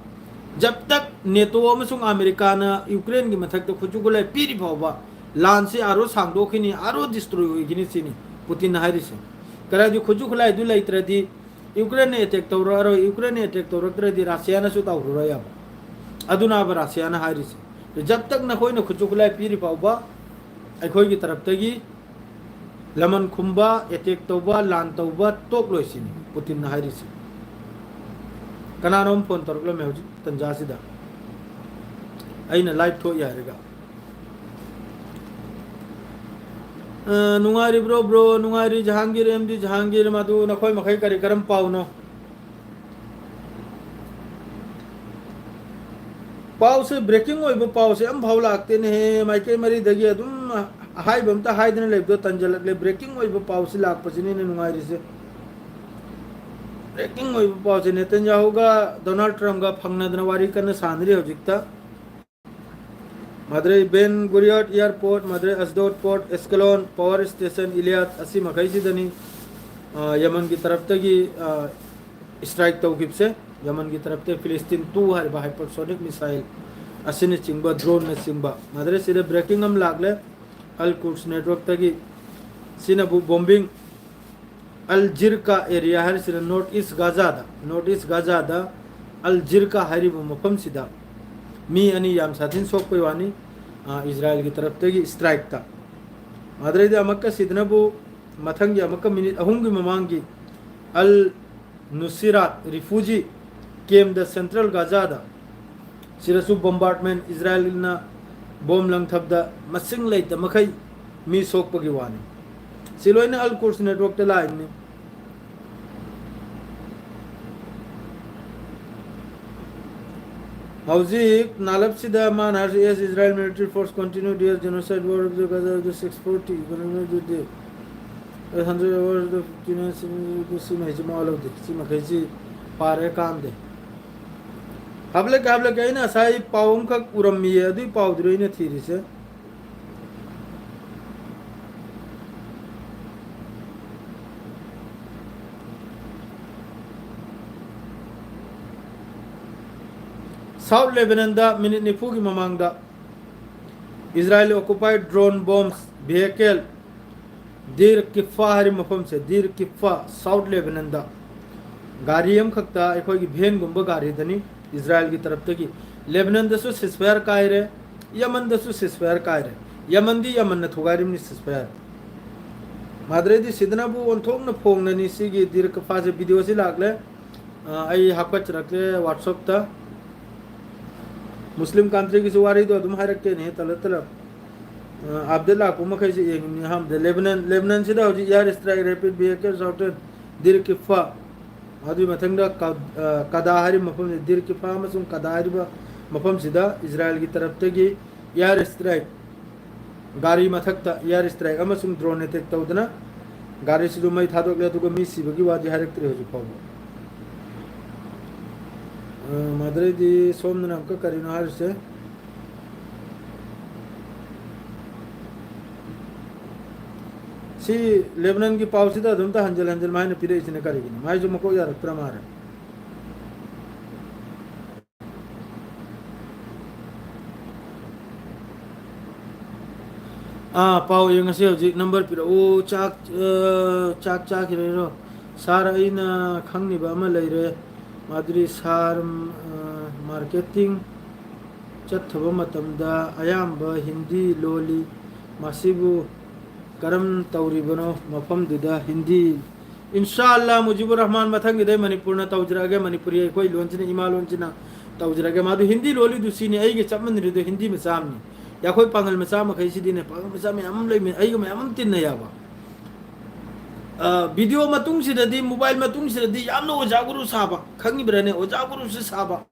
ꯖꯕ ꯇꯛ ꯅꯦꯇꯣ ꯑꯃꯁꯨꯡ ꯑꯃꯦꯔꯤꯀꯥꯅ ꯌꯨꯀ꯭ꯔꯦꯟꯒꯤ ꯃꯊꯛꯇ ꯈꯨꯠꯁꯨ ꯈꯨꯠꯂꯥꯏ ꯄꯤꯔꯤ ꯐꯥꯎꯕ ꯂꯥꯟꯁꯤ ꯑꯥꯔꯣ ꯁꯥꯡꯗꯣꯛꯈꯤꯅꯤ, ꯑꯥꯔꯣ ꯗꯤꯁꯇ꯭ꯔꯣꯏ ꯑꯣꯏꯈꯤꯅꯤ ꯁꯤꯅꯤ ꯄꯨꯇꯤꯟꯅ ꯍꯥꯏꯔꯤꯁꯦ꯫ ꯀꯔꯥꯏꯗꯤ ꯈꯨꯠꯁꯨ ꯈꯨꯠꯂꯥꯏꯗꯨ ꯂꯩꯇ꯭ꯔꯗꯤ ꯌꯨꯀ꯭ꯔꯦꯟꯅ ꯑꯦꯇꯦꯛ ꯇꯧꯔꯛꯑꯔꯣꯏ, ꯌꯨꯀ꯭ꯔꯦꯟꯅ ꯑꯦꯇꯦꯛ ꯇꯧꯔꯛꯇ꯭ꯔꯗꯤ ꯔꯁꯤꯌꯥꯅꯁꯨ ꯇꯧꯔꯔꯣꯏ ꯍꯥꯏꯕ꯫ ꯑꯗꯨꯅꯕ ꯔꯁꯤꯌꯥꯅ ꯍꯥꯏꯔꯤꯁꯦ, ꯖꯕ ꯇꯛ ꯅꯈꯣꯏꯅ ꯈꯨꯠꯁꯨ ꯈꯨꯠꯂꯥꯏ ꯄꯤꯔꯤ ꯐꯥꯎꯕ ꯑꯩꯈꯣꯏꯒꯤ ꯇꯔꯞꯇꯒꯤ ꯂꯃꯟ ꯈꯨꯝꯕ, ꯑꯦꯇꯦꯛ ꯇꯧꯕ, ꯂꯥꯟ ꯇꯧꯕ ꯇꯣꯛꯂꯣꯏ ꯁꯤꯅꯤ ꯄꯨꯇꯤꯟꯅ ꯍꯥꯏꯔꯤꯁꯤ꯫ ꯀꯅꯥꯅꯣꯝ ꯐꯣꯟ ꯇꯧꯔꯛꯂꯝꯃꯦ ꯍꯧꯖꯤꯛ ꯇꯟꯖꯥꯁꯤꯗ, ꯑꯩꯅ ꯂꯥꯏꯚ ꯊꯣꯛꯏ ꯍꯥꯏꯔꯒ꯫ ꯑ, ꯅꯨꯡꯉꯥꯏꯔꯤꯕ꯭ꯔꯣ ꯕ꯭ꯔꯣ? ꯅꯨꯡꯉꯥꯏꯔꯤ ꯖꯍꯥꯡꯒꯤꯔ, ꯑꯦꯝ ꯗꯤ ꯖꯍꯥꯡꯒꯤꯔ, ꯃꯗꯨ ꯅꯈꯣꯏ ꯃꯈꯩ ꯀꯔꯤ ꯀꯔꯝ ꯄꯥꯎꯅꯣ? ꯄꯥꯎꯁꯦ, ꯕ꯭ꯔꯦꯀꯤꯡ ꯑꯣꯏꯕ ꯄꯥꯎꯁꯦ ꯑꯝꯐꯥꯎ ꯂꯥꯛꯇꯦꯅꯦꯍꯦ꯫ ꯃꯥꯏꯀꯩ ꯃꯔꯤꯗꯒꯤ ꯑꯗꯨꯝ ꯑꯍꯥꯏꯕ ꯑꯝꯇ ꯍꯥꯏꯗꯅ ꯂꯩꯕꯗꯣ ꯇꯟꯖꯜꯂꯛꯂꯦ꯫ ꯕ꯭ꯔꯦꯀꯤꯡ ꯑꯣꯏꯕ ꯄꯥꯎꯁꯦ ꯂꯥꯛꯄꯁꯤꯅꯤꯅꯦ ꯅꯨꯡꯉꯥꯏꯔꯤꯁꯦ꯫ ꯕ꯭ꯔꯦꯀꯤꯡ ꯑꯣꯏꯕ ꯄꯥꯎꯁꯦ, ꯅꯦꯇꯟꯌꯥꯍꯨꯒ ꯗꯣꯅꯥꯜꯗ ꯇ꯭ꯔꯝꯞꯒ ꯐꯪꯅꯗꯅ ꯋꯥꯔꯤ ꯀꯟꯅ ꯁꯥꯟꯅꯔꯤ ꯍꯧꯖꯤꯛꯇ꯫ ꯃꯗ꯭ꯔꯩ ꯕꯦꯟ ꯒꯨꯔꯤꯌꯥꯠ ꯑꯦꯌꯥꯔꯄꯣꯔꯠ, ꯃꯗ꯭ꯔꯩ ꯑꯁꯗꯣꯗ ꯄꯣꯔꯠ, ꯑꯦꯁꯀꯦꯂꯣꯟ ꯄꯋꯥꯔ ꯁ꯭ꯇꯦꯁꯟ, ꯏꯂꯤꯌꯥꯠ, ꯑꯁꯤ ꯃꯈꯩꯁꯤꯗꯅꯤ, ꯑ, ꯌꯃꯟꯒꯤ ꯇꯔꯞꯇꯒꯤ, ꯑ, ꯁ꯭ꯇ꯭ꯔꯥꯏꯛ ꯇꯧꯈꯤꯕꯁꯦ꯫ ꯌꯃꯟꯒꯤ ꯇꯔꯞꯇ ꯐꯤꯂꯤꯁꯇꯤꯟ ꯇꯨ ꯍꯥꯏꯔꯤꯕ ꯍꯥꯏꯄꯔꯁꯣꯅꯤꯛ ꯃꯤꯁꯥꯏꯜ ꯑꯁꯤꯅꯁꯤꯡꯕ, ꯗ꯭ꯔꯣꯟꯅꯆꯤꯡꯕ꯫ ꯃꯗ꯭ꯔꯩꯁꯤꯗ ꯕ꯭ꯔꯦꯀꯤꯡ ꯑꯃ ꯂꯥꯛꯂꯦ ꯑꯜ ꯀꯨꯔꯁ ꯅꯦꯠꯋꯔꯛꯇꯒꯤ꯫ ꯁꯤꯅꯕꯨ ꯕꯣꯝꯕꯤꯡ ꯑꯜ ꯖꯤꯔꯀꯥ ꯑꯦꯔꯤꯌꯥ ꯍꯥꯏꯔꯤꯁꯤꯅ ꯅꯣꯔꯠ ꯏꯁ ꯒꯥꯖꯥꯗ, ꯅꯣꯔꯠ ꯏꯁ ꯒꯥꯖꯥꯗ ꯑꯜ ꯖꯤꯔꯀꯥ ꯍꯥꯏꯔꯤꯕ ꯃꯐꯝꯁꯤꯗ ꯃꯤ ꯑꯅꯤ ꯌꯥꯝ ꯁꯥꯊꯤꯅ ꯁꯣꯛꯄꯩ ꯋꯥꯅꯤ, ꯑ, ꯏꯖꯔꯥꯏꯜꯒꯤ ꯇꯔꯞꯇꯒꯤ ꯁ꯭ꯇ꯭ꯔꯥꯏꯛꯇ꯫ ꯑꯗꯨꯗꯩꯗꯤ ꯑꯃꯨꯛꯀ ꯁꯤꯗꯅꯕꯨ ꯃꯊꯪꯒꯤ ꯑꯃꯨꯛꯀ ꯃꯤꯅꯤꯠ ꯑꯍꯨꯝꯒꯤ ꯃꯃꯥꯡꯒꯤ ꯑꯜ ꯅꯨꯁꯤꯔꯥꯠ ꯔꯤꯐ꯭ꯌꯨꯖꯤ ꯀꯦꯝꯗ ꯁꯦꯟꯇ꯭ꯔꯦꯜ ꯒꯥꯖꯥꯗ ꯁꯤꯗꯁꯨ ꯕꯣꯝꯕꯥꯔꯗꯃꯦꯟ, ꯏꯖꯔꯥꯏꯜꯅ ꯕꯣꯝ ꯂꯪꯊꯕꯗ ꯃꯁꯤꯡ ꯂꯩꯇ ꯃꯈꯩ ꯃꯤ ꯁꯣꯛꯄꯒꯤ ꯋꯥꯅꯤ꯫ ꯁꯤ ꯂꯣꯏꯅ ꯑꯜ ꯀꯨꯔꯁ ꯅꯦꯠꯋꯔꯛꯇ ꯂꯥꯛꯏꯕꯅꯤ꯫ ꯍꯧꯖꯤꯛ ꯅꯥꯂꯞꯁꯤꯗ ꯃꯥꯅ ꯍꯥꯏꯔꯤꯁꯤ, "Yes, Israel military force continue their genocide war of the Gaza of the six forty, eight hundred hours of genocide," ꯁꯤ ꯃꯈꯩꯁꯤ ꯃꯋꯥ ꯂꯧꯗꯦ꯫ ꯁꯤ ꯃꯈꯩꯁꯤ ꯄꯥꯔꯦ ꯀꯥꯟꯗꯦ꯫ ꯍꯥꯞꯂꯛꯀꯦ, ꯍꯥꯞꯂꯛꯀꯦ꯫ ꯑꯩꯅ ꯉꯁꯥꯏ ꯄꯥꯎ ꯑꯃꯈꯛ ꯎꯔꯝꯃꯤꯌꯦ, ꯑꯗꯨꯏ ꯄꯥꯎꯗꯨꯅꯦ ꯑꯩꯅ ꯊꯤꯔꯤꯁꯦ꯫ South Lebanon ꯗ ꯃꯤꯅꯤꯠ ꯅꯤꯐꯨꯒꯤ ꯃꯃꯥꯡꯗ Israel occupied drone bombs vehicle ꯗꯤꯔ ꯀꯤꯐꯥ ꯍꯥꯏꯔꯤꯕ ꯃꯐꯝꯁꯦ, ꯗꯤꯔ ꯀꯤꯐꯥ, South Lebanon ꯗ ꯒꯥꯔꯤ ꯑꯃꯈꯛꯇ, ꯑꯩꯈꯣꯏꯒꯤ van ꯒꯨꯝꯕ ꯒꯥꯔꯤꯗꯅꯤ, ꯏꯖꯔꯥꯏꯜꯒꯤ ꯇꯔꯞꯇꯒꯤ꯫ ꯂꯦꯕꯅꯟꯗꯁꯨ ceasefire ꯀꯥꯏꯔꯦ, ꯌꯃꯟꯗꯁꯨ ceasefire ꯀꯥꯏꯔꯦ꯫ ꯌꯃꯟꯗꯤ ꯌꯃꯟꯅ ꯊꯨꯒꯥꯏꯔꯤꯕꯅꯤ ceasefire꯫ ꯃꯥꯗ꯭ꯔꯦꯗꯤ ꯁꯤꯗꯅꯕꯨ ꯑꯣꯟꯊꯣꯛꯅ ꯐꯣꯡꯅꯅꯤ ꯁꯤꯒꯤ ꯗꯤꯔ ꯀꯤꯐꯥꯁꯦ꯫ Video ꯁꯤ ꯂꯥꯛꯂꯦ꯫ ꯑ, ꯑꯩ ꯍꯥꯞꯀꯠꯆꯔꯛꯀꯦ WhatsApp ꯇ꯫ Muslim country ꯒꯤꯁꯨ ꯋꯥꯔꯤꯗꯣ ꯑꯗꯨꯝ ꯍꯥꯏꯔꯛꯀꯦꯅꯦ, ꯇꯂꯞ ꯇꯂꯞ꯫ ꯑ, update ꯂꯥꯛꯄ ꯃꯈꯩꯁꯦ ꯌꯦꯡꯉꯤꯅꯤ꯫ ꯑꯍꯥꯟꯕꯗ ꯂꯦꯕꯅꯟ, ꯂꯦꯕꯅꯟꯁꯤꯗ ꯍꯧꯖꯤꯛ air strike, rapid vehicle shouted, ꯗꯤꯔ ꯀꯤꯐꯥ꯫ ꯑꯗꯨꯒꯤ ꯃꯊꯪꯗ ꯀ-, ꯑ, ꯀꯗꯥ ꯍꯥꯏꯔꯤꯕ ꯃꯐꯝꯁꯤ, ꯗꯤꯔ ꯀꯤꯐꯥ ꯑꯃꯁꯨꯡ ꯀꯗꯥ ꯍꯥꯏꯔꯤꯕ ꯃꯐꯝꯁꯤꯗ ꯏꯖꯔꯥꯏꯜꯒꯤ ꯇꯔꯞꯇꯒꯤ air strike꯫ ꯒꯥꯔꯤ ꯃꯊꯛꯇ air strike ꯑꯃꯁꯨꯡ drone attack ꯇꯧꯗꯨꯅ ꯒꯥꯔꯤꯁꯤꯁꯨ ꯃꯩ ꯊꯥꯗꯣꯛꯂꯦ, ꯑꯗꯨꯒ ꯃꯤ ꯁꯤꯕꯒꯤ ꯋꯥꯗꯤ ꯍꯥꯏꯔꯛꯇ꯭ꯔꯤ ꯍꯧꯖꯤꯛ ꯐꯥꯎꯕ꯫ ꯑ, ꯃꯗꯨꯗꯩꯗꯤ ꯁꯣꯝꯗꯅ ꯑꯃꯨꯛꯀ ꯀꯔꯤꯅꯣ ꯍꯥꯏꯔꯤꯁꯦ? ꯁꯤ ꯂꯦꯕꯅꯟꯒꯤ ꯄꯥꯎꯁꯤꯗ ꯑꯗꯨꯝꯇ ꯍꯟꯖꯤꯜ ꯍꯟꯖꯤꯜ ꯍꯥꯏꯅ ꯄꯤꯔꯛꯏꯁꯤꯅ ꯀꯔꯤꯒꯤꯅꯣ? ꯃꯥꯏꯁꯨ ꯃꯀꯣꯛ ꯌꯥꯔꯛꯇ꯭ꯔ ꯃꯥꯜꯂꯦ꯫ ꯑꯥ, ꯄꯥꯎ ꯌꯦꯡꯉꯁꯤ ꯍꯧꯖꯤꯛ꯫ Number ꯄꯤꯔꯛꯎ꯫ ꯆꯥꯛ, ꯑ, ꯆꯥꯛ ꯆꯥꯈꯤꯔꯣꯏꯔꯣ? Sir, ꯑꯩꯅ ꯈꯪꯉꯤꯕ ꯑꯃ ꯂꯩꯔꯦ꯫ ꯃꯥꯗꯨꯔꯤ sir, ꯑ, marketing ꯆꯠꯊꯕ ꯃꯇꯝꯗ ꯑꯌꯥꯝꯕ ꯍꯤꯟꯗꯤ ꯂꯣꯜꯂꯤ꯫ ꯃꯁꯤꯕꯨ ꯀꯔꯝ ꯇꯧꯔꯤꯕꯅꯣ? ꯃꯐꯝꯗꯨꯗ ꯍꯤꯟꯗꯤ ꯏꯟꯁꯥ ꯑꯜꯂꯥ, ꯃꯨꯖꯤꯕꯨꯔ ꯔꯍꯃꯥꯟ, ꯃꯊꯪꯒꯤꯗꯩ ꯃꯅꯤꯄꯨꯔꯅ ꯇꯧꯖꯔꯛꯑꯒꯦ꯫ ꯃꯅꯤꯄꯨꯔꯤ ꯑꯩꯈꯣꯏ ꯂꯣꯟꯁꯤꯅ, ꯏꯃꯥ ꯂꯣꯟꯁꯤꯅ ꯇꯧꯖꯔꯛꯑꯒꯦ꯫ ꯃꯥꯗꯨ ꯍꯤꯟꯗꯤ ꯂꯣꯜꯂꯤꯗꯨ ꯁꯤꯅꯤ, ꯑꯩꯒ ꯆꯞ ꯃꯥꯟꯅꯔꯤꯗꯨ ꯍꯤꯟꯗꯤ ꯃꯆꯥ ꯑꯃꯅꯤ꯫ ꯑꯩꯈꯣꯏ ꯄꯥꯡꯒꯜ ꯃꯆꯥ ꯃꯈꯩꯁꯤꯗꯤꯅꯦ, ꯄꯥꯡꯒꯜ ꯃꯆꯥ ꯃꯌꯥꯝ ꯑꯃ ꯂꯩꯕꯅꯤ, ꯑꯩꯒ ꯃꯌꯥꯝ ꯑꯃ ꯇꯤꯟꯅꯩ ꯍꯥꯏꯕ꯫ ꯑ, video ꯃꯇꯨꯡꯁꯤꯗꯗꯤ, mobile ꯃꯇꯨꯡꯁꯤꯗꯗꯤ ꯌꯥꯝꯅ ꯑꯣꯖꯥ ꯒꯨꯔꯨ ꯁꯥꯕ, ꯈꯪꯉꯤꯕ꯭ꯔꯥꯅꯦ? ꯑꯣꯖꯥ ꯒꯨꯔꯨꯁꯨ ꯁꯥꯕ,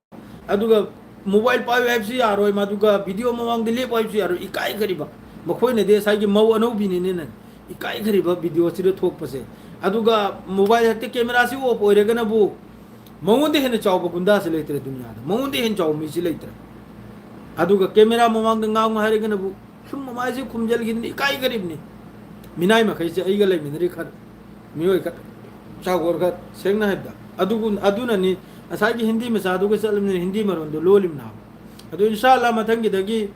ꯑꯗꯨꯒ mobile ꯄꯥꯏꯌꯨ ꯍꯥꯏꯕꯁꯨ ꯌꯥꯔꯣꯏ, ꯃꯗꯨꯒ video ꯃꯃꯥꯡꯗ ꯂꯦꯞꯄꯨ ꯍꯥꯏꯕꯁꯨ ꯌꯥꯔꯣꯏ꯫ ꯏꯀꯥꯏꯈꯔꯤꯕ, ꯃꯈꯣꯏꯅꯗꯤ ꯉꯁꯥꯏꯒꯤ ꯃꯧ ꯑꯅꯧꯕꯤꯅꯤꯅꯦ ꯅꯪ꯫ ꯏꯀꯥꯏꯈ꯭ꯔꯤꯕ video ꯁꯤꯗ ꯊꯣꯛꯄꯁꯦ꯫ ꯑꯗꯨꯒ mobile ꯍꯦꯛꯇ camera ꯁꯤ off ꯑꯣꯏꯔꯒꯅꯕꯨ ꯃꯉꯣꯟꯗ ꯍꯦꯟꯅ ꯆꯥꯎꯕ ꯒꯨꯟꯗꯥꯁꯤ ꯂꯩꯇ꯭ꯔꯦ ꯗꯨꯅꯤꯌꯥꯗ, ꯃꯉꯣꯟꯗ ꯍꯦꯟꯅ ꯆꯥꯎꯕ ꯃꯤꯁꯤ ꯂꯩꯇ꯭ꯔꯦ꯫ ꯑꯗꯨꯒ camera ꯃꯃꯥꯡꯗ ꯉꯥꯡꯉꯨ ꯍꯥꯏꯔꯒꯅꯕꯨ ꯁꯨꯝ ꯃꯃꯥꯏꯁꯦ ꯈꯨꯝꯖꯤꯜꯈꯤꯗꯅ ꯏꯀꯥꯏꯈꯔꯤꯕꯅꯤ꯫ ꯃꯤꯅꯥꯏ ꯃꯈꯩꯁꯦ ꯑꯩꯒ ꯂꯩꯃꯤꯟꯅꯔꯤ ꯈꯔ, ꯃꯤꯑꯣꯏ ꯈꯔ, ꯆꯥꯎꯈꯣꯔ ꯈꯔ, ꯁꯦꯡꯅ ꯍꯥꯏꯕꯗ꯫ ꯑꯗꯨꯒꯨꯝ-, ꯑꯗꯨꯅꯅꯤ ꯉꯁꯥꯏꯒꯤ ꯍꯤꯟꯗꯤ ꯃꯆꯥꯗꯨꯒ ꯆꯠꯂꯕꯅꯤꯅ ꯍꯤꯟꯗꯤ ꯃꯔꯣꯟꯗꯣ ꯂꯣꯜꯂꯤꯕꯅꯦꯕ꯫ ꯑꯗꯨ ꯏꯟꯁꯥ ꯑꯜꯂꯥ ꯃꯊꯪꯒꯤꯗꯒꯤ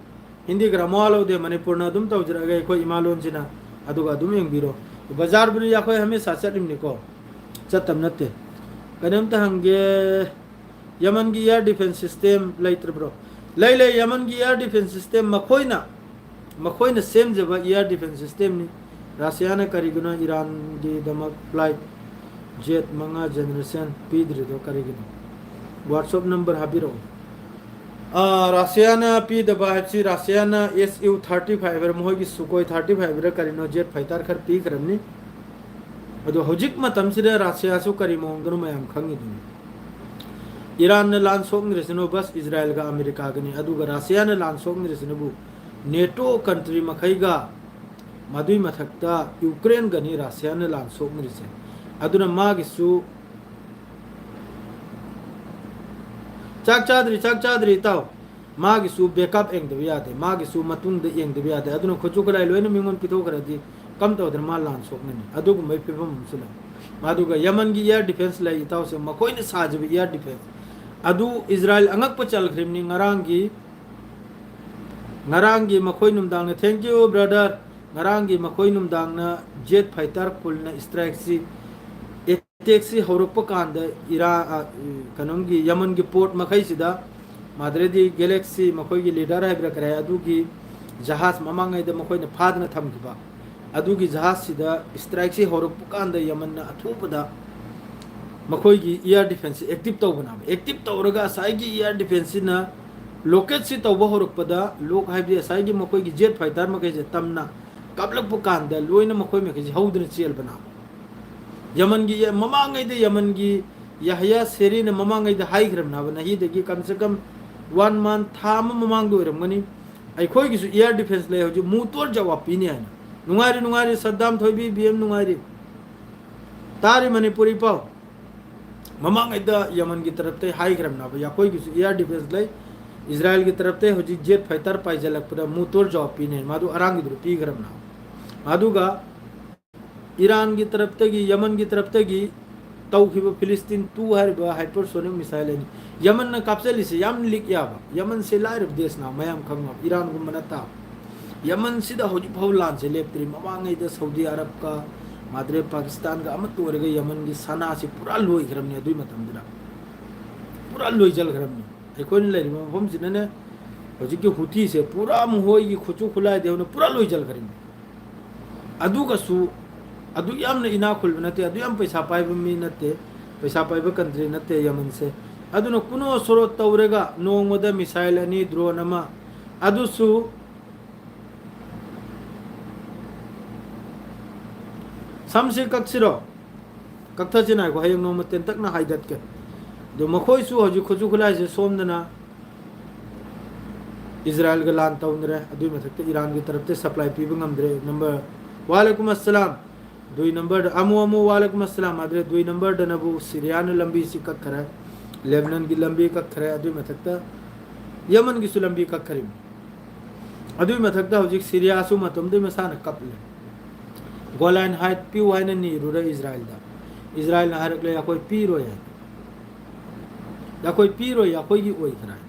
ꯍꯤꯟꯗꯤ ꯒ꯭ꯔꯥꯃꯥ ꯂꯧꯗꯦ, ꯃꯅꯤꯄꯨꯔꯅ ꯑꯗꯨꯝ ꯇꯧꯖꯔꯛꯑꯒꯦ ꯑꯩꯈꯣꯏ ꯏꯃꯥ ꯂꯣꯟꯁꯤꯅ꯫ ꯑꯗꯨꯒ ꯑꯗꯨꯝ ꯌꯦꯡꯕꯤꯔꯣ꯫ ꯕꯖꯥꯔꯕꯨꯗꯤ ꯑꯩꯈꯣꯏ ꯍꯃꯦꯁꯥ ꯆꯠꯂꯤꯕꯅꯤꯀꯣ, ꯆꯠꯇꯕ ꯅꯠꯇꯦ꯫ ꯀꯩꯅꯣꯝꯇ ꯍꯪꯒꯦ, ꯌꯃꯟꯒꯤ air defense system ꯂꯩꯇ꯭ꯔꯕ꯭ꯔꯣ? ꯂꯩ, ꯂꯩ, ꯌꯃꯟꯒꯤ air defense system ꯃꯈꯣꯏꯅ, ꯃꯈꯣꯏꯅ ꯁꯦꯝꯖꯕ air defense systemꯅꯤ꯫ ꯔꯁꯤꯌꯥꯅ ꯀꯔꯤꯒꯤꯅꯣ ꯏꯔꯥꯟꯒꯤꯗꯃꯛ flight jet ꯃꯉꯥ generation ꯄꯤꯗ꯭ꯔꯤꯗꯣ ꯀꯔꯤꯒꯤꯅꯣ? WhatsApp number ꯍꯥꯞꯄꯤꯔꯛꯑꯣ꯫ ꯑꯥ, ꯔꯁꯤꯌꯥꯅ ꯄꯤꯗꯕ ꯍꯥꯏꯕꯁꯤ, ꯔꯁꯤꯌꯥꯅ S U thirty five ꯍꯥꯏꯕ꯭ꯔꯥ, ꯃꯈꯣꯏꯒꯤ Sukhoi thirty five ꯍꯥꯏꯕ꯭ꯔꯥ ꯀꯔꯤꯅꯣ, jet fighter ꯈꯔ ꯄꯤꯈ꯭ꯔꯕꯅꯤ꯫ ꯑꯗꯣ ꯍꯧꯖꯤꯛ ꯃꯇꯝꯁꯤꯗ ꯔꯁꯤꯌꯥꯁꯨ ꯀꯔꯤ ꯃꯑꯣꯡꯗꯅꯣ ꯃꯌꯥꯝ ꯈꯪꯉꯤꯗꯨꯅꯤ꯫ ꯏꯔꯥꯟꯅ ꯂꯥꯟ ꯁꯣꯛꯅꯔꯤꯁꯤꯅꯣ ꯕꯁ ꯏꯖꯔꯥꯏꯜꯒ ꯑꯃꯦꯔꯤꯀꯥꯒꯅꯤ, ꯑꯗꯨꯒ ꯔꯁꯤꯌꯥꯅ ꯂꯥꯟ ꯁꯣꯛꯅꯔꯤꯁꯤꯅꯕꯨ NATO country ꯃꯈꯩꯒ, ꯃꯗꯨꯏ ꯃꯊꯛꯇ ꯌꯨꯀ꯭ꯔꯦꯟꯒꯅꯤ ꯔꯁꯤꯌꯥꯅ ꯂꯥꯟ ꯁꯣꯛꯅꯔꯤꯁꯦ꯫ ꯑꯗꯨꯅ ꯃꯥꯒꯤꯁꯨ, ꯆꯥꯛ ꯆꯥꯗ꯭ꯔꯤ, ꯆꯥꯛ ꯆꯥꯗ꯭ꯔꯤ ꯏꯇꯥꯎ꯫ ꯃꯥꯒꯤꯁꯨ backup ꯌꯦꯡꯗꯕ ꯌꯥꯗꯦ, ꯃꯥꯒꯤꯁꯨ ꯃꯇꯨꯡꯗ ꯌꯦꯡꯗꯕ ꯌꯥꯗꯦ꯫ ꯑꯗꯨꯅ ꯈꯨꯠꯁꯨ ꯈꯨꯠꯂꯥꯏ ꯂꯣꯏꯅ ꯃꯤꯉꯣꯟ ꯄꯤꯊꯣꯛꯈ꯭ꯔꯗꯤ ꯀꯝ ꯇꯧꯗꯅ ꯃꯥ ꯂꯥꯟ ꯁꯣꯛꯅꯅꯤ꯫ ꯑꯗꯨꯒꯨꯝꯕꯒꯤ ꯐꯤꯕꯝ ꯑꯃꯁꯨ ꯂꯩ꯫ ꯑꯗꯨꯒ ꯌꯃꯟꯒꯤ air defense ꯂꯩ ꯏꯇꯥꯎꯁꯦ, ꯃꯈꯣꯏꯅ ꯁꯥꯖꯕ air defense ꯑꯗꯨ ꯏꯖꯔꯥꯏꯜ ꯑꯉꯛꯄ ꯆꯜꯈ꯭ꯔꯤꯕꯅꯤ ꯉꯔꯥꯡꯒꯤ, ꯉꯔꯥꯡꯒꯤ ꯃꯈꯣꯏ ꯅꯨꯡꯗꯥꯡꯅ, thank you brother, ꯉꯔꯥꯡꯒꯤ ꯃꯈꯣꯏ ꯅꯨꯡꯗꯥꯡꯅ jet fighter ꯄꯨꯜꯅ strikeꯁꯤ, attackꯁꯤ ꯍꯧꯔꯛꯄ ꯀꯥꯟꯗ ꯏꯔꯥ-, ꯑ, ꯀꯩꯅꯣꯝꯒꯤ ꯌꯃꯟꯒꯤ port ꯃꯈꯩꯁꯤꯗ ꯃꯥꯗ꯭ꯔꯦꯗꯤ Galaxy ꯃꯈꯣꯏꯒꯤ leader ꯍꯥꯏꯕ꯭ꯔꯥ ꯀꯔꯤ ꯍꯥꯏ, ꯑꯗꯨꯒꯤ ꯖꯍꯥꯖ ꯃꯃꯥꯡꯉꯩꯗ ꯃꯈꯣꯏꯅ ꯐꯥꯗꯅ ꯊꯝꯈꯤꯕ, ꯑꯗꯨꯒꯤ ꯖꯍꯥꯖꯁꯤꯗ strikeꯁꯤ ꯍꯧꯔꯛꯄ ꯀꯥꯟꯗ ꯌꯃꯟꯅ ꯑꯊꯨꯕꯗ ꯃꯈꯣꯏꯒꯤ air defenseꯁꯤ active ꯇꯧꯕꯅꯦꯕ꯫ Active ꯇꯧꯔꯒ ꯉꯁꯥꯏꯒꯤ air defenseꯁꯤꯅ locate ꯁꯤ ꯇꯧꯕ ꯍꯧꯔꯛꯄꯗ, ꯂꯣꯛ ꯍꯥꯏꯕꯗꯤ ꯉꯁꯥꯏꯒꯤ ꯃꯈꯣꯏꯒꯤ jet fighter ꯃꯈꯩꯁꯦ ꯇꯝꯅ ꯀꯥꯞꯂꯛꯄ ꯀꯥꯟꯗ ꯂꯣꯏꯅ ꯃꯈꯣꯏ ꯃꯈꯩꯁꯦ ꯍꯧꯗꯅ ꯆꯦꯜꯕꯅꯦꯕ꯫ ꯌꯃꯟꯒꯤ, ꯃꯃꯥꯡꯉꯩꯗ ꯌꯃꯟꯒꯤ ꯌꯥꯍꯌꯥ ꯁꯦꯔꯤꯅ ꯃꯃꯥꯡꯉꯩꯗ ꯍꯥꯏꯈ꯭ꯔꯕꯅꯦꯕ, ꯅꯍꯤꯗꯒꯤ ꯀꯝ ꯁꯦ ꯀꯝ one month, ꯊꯥ ꯑꯃ ꯃꯃꯥꯡꯗ ꯑꯣꯏꯔꯝꯒꯅꯤ, ꯑꯩꯈꯣꯏꯒꯤꯁꯨ air defense ꯂꯩ, ꯍꯧꯖꯤꯛ ꯃꯨꯇꯣꯔ ꯖꯋꯥꯕ ꯄꯤꯅꯤ ꯍꯥꯏꯅ꯫ ꯅꯨꯡꯉꯥꯏꯔꯤ, ꯅꯨꯡꯉꯥꯏꯔꯤ, ꯁꯗꯥꯝ ꯊꯣꯏꯕꯤ, B M ꯅꯨꯡꯉꯥꯏꯔꯤ꯫ ꯇꯥꯔꯤ ꯃꯅꯤꯄꯨꯔꯤ ꯄꯥꯎ꯫ ꯃꯃꯥꯡꯉꯩꯗ ꯌꯃꯟꯒꯤ ꯇꯔꯞꯇꯩ ꯍꯥꯏꯈ꯭ꯔꯕꯅꯦꯕ, ꯑꯩꯈꯣꯏꯒꯤꯁꯨ air defense ꯂꯩ꯫ ꯏꯖꯔꯥꯏꯜꯒꯤ ꯇꯔꯞꯇꯩ ꯍꯧꯖꯤꯛ jet fighter ꯄꯥꯏꯁꯤꯜꯂꯛꯄꯗ ꯃꯨꯇꯣꯔ ꯖꯋꯥꯕ ꯄꯤꯅꯤ ꯍꯥꯏꯅ, ꯃꯥꯗꯨ ꯑꯔꯥꯡꯒꯤꯗꯨꯗ ꯄꯤꯈ꯭ꯔꯕꯅꯦꯕ꯫ ꯑꯗꯨꯒ ꯏꯔꯥꯟꯒꯤ ꯇꯔꯞꯇꯒꯤ, ꯌꯃꯟꯒꯤ ꯇꯔꯞꯇꯒꯤ ꯇꯧꯈꯤꯕ ꯐꯤꯂꯤꯁꯇꯤꯟ ꯇꯨ ꯍꯥꯏꯔꯤꯕ hypersonic missile ꯑꯅꯤ꯫ ꯌꯃꯟꯅ ꯀꯥꯞꯆꯜꯂꯤꯁꯦ ꯌꯥꯝ ꯂꯤꯛ ꯌꯥꯕ, ꯌꯃꯟꯁꯦ ꯂꯥꯏꯔꯕ ꯗꯦꯁꯅ ꯃꯌꯥꯝ ꯈꯪꯉꯕ, ꯏꯔꯥꯟꯒꯨꯝꯕ ꯅꯠꯇꯕ꯫ ꯌꯃꯟꯁꯤꯗ ꯍꯧꯖꯤꯛ ꯐꯥꯎ ꯂꯥꯟꯁꯦ ꯂꯦꯞꯇ꯭ꯔꯤ꯫ ꯃꯃꯥꯡꯉꯩꯗ ꯁꯧꯗꯤ ꯑꯔꯕꯀ, ꯃꯥꯗ꯭ꯔꯦ ꯄꯥꯀꯤꯁꯇꯥꯟꯒ ꯑꯃꯠꯇ ꯑꯣꯏꯔꯒ ꯌꯃꯟꯒꯤ ꯁꯅꯥꯁꯤ ꯄꯨꯔꯥ ꯂꯣꯏꯈ꯭ꯔꯕꯅꯤ꯫ ꯑꯗꯨꯒꯤ ꯃꯇꯝꯗꯨꯗ ꯄꯨꯔꯥ ꯂꯣꯏꯁꯤꯜꯈ꯭ꯔꯕꯅꯤ꯫ ꯑꯩꯈꯣꯏꯅ ꯂꯩꯔꯤꯕ ꯃꯐꯝꯁꯤꯅꯅꯦ, ꯍꯧꯖꯤꯛꯀꯤ ꯍꯨꯊꯤꯁꯦ ꯄꯨꯔꯥ ꯃꯈꯣꯏꯒꯤ ꯈꯨꯠꯁꯨ ꯈꯨꯠꯂꯥꯏꯗꯤ ꯍꯧꯅ ꯄꯨꯔꯥ ꯂꯣꯏꯁꯤꯜꯈ꯭ꯔꯤꯅꯤ꯫ ꯑꯗꯨꯒꯁꯨ ꯑꯗꯨ ꯌꯥꯝꯅ ꯏꯅꯥꯛ ꯈꯨꯜꯕ ꯅꯠꯇꯦ, ꯑꯗꯨ ꯌꯥꯝ ꯄꯩꯁꯥ ꯄꯥꯏꯕ ꯃꯤ ꯅꯠꯇꯦ, ꯄꯩꯁꯥ ꯄꯥꯏꯕ country ꯅꯠꯇꯦ ꯌꯃꯟꯁꯦ꯫ ꯑꯗꯨꯅ ꯀꯨꯅꯣ ꯁꯣꯔꯣ ꯇꯧꯔꯒ ꯅꯣꯡꯃꯗ missile ꯑꯅꯤ, drone ꯑꯃ, ꯑꯗꯨꯁꯨ ꯁꯝꯁꯤ ꯀꯛꯁꯤꯔꯣ? ꯀꯛꯊꯠꯁꯤ ꯉꯥꯏꯈꯣ, ꯍꯌꯦꯡ ꯅꯣꯡꯃ ꯇꯦꯟꯇꯛꯅ ꯍꯥꯏꯗꯠꯀꯦ꯫ ꯑꯗꯣ ꯃꯈꯣꯏꯁꯨ ꯍꯧꯖꯤꯛ ꯈꯨꯠꯁꯨ ꯈꯨꯠꯂꯥꯏꯁꯦ ꯁꯣꯝꯗꯅ ꯏꯖꯔꯥꯏꯜꯒ ꯂꯥꯟ ꯇꯧꯅꯔꯦ, ꯑꯗꯨꯒꯤ ꯃꯊꯛꯇ ꯏꯔꯥꯟꯒꯤ ꯇꯔꯞꯇ supply ꯄꯤꯕ ꯉꯝꯗ꯭ꯔꯦ꯫ Number, ꯋꯥꯂꯩꯀꯨꯝ ꯑꯁꯂꯥꯝ꯫ ꯗꯨꯏ number ꯗ ꯑꯃꯨ ꯑꯃꯨ ꯋꯥꯂꯩꯀꯨꯝ ꯑꯁꯂꯥꯝ꯫ ꯑꯗꯨꯗ ꯗꯨꯏ number ꯗꯅꯕꯨ ꯁꯤꯔꯤꯌꯥꯅ ꯂꯝꯕꯤꯁꯤ ꯀꯛꯈꯔꯦ, ꯂꯦꯕꯅꯟꯒꯤ ꯂꯝꯕꯤ ꯀꯛꯈꯔꯦ, ꯑꯗꯨꯒꯤ ꯃꯊꯛꯇ ꯌꯃꯟꯒꯤꯁꯨ ꯂꯝꯕꯤ ꯀꯛꯈꯔꯤꯕꯅꯤ꯫ ꯑꯗꯨꯒꯤ ꯃꯊꯛꯇ ꯍꯧꯖꯤꯛ ꯁꯤꯔꯤꯌꯥꯁꯨ ꯃꯇꯣꯝꯗꯩ ꯃꯁꯥꯅ ꯀꯞꯂꯦ꯫ ꯒꯣꯂꯥꯟ ꯍꯥꯏꯠ ꯄꯤꯌꯨ ꯍꯥꯏꯅ ꯅꯤꯔꯨꯔꯦ ꯏꯖꯔꯥꯏꯜꯗ꯫ ꯏꯖꯔꯥꯏꯜꯅ ꯍꯥꯏꯔꯛꯂꯦ, "ꯑꯩꯈꯣꯏ ꯄꯤꯔꯣꯏ" ꯍꯥꯏ꯫ "ꯑꯩꯈꯣꯏ ꯄꯤꯔꯣꯏ, ꯑꯩꯈꯣꯏꯒꯤ ꯑꯣꯏꯈ꯭ꯔꯦ" ꯍꯥꯏ꯫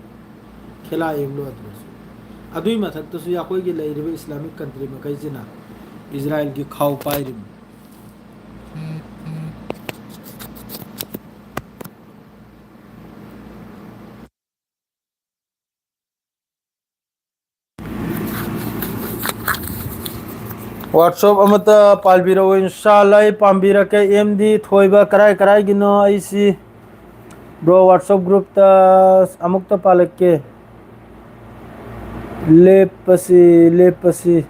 ꯈꯦꯂꯥ ꯌꯦꯡꯂꯣ ꯑꯗꯨꯁꯨ꯫ ꯑꯗꯨꯒꯤ ꯃꯊꯛꯇꯁꯨ ꯑꯩꯈꯣꯏꯒꯤ ꯂꯩꯔꯤꯕ Islamic country ꯃꯈꯩꯁꯤꯅ ꯏꯖꯔꯥꯏꯜꯒꯤ ꯈꯥꯎ ꯄꯥꯏꯔꯤꯕꯅꯤ꯫ WhatsApp ꯑꯃꯠꯇ ꯄꯥꯜꯕꯤꯔꯛꯎ, ꯏꯟꯁꯥꯜꯂꯥ ꯑꯩ ꯄꯥꯝꯕꯤꯔꯛꯀꯦ꯫ ꯑꯦꯝ ꯗꯤ ꯊꯣꯏꯕ ꯀꯔꯥꯏ ꯀꯔꯥꯏꯒꯤꯅꯣ? ꯑꯩꯁꯤ ꯕ꯭ꯔꯣ, WhatsApp group ꯇ ꯑꯃꯨꯛꯇ ꯄꯥꯜꯂꯛꯀꯦ꯫ ꯂꯦꯞꯄꯁꯤ, ꯂꯦꯞꯄꯁꯤ꯫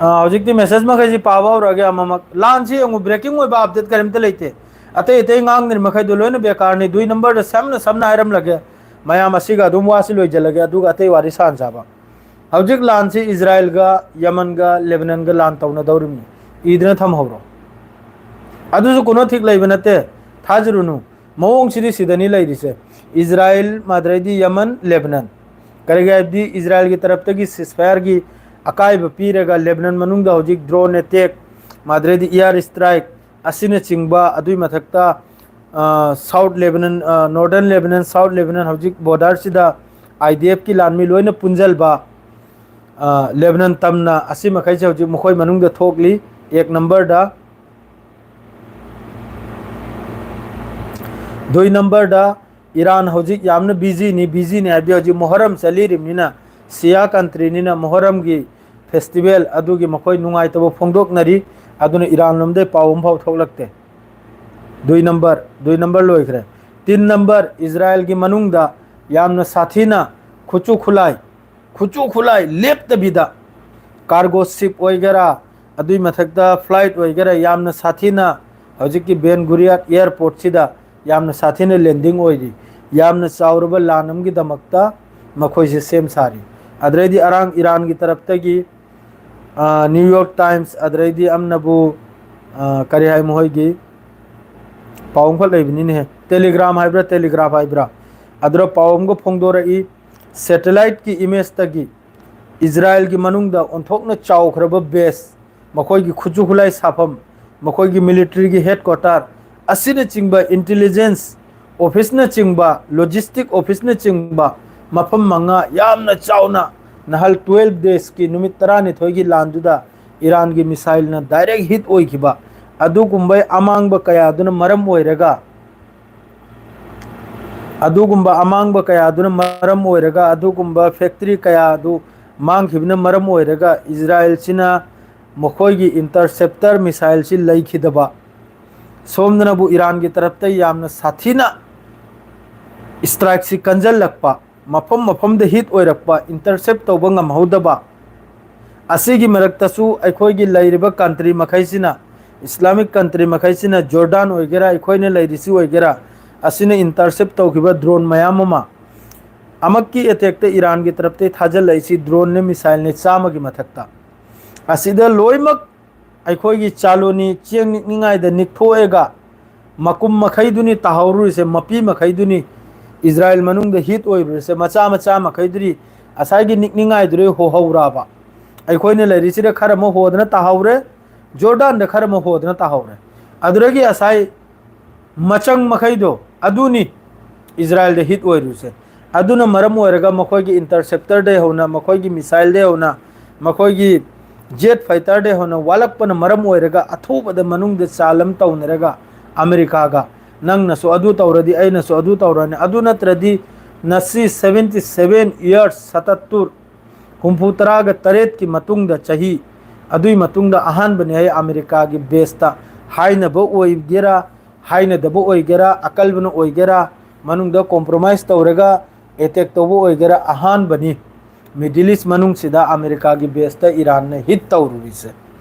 ꯑꯥ, ꯍꯧꯖꯤꯛꯇꯤ message ꯃꯈꯩꯁꯤ ꯄꯥꯕ ꯍꯧꯔꯛꯑꯒꯦ ꯑꯃꯃꯛ꯫ ꯂꯥꯟꯁꯤ ꯌꯦꯡꯉꯨ, breaking ꯑꯣꯏꯕ update ꯀꯔꯤꯝꯇ ꯂꯩꯇꯦ꯫ ꯑꯇꯩ ꯑꯇꯩ ꯉꯥꯡꯅꯔꯤ ꯃꯈꯩꯗꯣ ꯂꯣꯏꯅ ꯕꯦꯀꯥꯔꯅꯤ꯫ ꯗꯨꯏ number ꯗ ꯁꯝꯅ ꯁꯝꯅ ꯍꯥꯏꯔꯝꯂꯒꯦ꯫ ꯃꯌꯥꯝ ꯑꯁꯤꯒ ꯑꯗꯨꯝ ꯋꯥꯁꯤ ꯂꯣꯏꯁꯤꯜꯂꯒꯦ, ꯑꯗꯨꯒ ꯑꯇꯩ ꯋꯥꯔꯤ ꯁꯥꯟꯅꯁꯦ ꯍꯥꯏꯕ꯫ ꯍꯧꯖꯤꯛ ꯂꯥꯟꯁꯤ ꯏꯖꯔꯥꯏꯜꯒ ꯌꯃꯟꯒ ꯂꯦꯕꯅꯟꯒ ꯂꯥꯟ ꯇꯧꯅꯗꯧꯔꯤꯕꯅꯤ꯫ ꯏꯗꯅ ꯊꯝꯍꯧꯔꯣ꯫ ꯑꯗꯨꯁꯨ ꯀꯩꯅꯣ ꯊꯤꯛ ꯂꯩꯕ ꯅꯠꯇꯦ, ꯊꯥꯖꯔꯨꯅꯨ꯫ ꯃꯑꯣꯡꯁꯤꯗꯤ ꯁꯤꯗꯅꯤ ꯂꯩꯔꯤꯁꯦ꯫ ꯏꯖꯔꯥꯏꯜ, ꯃꯥꯗ꯭ꯔꯩꯗꯤ ꯌꯃꯟ, ꯂꯦꯕꯅꯟ꯫ ꯀꯔꯤꯒꯤ ꯍꯥꯏꯕꯗꯤ ꯏꯖꯔꯥꯏꯜꯒꯤ ꯇꯔꯞꯇꯒꯤ ceasefire ꯒꯤ ꯑꯀꯥꯏꯕ ꯄꯤꯔꯒ ꯂꯦꯕꯅꯟ ꯃꯅꯨꯡꯗ ꯍꯧꯖꯤꯛ drone attack, ꯃꯥꯗ꯭ꯔꯩꯗꯤ air strike, ꯑꯁꯤꯅꯆꯤꯡꯕ, ꯑꯗꯨꯒꯤ ꯃꯊꯛꯇ, ꯑ, South Lebanon, ꯑ, Northern Lebanon, South Lebanon, ꯍꯧꯖꯤꯛ borderꯁꯤꯗ IDFꯀꯤ ꯂꯥꯟꯃꯤ ꯂꯣꯏꯅ ꯄꯨꯟꯖꯜꯕ, ꯑ, ꯂꯦꯕꯅꯟ ꯇꯝꯅ, ꯑꯁꯤ ꯃꯈꯩꯁꯦ ꯍꯧꯖꯤꯛ ꯃꯈꯣꯏ ꯃꯅꯨꯡꯗ ꯊꯣꯛꯂꯤ꯫ ꯑꯦꯛ ꯅꯝꯕꯔꯗ꯫ ꯗꯨꯏ ꯅꯝꯕꯔꯗ, ꯏꯔꯥꯟ ꯍꯧꯖꯤꯛ ꯌꯥꯝꯅ ꯕꯤꯖꯤꯅꯤ꯫ ꯕꯤꯖꯤꯅꯤ ꯍꯥꯏꯕꯗꯤ ꯍꯧꯖꯤꯛ ꯃꯣꯍꯔꯝ ꯆꯠꯂꯤꯔꯤꯕꯅꯤꯅ, ꯁꯤꯌꯥ ꯀꯟꯇ꯭ꯔꯤꯅꯤꯅ ꯃꯣꯍꯔꯝꯒꯤ ꯐꯦꯁꯇꯤꯚꯦꯜ ꯑꯗꯨꯒꯤ ꯃꯈꯣꯏ ꯅꯨꯡꯉꯥꯏꯇꯕ ꯐꯣꯡꯗꯣꯛꯅꯔꯤ꯫ ꯑꯗꯨꯅ ꯏꯔꯥꯟ ꯂꯣꯝꯗꯩ ꯄꯥꯎ ꯑꯃꯐꯥꯎ ꯊꯣꯛꯂꯛꯇꯦ꯫ ꯗꯨꯏ ꯅꯝꯕꯔ, ꯗꯨꯏ ꯅꯝꯕꯔ ꯂꯣꯏꯈ꯭ꯔꯦ꯫ ꯇꯤꯟ ꯅꯝꯕꯔ, ꯏꯖꯔꯥꯏꯜꯒꯤ ꯃꯅꯨꯡꯗ ꯌꯥꯝꯅ ꯁꯥꯊꯤꯅ ꯈꯨꯠꯁꯨ ꯈꯨꯠꯂꯥꯏ, ꯈꯨꯠꯁꯨ ꯈꯨꯠꯂꯥꯏ ꯂꯦꯞꯇꯕꯤꯗ, ꯀꯥꯔꯒꯣ ꯁꯤꯞ ꯑꯣꯏꯒꯦꯔꯥ, ꯑꯗꯨꯏ ꯃꯊꯛꯇ ꯐ꯭ꯂꯥꯏꯠ ꯑꯣꯏꯒꯦꯔꯥ, ꯌꯥꯝꯅ ꯁꯥꯊꯤꯅ ꯍꯧꯖꯤꯛꯀꯤ ꯕꯦꯟ ꯒꯨꯔꯤꯌꯥꯠ ꯑꯦꯌꯔꯄꯣꯔꯠꯁꯤꯗ ꯌꯥꯝꯅ ꯁꯥꯊꯤꯅ ꯂꯦꯟꯗꯤꯡ ꯑꯣꯏꯔꯤ꯫ ꯌꯥꯝꯅ ꯆꯥꯎꯔꯕ ꯂꯥꯟ ꯑꯃꯒꯤꯗꯃꯛꯇ ꯃꯈꯣꯏꯁꯦ ꯁꯦꯝ ꯁꯥꯔꯤ꯫ ꯑꯗꯨꯗꯩꯗꯤ ꯑꯔꯥꯡ ꯏꯔꯥꯟꯒꯤ ꯇꯔꯞꯇꯒꯤ, ꯑ, ꯅ꯭ꯌꯨ ꯌꯣꯔꯛ ꯇꯥꯏꯝꯁ, ꯑꯗꯨꯗꯩꯗꯤ ꯑꯃꯅꯕꯨ, ꯑ, ꯀꯔꯤ ꯍꯥꯏ, ꯃꯈꯣꯏꯒꯤ ꯄꯥꯎ ꯑꯃꯈꯛ ꯂꯩꯕꯅꯤꯅꯦꯍꯦ, ꯇꯦꯂꯤꯒ꯭ꯔꯥꯝ ꯍꯥꯏꯕ꯭ꯔꯥ, ꯇꯦꯂꯤꯒ꯭ꯔꯥꯐ ꯍꯥꯏꯕ꯭ꯔꯥ, ꯑꯗꯨꯗ ꯄꯥꯎ ꯑꯃꯒ ꯐꯣꯡꯗꯣꯔꯛꯏ꯫ ꯁꯦꯇꯦꯂꯥꯏꯠꯀꯤ ꯏꯃꯦꯖꯇꯒꯤ ꯏꯖꯔꯥꯏꯜꯒꯤ ꯃꯅꯨꯡꯗ ꯑꯣꯟꯊꯣꯛꯅ ꯆꯥꯎꯈ꯭ꯔꯕ ꯕꯦꯁ, ꯃꯈꯣꯏꯒꯤ ꯈꯨꯠꯁꯨ ꯈꯨꯠꯂꯥꯏ ꯁꯥꯐꯝ, ꯃꯈꯣꯏꯒꯤ ꯃꯤꯂꯤꯇꯔꯤꯒꯤ ꯍꯦꯗꯀ꯭ꯋꯥꯇꯔ ꯑꯁꯤꯅꯆꯤꯡꯕ, ꯏꯟꯇꯦꯂꯤꯖꯦꯟꯁ ꯑꯣꯐꯤꯁꯅꯆꯤꯡꯕ, ꯂꯣꯖꯤꯁꯇꯤꯛ ꯑꯣꯐꯤꯁꯅꯆꯤꯡꯕ ꯃꯐꯝ ꯃꯉꯥ ꯌꯥꯝꯅ ꯆꯥꯎꯅ ꯅꯍꯜ ꯇ꯭ꯋꯦꯜꯐ ꯗꯦꯖꯀꯤ ꯅꯨꯃꯤꯠ ꯇꯔꯥꯅꯤꯊꯣꯏꯒꯤ ꯂꯥꯟꯗꯨꯗ ꯏꯔꯥꯟꯒꯤ ꯃꯤꯁꯥꯏꯜꯅ ꯗꯥꯏꯔꯦꯛ ꯍꯤꯠ ꯑꯣꯏꯈꯤꯕ ꯑꯗꯨꯒꯨꯝꯕ ꯑꯃꯥꯡꯕ ꯀꯌꯥꯗꯨꯅ ꯃꯔꯝ ꯑꯣꯏꯔꯒ, ꯑꯗꯨꯒꯨꯝꯕ ꯑꯃꯥꯡꯕ ꯀꯌꯥꯗꯨꯅ ꯃꯔꯝ ꯑꯣꯏꯔꯒ, ꯑꯗꯨꯒꯨꯝꯕ ꯐꯦꯛꯇꯔꯤ ꯀꯌꯥ ꯑꯗꯨ ꯃꯥꯡꯈꯤꯕꯅ ꯃꯔꯝ ꯑꯣꯏꯔꯒ ꯏꯖꯔꯥꯏꯜꯁꯤꯅ ꯃꯈꯣꯏꯒꯤ ꯏꯟꯇꯔꯁꯦꯞꯇꯔ ꯃꯤꯁꯥꯏꯜꯁꯤ ꯂꯩꯈꯤꯗꯕ, ꯁꯣꯝꯗꯅꯕꯨ ꯏꯔꯥꯟꯒꯤ ꯇꯔꯞꯇ ꯌꯥꯝꯅ ꯁꯥꯊꯤꯅ ꯏꯁꯇ꯭ꯔꯥꯏꯛꯁꯤ ꯀꯟꯖꯜꯂꯛꯄ, ꯃꯐꯝ ꯃꯐꯝꯗ ꯍꯤꯠ ꯑꯣꯏꯔꯛꯄ, ꯏꯟꯇꯔꯁꯦꯞ ꯇꯧꯕ ꯉꯝꯍꯧꯗꯕ, ꯑꯁꯤꯒꯤ ꯃꯔꯛꯇꯁꯨ ꯑꯩꯈꯣꯏꯒꯤ ꯂꯩꯔꯤꯕ ꯀꯟꯇ꯭ꯔꯤ ꯃꯈꯩꯁꯤꯅ, ꯏꯁꯂꯥꯃꯤꯛ ꯀꯟꯇ꯭ꯔꯤ ꯃꯈꯩꯁꯤꯅ, ꯖꯣꯔꯗꯥꯟ ꯑꯣꯏꯒꯦꯔꯥ, ꯑꯩꯈꯣꯏꯅ ꯂꯩꯔꯤꯁꯤ ꯑꯣꯏꯒꯦꯔꯥ, ꯑꯁꯤꯅ ꯏꯟꯇꯔꯁꯦꯞ ꯇꯧꯈꯤꯕ ꯗ꯭ꯔꯣꯟ ꯃꯌꯥꯝ ꯑꯃ, ꯑꯃꯛꯀꯤ ꯑꯦꯇꯦꯛꯇ ꯏꯔꯥꯟꯒꯤ ꯇꯔꯞꯇꯒꯤ ꯊꯥꯖꯤꯜꯂꯛꯏꯁꯤ ꯗ꯭ꯔꯣꯟꯅꯦ, ꯃꯤꯁꯥꯏꯜꯅꯦ, ꯆꯥꯝꯃꯒꯤ ꯃꯊꯛꯇ꯫ ꯑꯁꯤꯗ ꯂꯣꯏꯅꯃꯛ ꯑꯩꯈꯣꯏꯒꯤ ꯆꯥꯂꯣꯅꯤ ꯆꯦꯡ ꯅꯤꯛꯅꯤꯡꯉꯥꯏꯗ ꯅꯤꯛꯊꯣꯛꯑꯒ, ꯃꯀꯨꯝ ꯃꯈꯩꯗꯨꯅꯤ ꯇꯥꯍꯧꯔꯨꯔꯤꯁꯦ, ꯃꯄꯤ ꯃꯈꯩꯗꯨꯅꯤ꯫ ꯏꯖꯔꯥꯏꯜ ꯃꯅꯨꯡꯗ ꯍꯤꯠ ꯑꯣꯏꯔꯨꯔꯤꯁꯦ, ꯃꯆꯥ ꯃꯆꯥ ꯃꯈꯩꯗꯨꯗꯤ ꯉꯁꯥꯏꯒꯤ ꯅꯤꯛꯅꯤꯡꯉꯥꯏꯗꯨꯗꯤ ꯍꯣꯍꯧꯔꯕ꯫ ꯑꯩꯈꯣꯏꯅ ꯂꯩꯔꯤꯁꯤꯗ ꯈꯔ ꯑꯃ ꯍꯣꯗꯅ ꯇꯥꯍꯧꯔꯦ, ꯖꯣꯔꯗꯥꯟꯗ ꯈꯔ ꯑꯃ ꯍꯣꯗꯅ ꯇꯥꯍꯧꯔꯦ꯫ ꯑꯗꯨꯗꯒꯤ ꯉꯁꯥꯏ ꯃꯆꯪ ꯃꯈꯩꯗꯣ ꯑꯗꯨꯅꯤ ꯏꯖꯔꯥꯏꯜꯗ ꯍꯤꯠ ꯑꯣꯏꯔꯤꯁꯦ꯫ ꯑꯗꯨꯅ ꯃꯔꯝ ꯑꯣꯏꯔꯒ ꯃꯈꯣꯏꯒꯤ ꯏꯟꯇꯔꯁꯦꯞꯇꯔꯗꯩ ꯍꯧꯅ, ꯃꯈꯣꯏꯒꯤ ꯃꯤꯁꯥꯏꯜꯗꯩ ꯍꯧꯅ, ꯃꯈꯣꯏꯒꯤ ꯖꯦꯠ ꯐꯥꯏꯇꯔꯗꯩ ꯍꯧꯅ ꯋꯥꯠꯂꯛꯄꯅ ꯃꯔꯝ ꯑꯣꯏꯔꯒ ꯑꯊꯨꯕꯗ ꯃꯅꯨꯡꯗ ꯆꯥꯂꯝ ꯇꯧꯅꯔꯒ ꯑꯃꯦꯔꯤꯀꯥꯒ ꯅꯪꯅꯁꯨ ꯑꯗꯨ ꯇꯧꯔꯗꯤ ꯑꯩꯅꯁꯨ ꯑꯗꯨ ꯇꯧꯔꯅꯤ, ꯑꯗꯨ ꯅꯠꯇ꯭ꯔꯗꯤ ꯉꯁꯤ seventy seven years, ꯁꯇꯠꯇꯨꯔ ꯍꯨꯝꯐꯨ ꯇꯔꯥꯒ ꯇꯔꯦꯠꯀꯤ ꯃꯇꯨꯡꯗ, ꯆꯍꯤ ꯑꯗꯨꯒꯤ ꯃꯇꯨꯡꯗ ꯑꯍꯥꯟꯕꯅꯤ ꯍꯥꯏ ꯑꯃꯦꯔꯤꯀꯥꯒꯤ ꯕꯦꯁꯇ ꯍꯥꯏꯅꯕ ꯑꯣꯏꯒꯦꯔꯥ, ꯍꯥꯏꯅꯗꯕ ꯑꯣꯏꯒꯦꯔꯥ, ꯑꯀꯜꯕꯅ ꯑꯣꯏꯒꯦꯔꯥ, ꯃꯅꯨꯡꯗ ꯀꯣꯝꯄ꯭ꯔꯣꯃꯥꯏꯁ ꯇꯧꯔꯒ ꯑꯦꯇꯦꯛ ꯇꯧꯕ ꯑꯣꯏꯒꯦꯔꯥ, ꯑꯍꯥꯟꯕꯅꯤ꯫ ꯃꯤꯗꯜ ꯏꯁ ꯃꯅꯨꯡꯁꯤꯗ ꯑꯃꯦꯔꯤꯀꯥꯒꯤ ꯕꯦꯁꯇ ꯏꯔꯥꯟꯅ ꯍꯤꯠ ꯇꯧꯔꯨꯔꯤꯁꯦ꯫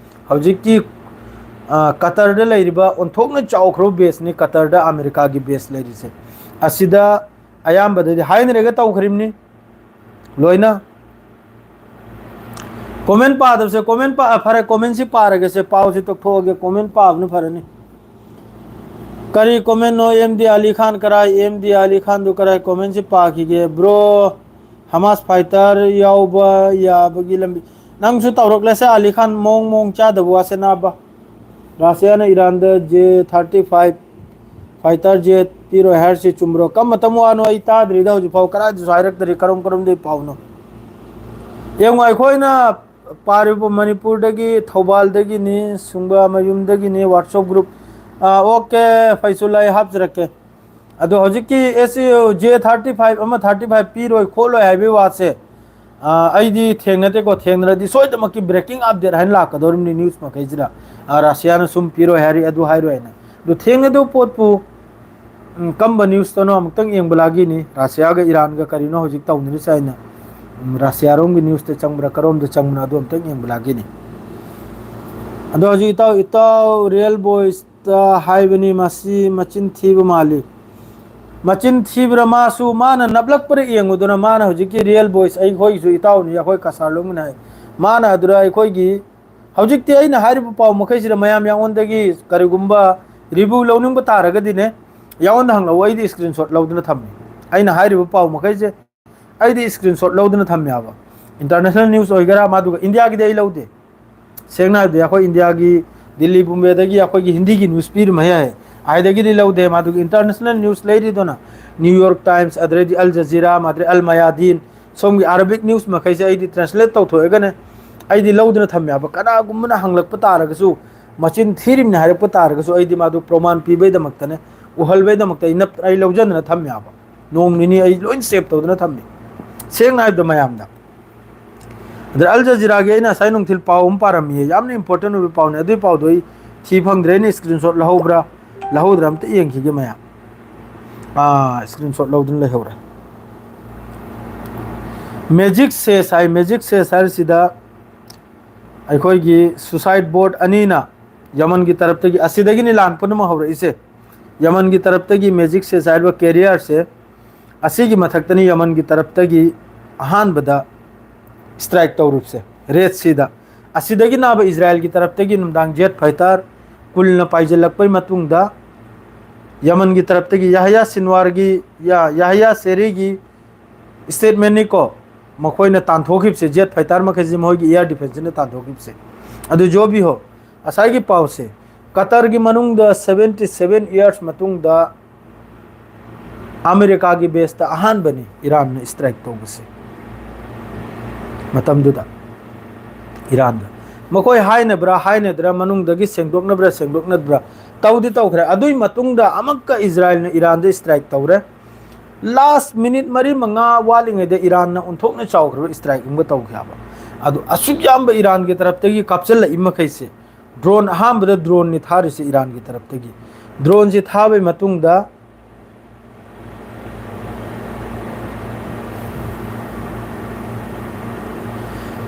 ꯍꯧꯖꯤꯛꯀꯤ, ꯑ, ꯀꯇꯔꯗ ꯂꯩꯔꯤꯕ ꯑꯣꯟꯊꯣꯛꯅ ꯆꯥꯎꯈ꯭ꯔꯕ ꯕꯦꯁꯅꯤ ꯀꯇꯔꯗ ꯑꯃꯦꯔꯤꯀꯥꯒꯤ ꯕꯦꯁ ꯂꯩꯔꯤꯁꯦ꯫ ꯑꯁꯤꯗ ꯑꯌꯥꯝꯕꯗꯗꯤ ꯍꯥꯏꯅꯔꯒ ꯇꯧꯈ꯭ꯔꯤꯕꯅꯤ ꯂꯣꯏꯅ꯫ ꯀꯣꯃꯦꯟ ꯄꯥꯗꯕꯁꯦ, ꯀꯣꯃꯦꯟ ꯄꯥ-, ꯐꯔꯦ, ꯀꯣꯃꯦꯟꯁꯤ ꯄꯥꯔꯒꯦꯁꯦ, ꯄꯥꯎꯁꯤ ꯇꯣꯛꯊꯣꯛꯑꯒꯦ, ꯀꯣꯃꯦꯟ ꯄꯥꯕꯅ ꯐꯔꯅꯤ꯫ ꯀꯔꯤ ꯀꯣꯃꯦꯟꯅꯣ? ꯑꯦꯝ ꯗꯤ ꯑꯂꯤ ꯈꯥꯟ ꯀꯔꯥꯏ? ꯑꯦꯝ ꯗꯤ ꯑꯂꯤ ꯈꯥꯟꯗꯨ ꯀꯔꯥꯏ? ꯀꯣꯃꯦꯟꯁꯤ ꯄꯥꯈꯤꯒꯦ꯫ ꯕ꯭ꯔꯣ, ꯍꯃꯥꯁ ꯐꯥꯏꯇꯔ ꯌꯥꯎꯕ ꯌꯥꯕꯒꯤ ꯂꯝꯕꯤ꯫ ꯅꯪꯁꯨ ꯇꯧꯔꯛꯂꯁꯦ ꯑꯂꯤ ꯈꯥꯟ, ꯃꯑꯣꯡ ꯃꯑꯣꯡ ꯆꯥꯗꯕ ꯋꯥꯁꯦ ꯅꯥꯕ꯫ ꯔꯥꯁꯤꯌꯥꯅ ꯏꯔꯥꯟꯗ J thirty five fighter jet ꯄꯤꯔꯣꯏ ꯍꯥꯏꯔꯤꯁꯤ ꯆꯨꯝꯕ꯭ꯔꯣ? ꯀꯔꯝꯕ ꯃꯇꯝ ꯋꯥꯅꯣ? ꯑꯩ ꯇꯥꯗ꯭ꯔꯤꯗ ꯍꯧꯖꯤꯛ ꯐꯥꯎ, ꯀꯗꯥꯏꯗꯁꯨ ꯍꯥꯏꯔꯛꯇ꯭ꯔꯤ꯫ ꯀꯔꯝ ꯀꯔꯝꯗꯒꯤ ꯄꯥꯎꯅꯣ? ꯌꯦꯡꯉꯣ, ꯑꯩꯈꯣꯏꯅ ꯄꯥꯔꯤꯕ ꯃꯅꯤꯄꯨꯔꯗꯒꯤ, ꯊꯧꯕꯥꯜꯗꯒꯤꯅꯤ, ꯁꯨꯡꯕ ꯃꯌꯨꯝꯗꯒꯤꯅꯤ, WhatsApp group꯫ ꯑꯥ, OK, ꯐꯩꯁꯨ ꯂꯩ, ꯍꯥꯞꯆꯔꯛꯀꯦ꯫ ꯑꯗꯣ ꯍꯧꯖꯤꯛꯀꯤ ꯑꯦꯁ ꯖꯦ ꯊꯥꯔꯇꯤ ꯐꯥꯏꯚ ꯑꯃ ꯊꯥꯔꯇꯤ ꯐꯥꯏꯚ ꯄꯤꯔꯣꯏ ꯈꯣꯠꯂꯣꯏ ꯍꯥꯏꯕꯒꯤ ꯋꯥꯁꯦ, ꯑꯥ, ꯑꯩꯗꯤ ꯊꯦꯡꯅꯗꯦꯀꯣ꯫ ꯊꯦꯡꯅꯔꯗꯤ ꯁꯣꯏꯗꯃꯛꯀꯤ breaking update ꯍꯥꯏꯅ ꯂꯥꯛꯀꯗꯧꯔꯤꯕꯅꯤ news ꯃꯈꯩꯁꯤꯗ꯫ ꯑꯥ, ꯔꯥꯁꯤꯌꯥꯅ ꯁꯨꯝ ꯄꯤꯔꯣꯏ ꯍꯥꯏꯔꯤ, ꯑꯗꯨ ꯍꯥꯏꯔꯣꯏ ꯍꯥꯏꯅ꯫ ꯑꯗꯨ ꯊꯦꯡꯅꯗꯕ ꯄꯣꯠꯄꯨ, ꯎꯝ, ꯀꯝꯕ news ꯇꯅꯣ ꯑꯃꯨꯛꯇꯪ ꯌꯦꯡꯕ ꯂꯥꯒꯤꯅꯤ꯫ ꯔꯥꯁꯤꯌꯥꯒ ꯏꯔꯥꯟꯒ ꯀꯔꯤꯅꯣ ꯍꯧꯖꯤꯛ ꯇꯧꯅꯔꯤꯁꯦ ꯍꯥꯏꯅ, ꯎꯝ, ꯔꯥꯁꯤꯌꯥꯔꯣꯝꯒꯤ news ꯇ ꯆꯪꯕ꯭ꯔꯥ, ꯀꯔꯣꯝꯗ ꯆꯪꯕꯅꯣ, ꯑꯗꯨ ꯑꯃꯨꯛꯇꯪ ꯌꯦꯡꯕ ꯂꯥꯒꯤꯅꯤ꯫ ꯑꯗꯣ ꯍꯧꯖꯤꯛ ꯏꯇꯥꯎ, ꯏꯇꯥꯎ Real Boys ꯇ ꯍꯥꯏꯕꯅꯤ, ꯃꯁꯤ ꯃꯆꯤꯟ ꯊꯤꯕ ꯃꯥꯜꯂꯤ꯫ ꯃꯆꯤꯟ ꯊꯤꯕ꯭ꯔꯥ? ꯃꯥꯁꯨ, ꯃꯥꯅ ꯅꯞꯂꯛꯄꯗ ꯌꯦꯡꯉꯨꯗꯅ, ꯃꯥꯅ ꯍꯧꯖꯤꯛꯀꯤ Real Boys, ꯑꯩꯈꯣꯏꯒꯤꯁꯨ ꯏꯇꯥꯎꯅꯤ, ꯑꯩꯈꯣꯏ ꯀꯁꯥꯔꯂꯣꯝꯒꯤꯅꯤ ꯍꯥꯏ꯫ ꯃꯥꯅ ꯑꯗꯨꯗ ꯑꯩꯈꯣꯏꯒꯤ, ꯍꯧꯖꯤꯛꯇꯤ ꯑꯩꯅ ꯍꯥꯏꯔꯤꯕ ꯄꯥꯎ ꯃꯈꯩꯁꯤꯗ ꯃꯌꯥꯝ ꯌꯥꯉꯣꯟꯗꯒꯤ ꯀꯔꯤꯒꯨꯝꯕ review ꯂꯧꯅꯤꯡꯕ ꯇꯥꯔꯒꯗꯤꯅꯦ, ꯌꯥꯉꯣꯟꯗ ꯍꯪꯂꯛꯑꯣ, ꯑꯩꯗꯤ screenshot ꯂꯧꯗꯨꯅ ꯊꯝꯃꯤ꯫ ꯑꯩꯅ ꯍꯥꯏꯔꯤꯕ ꯄꯥꯎ ꯃꯈꯩꯁꯦ ꯑꯩꯗꯤ screenshot ꯂꯧꯗꯨꯅ ꯊꯝꯃꯦ ꯍꯥꯏꯕ꯫ International news ꯑꯣꯏꯒꯦꯔꯥ, ꯃꯥꯗꯨꯒ ꯏꯟꯗꯤꯌꯥꯒꯤꯗꯤ ꯑꯩ ꯂꯧꯗꯦ꯫ ꯁꯦꯡꯅ ꯍꯥꯏꯔꯕꯗꯤ ꯑꯩꯈꯣꯏ ꯏꯟꯗꯤꯌꯥꯒꯤ ꯗꯤꯜꯂꯤ ꯕꯣꯝꯕꯦꯗꯒꯤ ꯑꯩꯈꯣꯏꯒꯤ ꯍꯤꯟꯗꯤꯒꯤ ꯅ꯭ꯌꯨꯁ ꯄꯤꯔꯤꯕ ꯃꯌꯥꯏ ꯑꯗꯒꯤꯗꯤ ꯂꯧꯗꯦ꯫ ꯃꯗꯨꯒꯤ ꯏꯟꯇꯔꯅꯦꯁꯅꯦꯜ ꯅ꯭ꯌꯨꯁ ꯂꯩꯔꯤꯗꯨꯅ ꯅ꯭ꯌꯨ ꯌꯣꯔꯛ ꯇꯥꯏꯝꯁ, ꯑꯗꯩꯗꯤ ꯑꯜ ꯖꯖꯤꯔꯥ, ꯃꯗꯩ ꯑꯜ ꯃꯌꯥꯗꯤꯟ, ꯁꯣꯝꯒꯤ ꯑꯔꯕꯤꯛ ꯅ꯭ꯌꯨꯁ ꯃꯈꯩꯁꯦ ꯑꯩꯗꯤ ꯇ꯭ꯔꯥꯟꯁꯂꯦꯠ ꯇꯧꯊꯣꯛꯑꯒꯅꯦ ꯑꯩꯗꯤ ꯂꯧꯗꯨꯅ ꯊꯝꯃꯦꯕ꯫ ꯀꯅꯥꯒꯨꯝꯕꯅ ꯍꯪꯂꯛꯄ ꯇꯥꯔꯒꯁꯨ, ꯃꯆꯤꯟ ꯊꯤꯔꯤꯕꯅꯤ ꯍꯥꯏꯔꯛꯄ ꯇꯥꯔꯒꯁꯨ, ꯑꯩꯗꯤ ꯃꯗꯨ ꯄ꯭ꯔꯃꯥꯟ ꯄꯤꯕꯩꯗꯃꯛꯇꯅꯦ, ꯎꯍꯜꯕꯩꯗꯃꯛꯇ ꯑꯩ ꯅꯞ-, ꯑꯩ ꯂꯧꯖꯗꯅ ꯊꯝꯃꯦꯕ꯫ ꯅꯣꯡ ꯅꯤꯅꯤ ꯑꯩ ꯂꯣꯏ ꯁꯦꯞ ꯇꯧꯗꯅ ꯊꯝꯃꯤ, ꯁꯦꯡꯅ ꯍꯥꯏꯕꯗ ꯃꯌꯥꯝꯗ꯫ ꯑꯗ ꯑꯜ ꯖꯖꯤꯔꯥꯒꯤ ꯑꯩꯅ ꯉꯁꯥꯏ ꯅꯨꯡꯊꯤꯜ ꯄꯥꯎ ꯑꯃ ꯄꯥꯔꯝꯃꯤꯌꯦ, ꯌꯥꯝꯅ ꯏꯝꯄꯣꯔꯇꯦꯟ ꯑꯣꯏꯕ ꯄꯥꯎꯅꯦ꯫ ꯑꯗꯨꯏ ꯄꯥꯎꯗꯣ ꯑꯩ ꯊꯤ ꯐꯪꯗ꯭ꯔꯦ꯫ ꯑꯩꯅ ꯁ꯭ꯀ꯭ꯔꯤꯟ ꯁꯣꯠ ꯂꯧꯍꯧꯕ꯭ꯔꯥ, ꯂꯧꯍꯧꯗ꯭ꯔꯥ ꯑꯝꯇ ꯌꯦꯡꯈꯤꯒꯦ ꯃꯌꯥꯝ꯫ ꯑꯥ, ꯁ꯭ꯀ꯭ꯔꯤꯟ ꯁꯣꯠ ꯂꯧꯗꯨꯅ ꯂꯩꯍꯧꯔꯦ꯫ ꯃꯦꯖꯤꯛ ꯁꯦꯁ ꯍꯥꯏ, ꯃꯦꯖꯤꯛ ꯁꯦꯁ ꯍꯥꯏꯔꯤꯁꯤꯗ ꯑꯩꯈꯣꯏꯒꯤ ꯁꯨꯁꯥꯏꯠ ꯕꯣꯠ ꯑꯅꯤꯅ ꯌꯃꯟꯒꯤ ꯇꯔꯞꯇꯒꯤ, ꯑꯁꯤꯗꯒꯤꯅꯤ ꯂꯥꯟ ꯄꯨꯝꯅꯃꯛ ꯍꯧꯔꯛꯏꯁꯦ꯫ ꯌꯃꯟꯒꯤ ꯇꯔꯞꯇꯒꯤ ꯃꯦꯖꯤꯛ ꯁꯦꯁ ꯍꯥꯏꯔꯤꯕ ꯀꯦꯔꯤꯌꯔꯁꯦ, ꯑꯁꯤꯒꯤ ꯃꯊꯛꯇꯅꯤ ꯌꯃꯟꯒꯤ ꯇꯔꯞꯇꯒꯤ ꯑꯍꯥꯟꯕꯗ ꯁ꯭ꯇ꯭ꯔꯥꯏꯛ ꯇꯧꯔꯨꯕꯁꯦ, ꯔꯦꯗ ꯁꯤꯗ꯫ ꯑꯁꯤꯗꯒꯤ ꯅꯥꯕ ꯏꯖꯔꯥꯌꯦꯜꯒꯤ ꯇꯔꯞꯇꯒꯤ ꯅꯨꯡꯗꯥꯡ ꯖꯦꯠ ꯐꯥꯏꯇꯔ ꯀꯨꯜꯅ ꯄꯥꯏꯁꯤꯜꯂꯛꯄꯩ ꯃꯇꯨꯡꯗ, ꯌꯃꯟꯒꯤ ꯇꯔꯞꯇꯒꯤ ꯌꯥꯍꯌꯥ ꯁꯤꯟꯋꯥꯔꯒꯤ, ꯌꯥ-, ꯌꯥꯍꯌꯥ ꯁꯦꯔꯤꯒꯤ ꯁ꯭ꯇꯦꯠꯃꯦꯟꯅꯤꯀꯣ, ꯃꯈꯣꯏꯅ ꯇꯥꯟꯊꯣꯛꯈꯤꯕꯁꯦ, ꯖꯦꯠ ꯐꯥꯏꯇꯔ ꯃꯈꯩꯁꯤ ꯃꯈꯣꯏꯒꯤ ꯏꯌꯥꯔ ꯗꯤꯐꯦꯟꯁꯅ ꯇꯥꯟꯊꯣꯛꯈꯤꯕꯁꯦ꯫ ꯑꯗꯨ ꯖꯣꯕꯤ ꯍꯣ, ꯉꯁꯥꯏꯒꯤ ꯄꯥꯎꯁꯦ, ꯀꯇꯔꯒꯤ ꯃꯅꯨꯡꯗ seventy seven years ꯃꯇꯨꯡꯗ ꯑꯃꯦꯔꯤꯀꯥꯒꯤ ꯕꯦꯁꯇ ꯑꯍꯥꯟꯕꯅꯤ ꯏꯔꯥꯟꯅ ꯁ꯭ꯇ꯭ꯔꯥꯏꯛ ꯇꯧꯕꯁꯦ꯫ ꯃꯇꯝꯗꯨꯗ ꯏꯔꯥꯟꯗ ꯃꯈꯣꯏ ꯍꯥꯏꯅꯕ꯭ꯔꯥ ꯍꯥꯏꯅꯗ꯭ꯔꯥ, ꯃꯅꯨꯡꯗꯒꯤ ꯁꯦꯡꯗꯣꯛꯅꯕ꯭ꯔꯥ ꯁꯦꯡꯗꯣꯛꯅꯗꯕ꯭ꯔꯥ, ꯇꯧꯗꯤ ꯇꯧꯈ꯭ꯔꯦ꯫ ꯑꯗꯨꯒꯤ ꯃꯇꯨꯡꯗ ꯑꯃꯨꯛꯀ ꯏꯖꯔꯥꯌꯦꯜꯅ ꯏꯔꯥꯟꯗ ꯁ꯭ꯇ꯭ꯔꯥꯏꯛ ꯇꯧꯔꯦ꯫ ꯂꯥꯁ ꯃꯤꯅꯤꯠ ꯃꯔꯤ ꯃꯉꯥ ꯋꯥꯠꯂꯤꯉꯩꯗ ꯏꯔꯥꯟꯅ ꯑꯣꯟꯊꯣꯛꯅ ꯆꯥꯎꯈ꯭ꯔꯕ ꯁ꯭ꯇ꯭ꯔꯥꯏꯛ ꯑꯃꯒ ꯇꯧꯈꯤ ꯍꯥꯏꯕ꯫ ꯑꯗꯨ ꯑꯁꯨꯛ ꯌꯥꯝꯕ ꯏꯔꯥꯟꯒꯤ ꯇꯔꯞꯇꯒꯤ ꯀꯥꯞꯁꯤꯜꯂꯛꯏ ꯃꯈꯩꯁꯦ, ꯗ꯭ꯔꯣꯟ, ꯑꯍꯥꯟꯕꯗ ꯗ꯭ꯔꯣꯟꯅꯤ ꯊꯥꯔꯤꯁꯦ ꯏꯔꯥꯟꯒꯤ ꯇꯔꯞꯇꯒꯤ꯫ ꯗ꯭ꯔꯣꯟꯁꯤ ꯊꯥꯕꯩ ꯃꯇꯨꯡꯗ,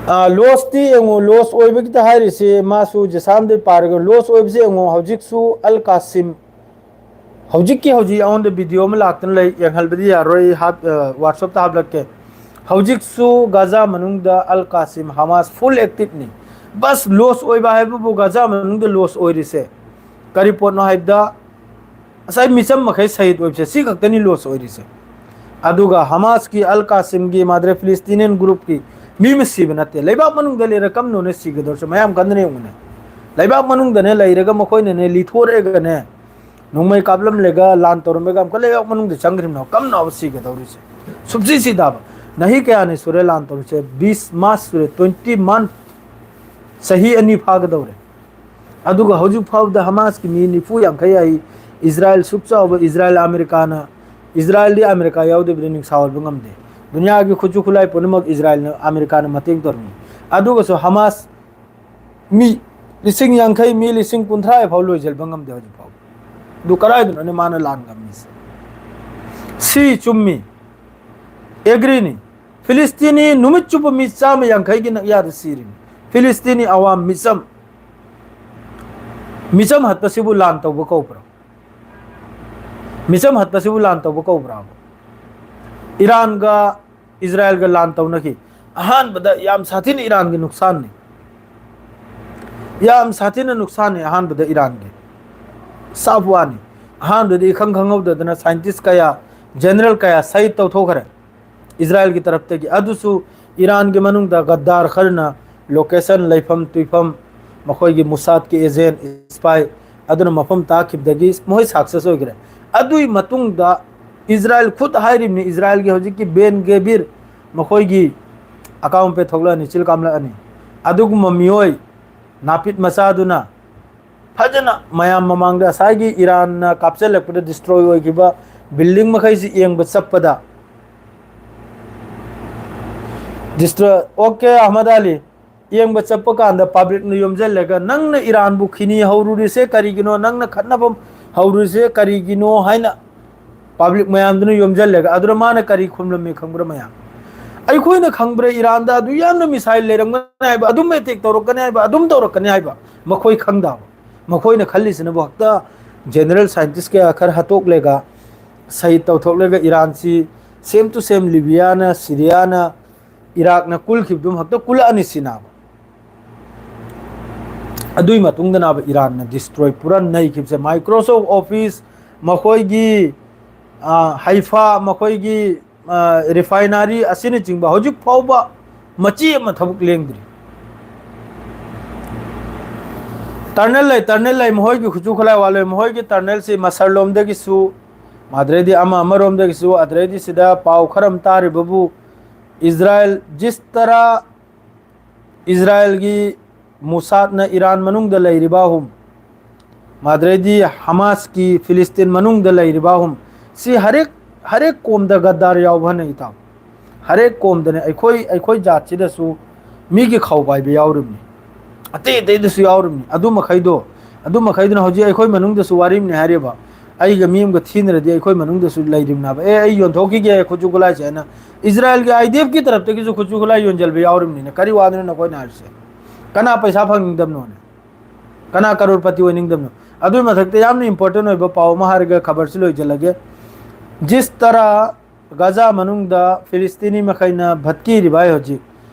ꯑꯥ, ꯂꯣꯁꯇꯤ ꯌꯦꯡꯉꯨ, ꯂꯣꯁ ꯑꯣꯏꯕꯒꯤꯗ ꯍꯥꯏꯔꯤꯁꯤ, ꯃꯥꯁꯨ ꯖꯤꯁꯥꯝꯗꯩ ꯄꯥꯔꯒ ꯂꯣꯁ ꯑꯣꯏꯕꯁꯤ ꯌꯦꯡꯉꯨ꯫ ꯍꯧꯖꯤꯛꯁꯨ ꯑꯜ ꯀꯥꯁꯤꯝ, ꯍꯧꯖꯤꯛꯀꯤ ꯍꯧꯖꯤꯛ ꯑꯩꯉꯣꯟꯗ ꯚꯤꯗꯤꯑꯣ ꯑꯃ ꯂꯥꯛꯇꯅ ꯂꯩ, ꯌꯦꯡꯍꯟꯕꯗꯤ ꯌꯥꯔꯣꯏ, ꯑꯩ ꯍꯥꯞ-, ꯑ, WhatsApp-ꯇ ꯍꯥꯞꯂꯛꯀꯦ꯫ ꯍꯧꯖꯤꯛꯁꯨ ꯒꯥꯖꯥ ꯃꯅꯨꯡꯗ ꯑꯜ ꯀꯥꯁꯤꯝ ꯍꯃꯥꯁ ꯐꯨꯜ ꯑꯦꯛꯇꯤꯞꯅꯤ꯫ ꯕꯁ ꯂꯣꯁ ꯑꯣꯏꯕ ꯍꯥꯏꯕꯕꯨ ꯒꯥꯖꯥ ꯃꯅꯨꯡꯗ ꯂꯣꯁ ꯑꯣꯏꯔꯤꯁꯦ ꯀꯔꯤ ꯄꯣꯠꯅꯣ ꯍꯥꯏꯕꯗ, ꯉꯁꯥꯏ ꯃꯤꯆꯝ ꯃꯈꯩ ꯁꯍꯤꯗ ꯑꯣꯏꯕꯁꯦ ꯁꯤ ꯈꯛꯇꯅꯤ ꯂꯣꯁ ꯑꯣꯏꯔꯤꯁꯦ꯫ ꯑꯗꯨꯒ ꯍꯃꯥꯁꯀꯤ, ꯑꯜ ꯀꯥꯁꯤꯝꯒꯤ, ꯃꯥꯗ꯭ꯔꯦ ꯐꯤꯂꯤꯁꯇꯤꯅꯤꯌꯟ ꯒ꯭ꯔꯨꯞꯀꯤ ꯃꯤ ꯑꯃ ꯁꯤꯕ ꯅꯠꯇꯦ꯫ ꯂꯩꯕꯥꯛ ꯃꯅꯨꯡꯗ ꯂꯩꯔ ꯀꯝꯗꯧꯅ ꯁꯤꯒꯗꯧꯔꯁꯦ ꯃꯌꯥꯝ ꯀꯟꯗꯅ ꯌꯦꯡꯉꯨꯅꯦ꯫ ꯂꯩꯕꯥꯛ ꯃꯅꯨꯡꯗꯅꯦ ꯂꯩꯔꯒ ꯃꯈꯣꯏꯅꯅꯦ ꯂꯤꯊꯣꯔꯛꯑꯒꯅꯦ ꯅꯣꯡꯃꯩ ꯀꯥꯞꯂꯝꯂꯒ ꯂꯥꯟ ꯇꯧꯔꯝꯂꯒ ꯑꯃꯨꯛꯀ ꯂꯩꯕꯥꯛ ꯃꯅꯨꯡꯗ ꯆꯪꯈ꯭ꯔꯤꯕꯅꯣ? ꯀꯝꯅꯕ ꯁꯤꯒꯗꯧꯔꯤꯁꯦ? ꯁꯨꯞꯁꯤ ꯁꯤꯗꯕ꯫ ꯅꯍꯤ ꯀꯌꯥꯅꯤ ꯁꯨꯔꯦ ꯂꯥꯟ ꯇꯧꯔꯤꯁꯦ? ꯕꯤꯁ ꯃꯥꯁ ꯁꯨꯔꯦ, ꯇ꯭ꯋꯦꯟꯇꯤ ꯃꯟ, ꯆꯍꯤ ꯑꯅꯤ ꯐꯥꯒꯗꯧꯔꯦ꯫ ꯑꯗꯨꯒ ꯍꯧꯖꯤꯛ ꯐꯥꯎꯕꯗ ꯍꯃꯥꯁꯀꯤ ꯃꯤ ꯅꯤꯐꯨ ꯌꯥꯡꯈꯩ ꯍꯥꯏ꯫ ꯏꯁꯔꯥꯏꯜ ꯁꯨꯛ ꯆꯥꯎꯕ ꯏꯁꯔꯥꯏꯜ ꯑꯃꯦꯔꯤꯀꯥꯅ, ꯏꯁꯔꯥꯏꯜꯗꯤ ꯑꯃꯦꯔꯤꯀꯥ ꯌꯥꯎꯗꯕꯤꯗ ꯅꯤꯡꯁꯥ ꯑꯣꯏꯕ ꯉꯝꯗꯦ꯫ ꯗꯨꯅꯤꯌꯥꯒꯤ ꯈꯨꯠꯁꯨ ꯈꯨꯠꯂꯥꯏ ꯄꯨꯝꯅꯃꯛ ꯏꯁꯔꯥꯏꯜꯅ, ꯑꯃꯦꯔꯤꯀꯥꯅ ꯃꯇꯦꯡ ꯇꯧꯔꯝꯃꯤ꯫ ꯑꯗꯨꯒꯁꯨ ꯍꯃꯥꯁ ꯃꯤ ꯂꯤꯁꯤꯡ ꯌꯥꯡꯈꯩ, ꯃꯤ ꯂꯤꯁꯤꯡ ꯀꯨꯟꯊ꯭ꯔꯥ ꯐꯥꯎ ꯂꯣꯏꯁꯤꯟꯕ ꯉꯝꯗꯦ ꯍꯧꯖꯤꯛ ꯐꯥꯎꯕ꯫ ꯑꯗꯨ ꯀꯗꯥꯏꯗꯅꯣꯅꯦ ꯃꯥꯅ ꯂꯥꯟ ꯉꯝꯃꯤꯁꯦ? ꯁꯤ ꯆꯨꯝꯃꯤ, ꯑꯦꯒ꯭ꯔꯤꯅꯤ꯫ ꯐꯤꯂꯤꯁꯇꯤꯅꯤ ꯅꯨꯃꯤꯠ ꯆꯨꯞꯄ ꯃꯤ ꯆꯥꯝꯃ ꯌꯥꯡꯈꯩꯒꯤ ꯅꯛꯌꯥꯗ ꯁꯤꯔꯤꯅꯤ꯫ ꯐꯤꯂꯤꯁꯇꯤꯅꯤ ꯑꯋꯥꯝ ꯃꯤꯆꯝ, ꯃꯤꯆꯝ ꯍꯠꯄꯁꯤꯕꯨ ꯂꯥꯟ ꯇꯧꯕ ꯀꯧꯕ꯭ꯔꯣ? ꯃꯤꯆꯝ ꯍꯠꯄꯁꯤꯕꯨ ꯂꯥꯟ ꯇꯧꯕ ꯀꯧꯕ꯭ꯔꯥ? ꯏꯔꯥꯟꯒ ꯏꯁꯔꯥꯏꯜꯒ ꯂꯥꯟ ꯇꯧꯅꯈꯤ꯫ ꯑꯍꯥꯟꯕꯗ ꯌꯥꯝ ꯁꯥꯊꯤꯅ ꯏꯔꯥꯟꯒꯤ ꯅꯨꯛꯁꯥꯟꯅꯤ, ꯌꯥꯝ ꯁꯥꯊꯤꯅ ꯅꯨꯛꯁꯥꯟꯅꯤ꯫ ꯑꯍꯥꯟꯕꯗ ꯏꯔꯥꯟꯒꯤ ꯁꯥꯐ ꯋꯥꯅꯤ꯫ ꯑꯍꯥꯟꯕꯗꯤ ꯏꯈꯪ ꯈꯪꯍꯧꯗꯗꯅ ꯁꯥꯏꯟꯇꯤꯁ ꯀꯌꯥ, ꯖꯦꯅꯔꯦꯜ ꯀꯌꯥ ꯁꯍꯤꯗ ꯇꯧꯊꯣꯛꯈ꯭ꯔꯦ ꯏꯁꯔꯥꯏꯜꯒꯤ ꯇꯔꯞꯇꯒꯤ꯫ ꯑꯗꯨꯁꯨ ꯏꯔꯥꯟꯒꯤ ꯃꯅꯨꯡꯗ ꯒꯗꯥꯔ ꯈꯔꯅ ꯂꯣꯀꯦꯁꯟ, ꯂꯩꯐꯝ ꯇꯨꯏꯐꯝ, ꯃꯈꯣꯏꯒꯤ ꯃꯨꯁꯥꯗꯀꯤ ꯑꯦꯖꯦꯟ, ꯏꯁꯄꯥꯏ ꯑꯗꯨꯅ ꯃꯐꯝ ꯇꯥꯛꯈꯤꯕꯗꯒꯤ ꯃꯈꯣꯏ ꯁꯛꯁꯦꯁ ꯑꯣꯏꯈ꯭ꯔꯦ꯫ ꯑꯗꯨꯒꯤ ꯃꯇꯨꯡꯗ ꯏꯁꯔꯥꯏꯜ ꯈꯨꯠ ꯍꯥꯏꯔꯤꯕꯅꯤ, ꯏꯁꯔꯥꯏꯜꯒꯤ ꯍꯧꯖꯤꯛꯀꯤ ꯕꯦꯟ ꯒꯦꯕꯤꯔ, ꯃꯈꯣꯏꯒꯤ ꯑꯀꯥꯝ ꯄꯦ ꯊꯣꯛꯂꯛꯑꯅꯤ, ꯆꯤꯜ ꯀꯥꯝꯂꯛꯑꯅꯤ꯫ ꯑꯗꯨꯒꯨꯝꯕ ꯃꯤꯑꯣꯏ ꯅꯥꯄꯤꯠ ꯃꯆꯥꯗꯨꯅ ꯐꯖꯅ ꯃꯌꯥꯝ ꯃꯃꯥꯡꯗ ꯉꯁꯥꯏꯒꯤ ꯏꯔꯥꯟꯅ ꯀꯥꯞꯆꯜꯂꯛꯄꯗ ꯗꯤꯁꯇ꯭ꯔꯣꯏ ꯑꯣꯏꯈꯤꯕ ꯕꯤꯜꯗꯤꯡ ꯃꯈꯩꯁꯤ ꯌꯦꯡꯕ ꯆꯠꯄꯗ, ꯗꯤꯁꯇ꯭ꯔꯣꯏ, ꯑꯣꯀꯦ ꯑꯍꯃꯗ ꯑꯂꯤ, ꯌꯦꯡꯕ ꯆꯠꯄ ꯀꯥꯟꯗ ꯄꯕ꯭ꯂꯤꯛꯅ ꯌꯣꯝꯁꯤꯜꯂꯒ, "ꯅꯪꯅ ꯏꯔꯥꯟꯕꯨ ꯈꯤꯅꯤ ꯍꯧꯔꯨꯔꯤꯁꯦ ꯀꯔꯤꯒꯤꯅꯣ? ꯅꯪꯅ ꯈꯠꯅꯐꯝ ꯍꯧꯔꯨꯔꯤꯁꯦ ꯀꯔꯤꯒꯤꯅꯣ?" ꯍꯥꯏꯅ ꯄꯕ꯭ꯂꯤꯛ ꯃꯌꯥꯝꯗꯨꯅ ꯌꯣꯝꯁꯤꯜꯂꯒ, ꯑꯗꯨꯅ ꯃꯥꯅ ꯀꯔꯤ ꯈꯨꯝꯂꯝꯃꯤ ꯈꯪꯕ꯭ꯔꯥ ꯃꯌꯥꯝ? "ꯑꯩꯈꯣꯏꯅ ꯈꯪꯕ꯭ꯔꯥ ꯏꯔꯥꯟꯗ ꯑꯗꯨ ꯌꯥꯝꯅ ꯃꯤꯁꯥꯏꯜ ꯂꯩꯔꯝꯒꯅꯤ ꯍꯥꯏꯕ, ꯑꯗꯨꯝ ꯑꯦꯇꯦꯛ ꯇꯧꯔꯛꯀꯅꯤ ꯍꯥꯏꯕ, ꯑꯗꯨꯝ ꯇꯧꯔꯛꯀꯅꯤ ꯍꯥꯏꯕ?" ꯃꯈꯣꯏ ꯈꯪꯗꯕ꯫ ꯃꯈꯣꯏꯅ ꯈꯜꯂꯤꯁꯤꯅꯕꯨ ꯍꯛꯇ ꯖꯦꯅꯔꯦꯜ ꯁꯥꯏꯟꯇꯤꯁ ꯀꯌꯥ ꯈꯔ ꯍꯥꯠꯇꯣꯛꯂꯒ, ꯁꯍꯤꯗ ꯇꯧꯊꯣꯛꯂꯒ, ꯏꯔꯥꯟꯁꯤ ꯁꯦꯝ ꯇꯨ ꯁꯦꯝ ꯂꯤꯕꯤꯌꯥꯅ, ꯁꯤꯔꯤꯌꯥꯅ, ꯏꯔꯥꯛꯅ ꯀꯨꯜꯈꯤꯕꯗꯨ ꯍꯛꯇ ꯀꯨꯜꯂꯛꯑꯅꯤ ꯁꯤꯅꯕ꯫ ꯑꯗꯨꯒꯤ ꯃꯇꯨꯡꯗꯅꯕ ꯏꯔꯥꯟꯅ ꯗꯤꯁꯇ꯭ꯔꯣꯏ ꯄꯨꯔꯥ ꯅꯩꯈꯤꯕꯁꯦ꯫ ꯃꯥꯏꯀ꯭ꯔꯣꯁꯣꯐ ꯑꯣꯐꯤꯁ, ꯃꯈꯣꯏꯒꯤ, ꯑ, ꯍꯩꯐꯥ, ꯃꯈꯣꯏꯒꯤ, ꯑ, ꯔꯤꯐꯥꯏꯅꯔꯤ ꯑꯁꯤꯅꯆꯤꯡꯕ ꯍꯧꯖꯤꯛ ꯐꯥꯎꯕ ꯃꯆꯤ ꯑꯃ ꯊꯕꯛ ꯂꯦꯡꯗ꯭ꯔꯤ꯫ ꯇꯔꯅꯦꯜ ꯂꯩ, ꯇꯔꯅꯦꯜ ꯂꯩ, ꯃꯈꯣꯏꯒꯤ ꯈꯨꯠꯁꯨ ꯈꯨꯠꯂꯥꯏ ꯋꯥꯠꯂꯣꯏ꯫ ꯃꯈꯣꯏꯒꯤ ꯇꯔꯅꯦꯜꯁꯤ ꯃꯁꯔꯂꯣꯝꯗꯒꯤꯁꯨ, ꯃꯥꯗ꯭ꯔꯩꯗꯤ ꯑꯃ ꯑꯃꯔꯣꯝꯗꯒꯤꯁꯨ, ꯑꯗ꯭ꯔꯩꯗꯤ ꯁꯤꯗ ꯄꯥꯎ ꯈꯔ ꯑꯃ ꯇꯥꯔꯤꯕꯕꯨ, ꯏꯁꯔꯥꯏꯜ ꯖꯤꯁ ꯇꯔꯥ, ꯏꯁꯔꯥꯏꯜꯒꯤ ꯃꯨꯁꯥꯠꯅ ꯏꯔꯥꯟ ꯃꯅꯨꯡꯗ ꯂꯩꯔꯤꯕ ꯑꯍꯨꯝ, ꯃꯥꯗ꯭ꯔꯩꯗꯤ ꯍꯃꯥꯁꯀꯤ ꯐꯤꯂꯤꯁꯇꯤꯟ ꯃꯅꯨꯡꯗ ꯂꯩꯔꯤꯕ ꯑꯍꯨꯝ, ꯁꯤ ꯍꯔꯦꯛ, ꯍꯔꯦꯛ ꯀꯣꯝꯗ ꯒꯗꯥꯔ ꯌꯥꯎꯕ ꯍꯥꯏꯅ ꯏꯇꯥꯎ꯫ ꯍꯔꯦꯛ ꯀꯣꯝꯗꯅꯦ ꯑꯩꯈꯣꯏ, ꯑꯩꯈꯣꯏ ꯖꯥꯠꯁꯤꯗꯁꯨ ꯃꯤꯒꯤ ꯈꯥꯎ ꯄꯥꯏꯕ ꯌꯥꯎꯔꯤꯕꯅꯤ, ꯑꯇꯩ ꯑꯇꯩꯗꯁꯨ ꯌꯥꯎꯔꯤꯕꯅꯤ꯫ ꯑꯗꯨ ꯃꯈꯩꯗꯣ, ꯑꯗꯨ ꯃꯈꯩꯗꯨꯅ ꯍꯧꯖꯤꯛ ꯑꯩꯈꯣꯏ ꯃꯅꯨꯡꯗꯁꯨ ꯋꯥꯔꯤꯕꯅꯤ ꯍꯥꯏꯔꯤꯕ꯫ ꯑꯩꯒ ꯃꯤ ꯑꯃꯒ ꯊꯤꯅꯔꯗꯤ ꯑꯩꯈꯣꯏ ꯃꯅꯨꯡꯗꯁꯨ ꯂꯩꯔꯤꯕꯅꯦꯕ꯫ "ꯑꯦ, ꯑꯩ ꯌꯣꯟꯊꯣꯛꯈꯤꯒꯦ ꯈꯨꯠꯁꯨ ꯈꯨꯠꯂꯥꯏꯁꯦ" ꯍꯥꯏꯅ ꯏꯁꯔꯥꯏꯜꯒꯤ ꯑꯥꯏ ꯗꯤ ꯑꯦꯐꯀꯤ ꯇꯔꯞꯇꯒꯤꯁꯨ ꯈꯨꯠꯁꯨ ꯈꯨꯠꯂꯥꯏ ꯌꯣꯟꯁꯤꯟꯕ ꯌꯥꯎꯔꯤꯕꯅꯤꯅ ꯀꯔꯤ ꯋꯥꯗꯨꯅꯣ ꯅꯈꯣꯏꯅ ꯍꯥꯏꯔꯤꯁꯦ? ꯀꯅꯥ ꯄꯩꯁꯥ ꯐꯪꯅꯤꯡꯗꯕꯅꯣꯅꯦ? ꯀꯅꯥ ꯀꯔꯣꯔꯄꯇꯤ ꯑꯣꯏꯅꯤꯡꯗꯕꯅꯣ? ꯑꯗꯨꯒꯤ ꯃꯊꯛꯇ ꯌꯥꯝꯅ ꯏꯝꯄꯣꯔꯇꯦꯟ ꯑꯣꯏꯕ ꯄꯥꯎ ꯑꯃ ꯍꯥꯏꯔꯒ ꯈꯕꯔꯁꯤ ꯂꯣꯏꯁꯤꯜꯂꯒꯦ꯫ ꯖꯤꯁ ꯇꯔꯥ ꯒꯥꯖꯥ ꯃꯅꯨꯡꯗ ꯐꯤꯂꯤꯁꯇꯤꯅꯤ ꯃꯈꯩꯅ ꯚꯠꯀꯤꯔꯤꯕ ꯍꯥꯏ ꯍꯧꯖꯤꯛ꯫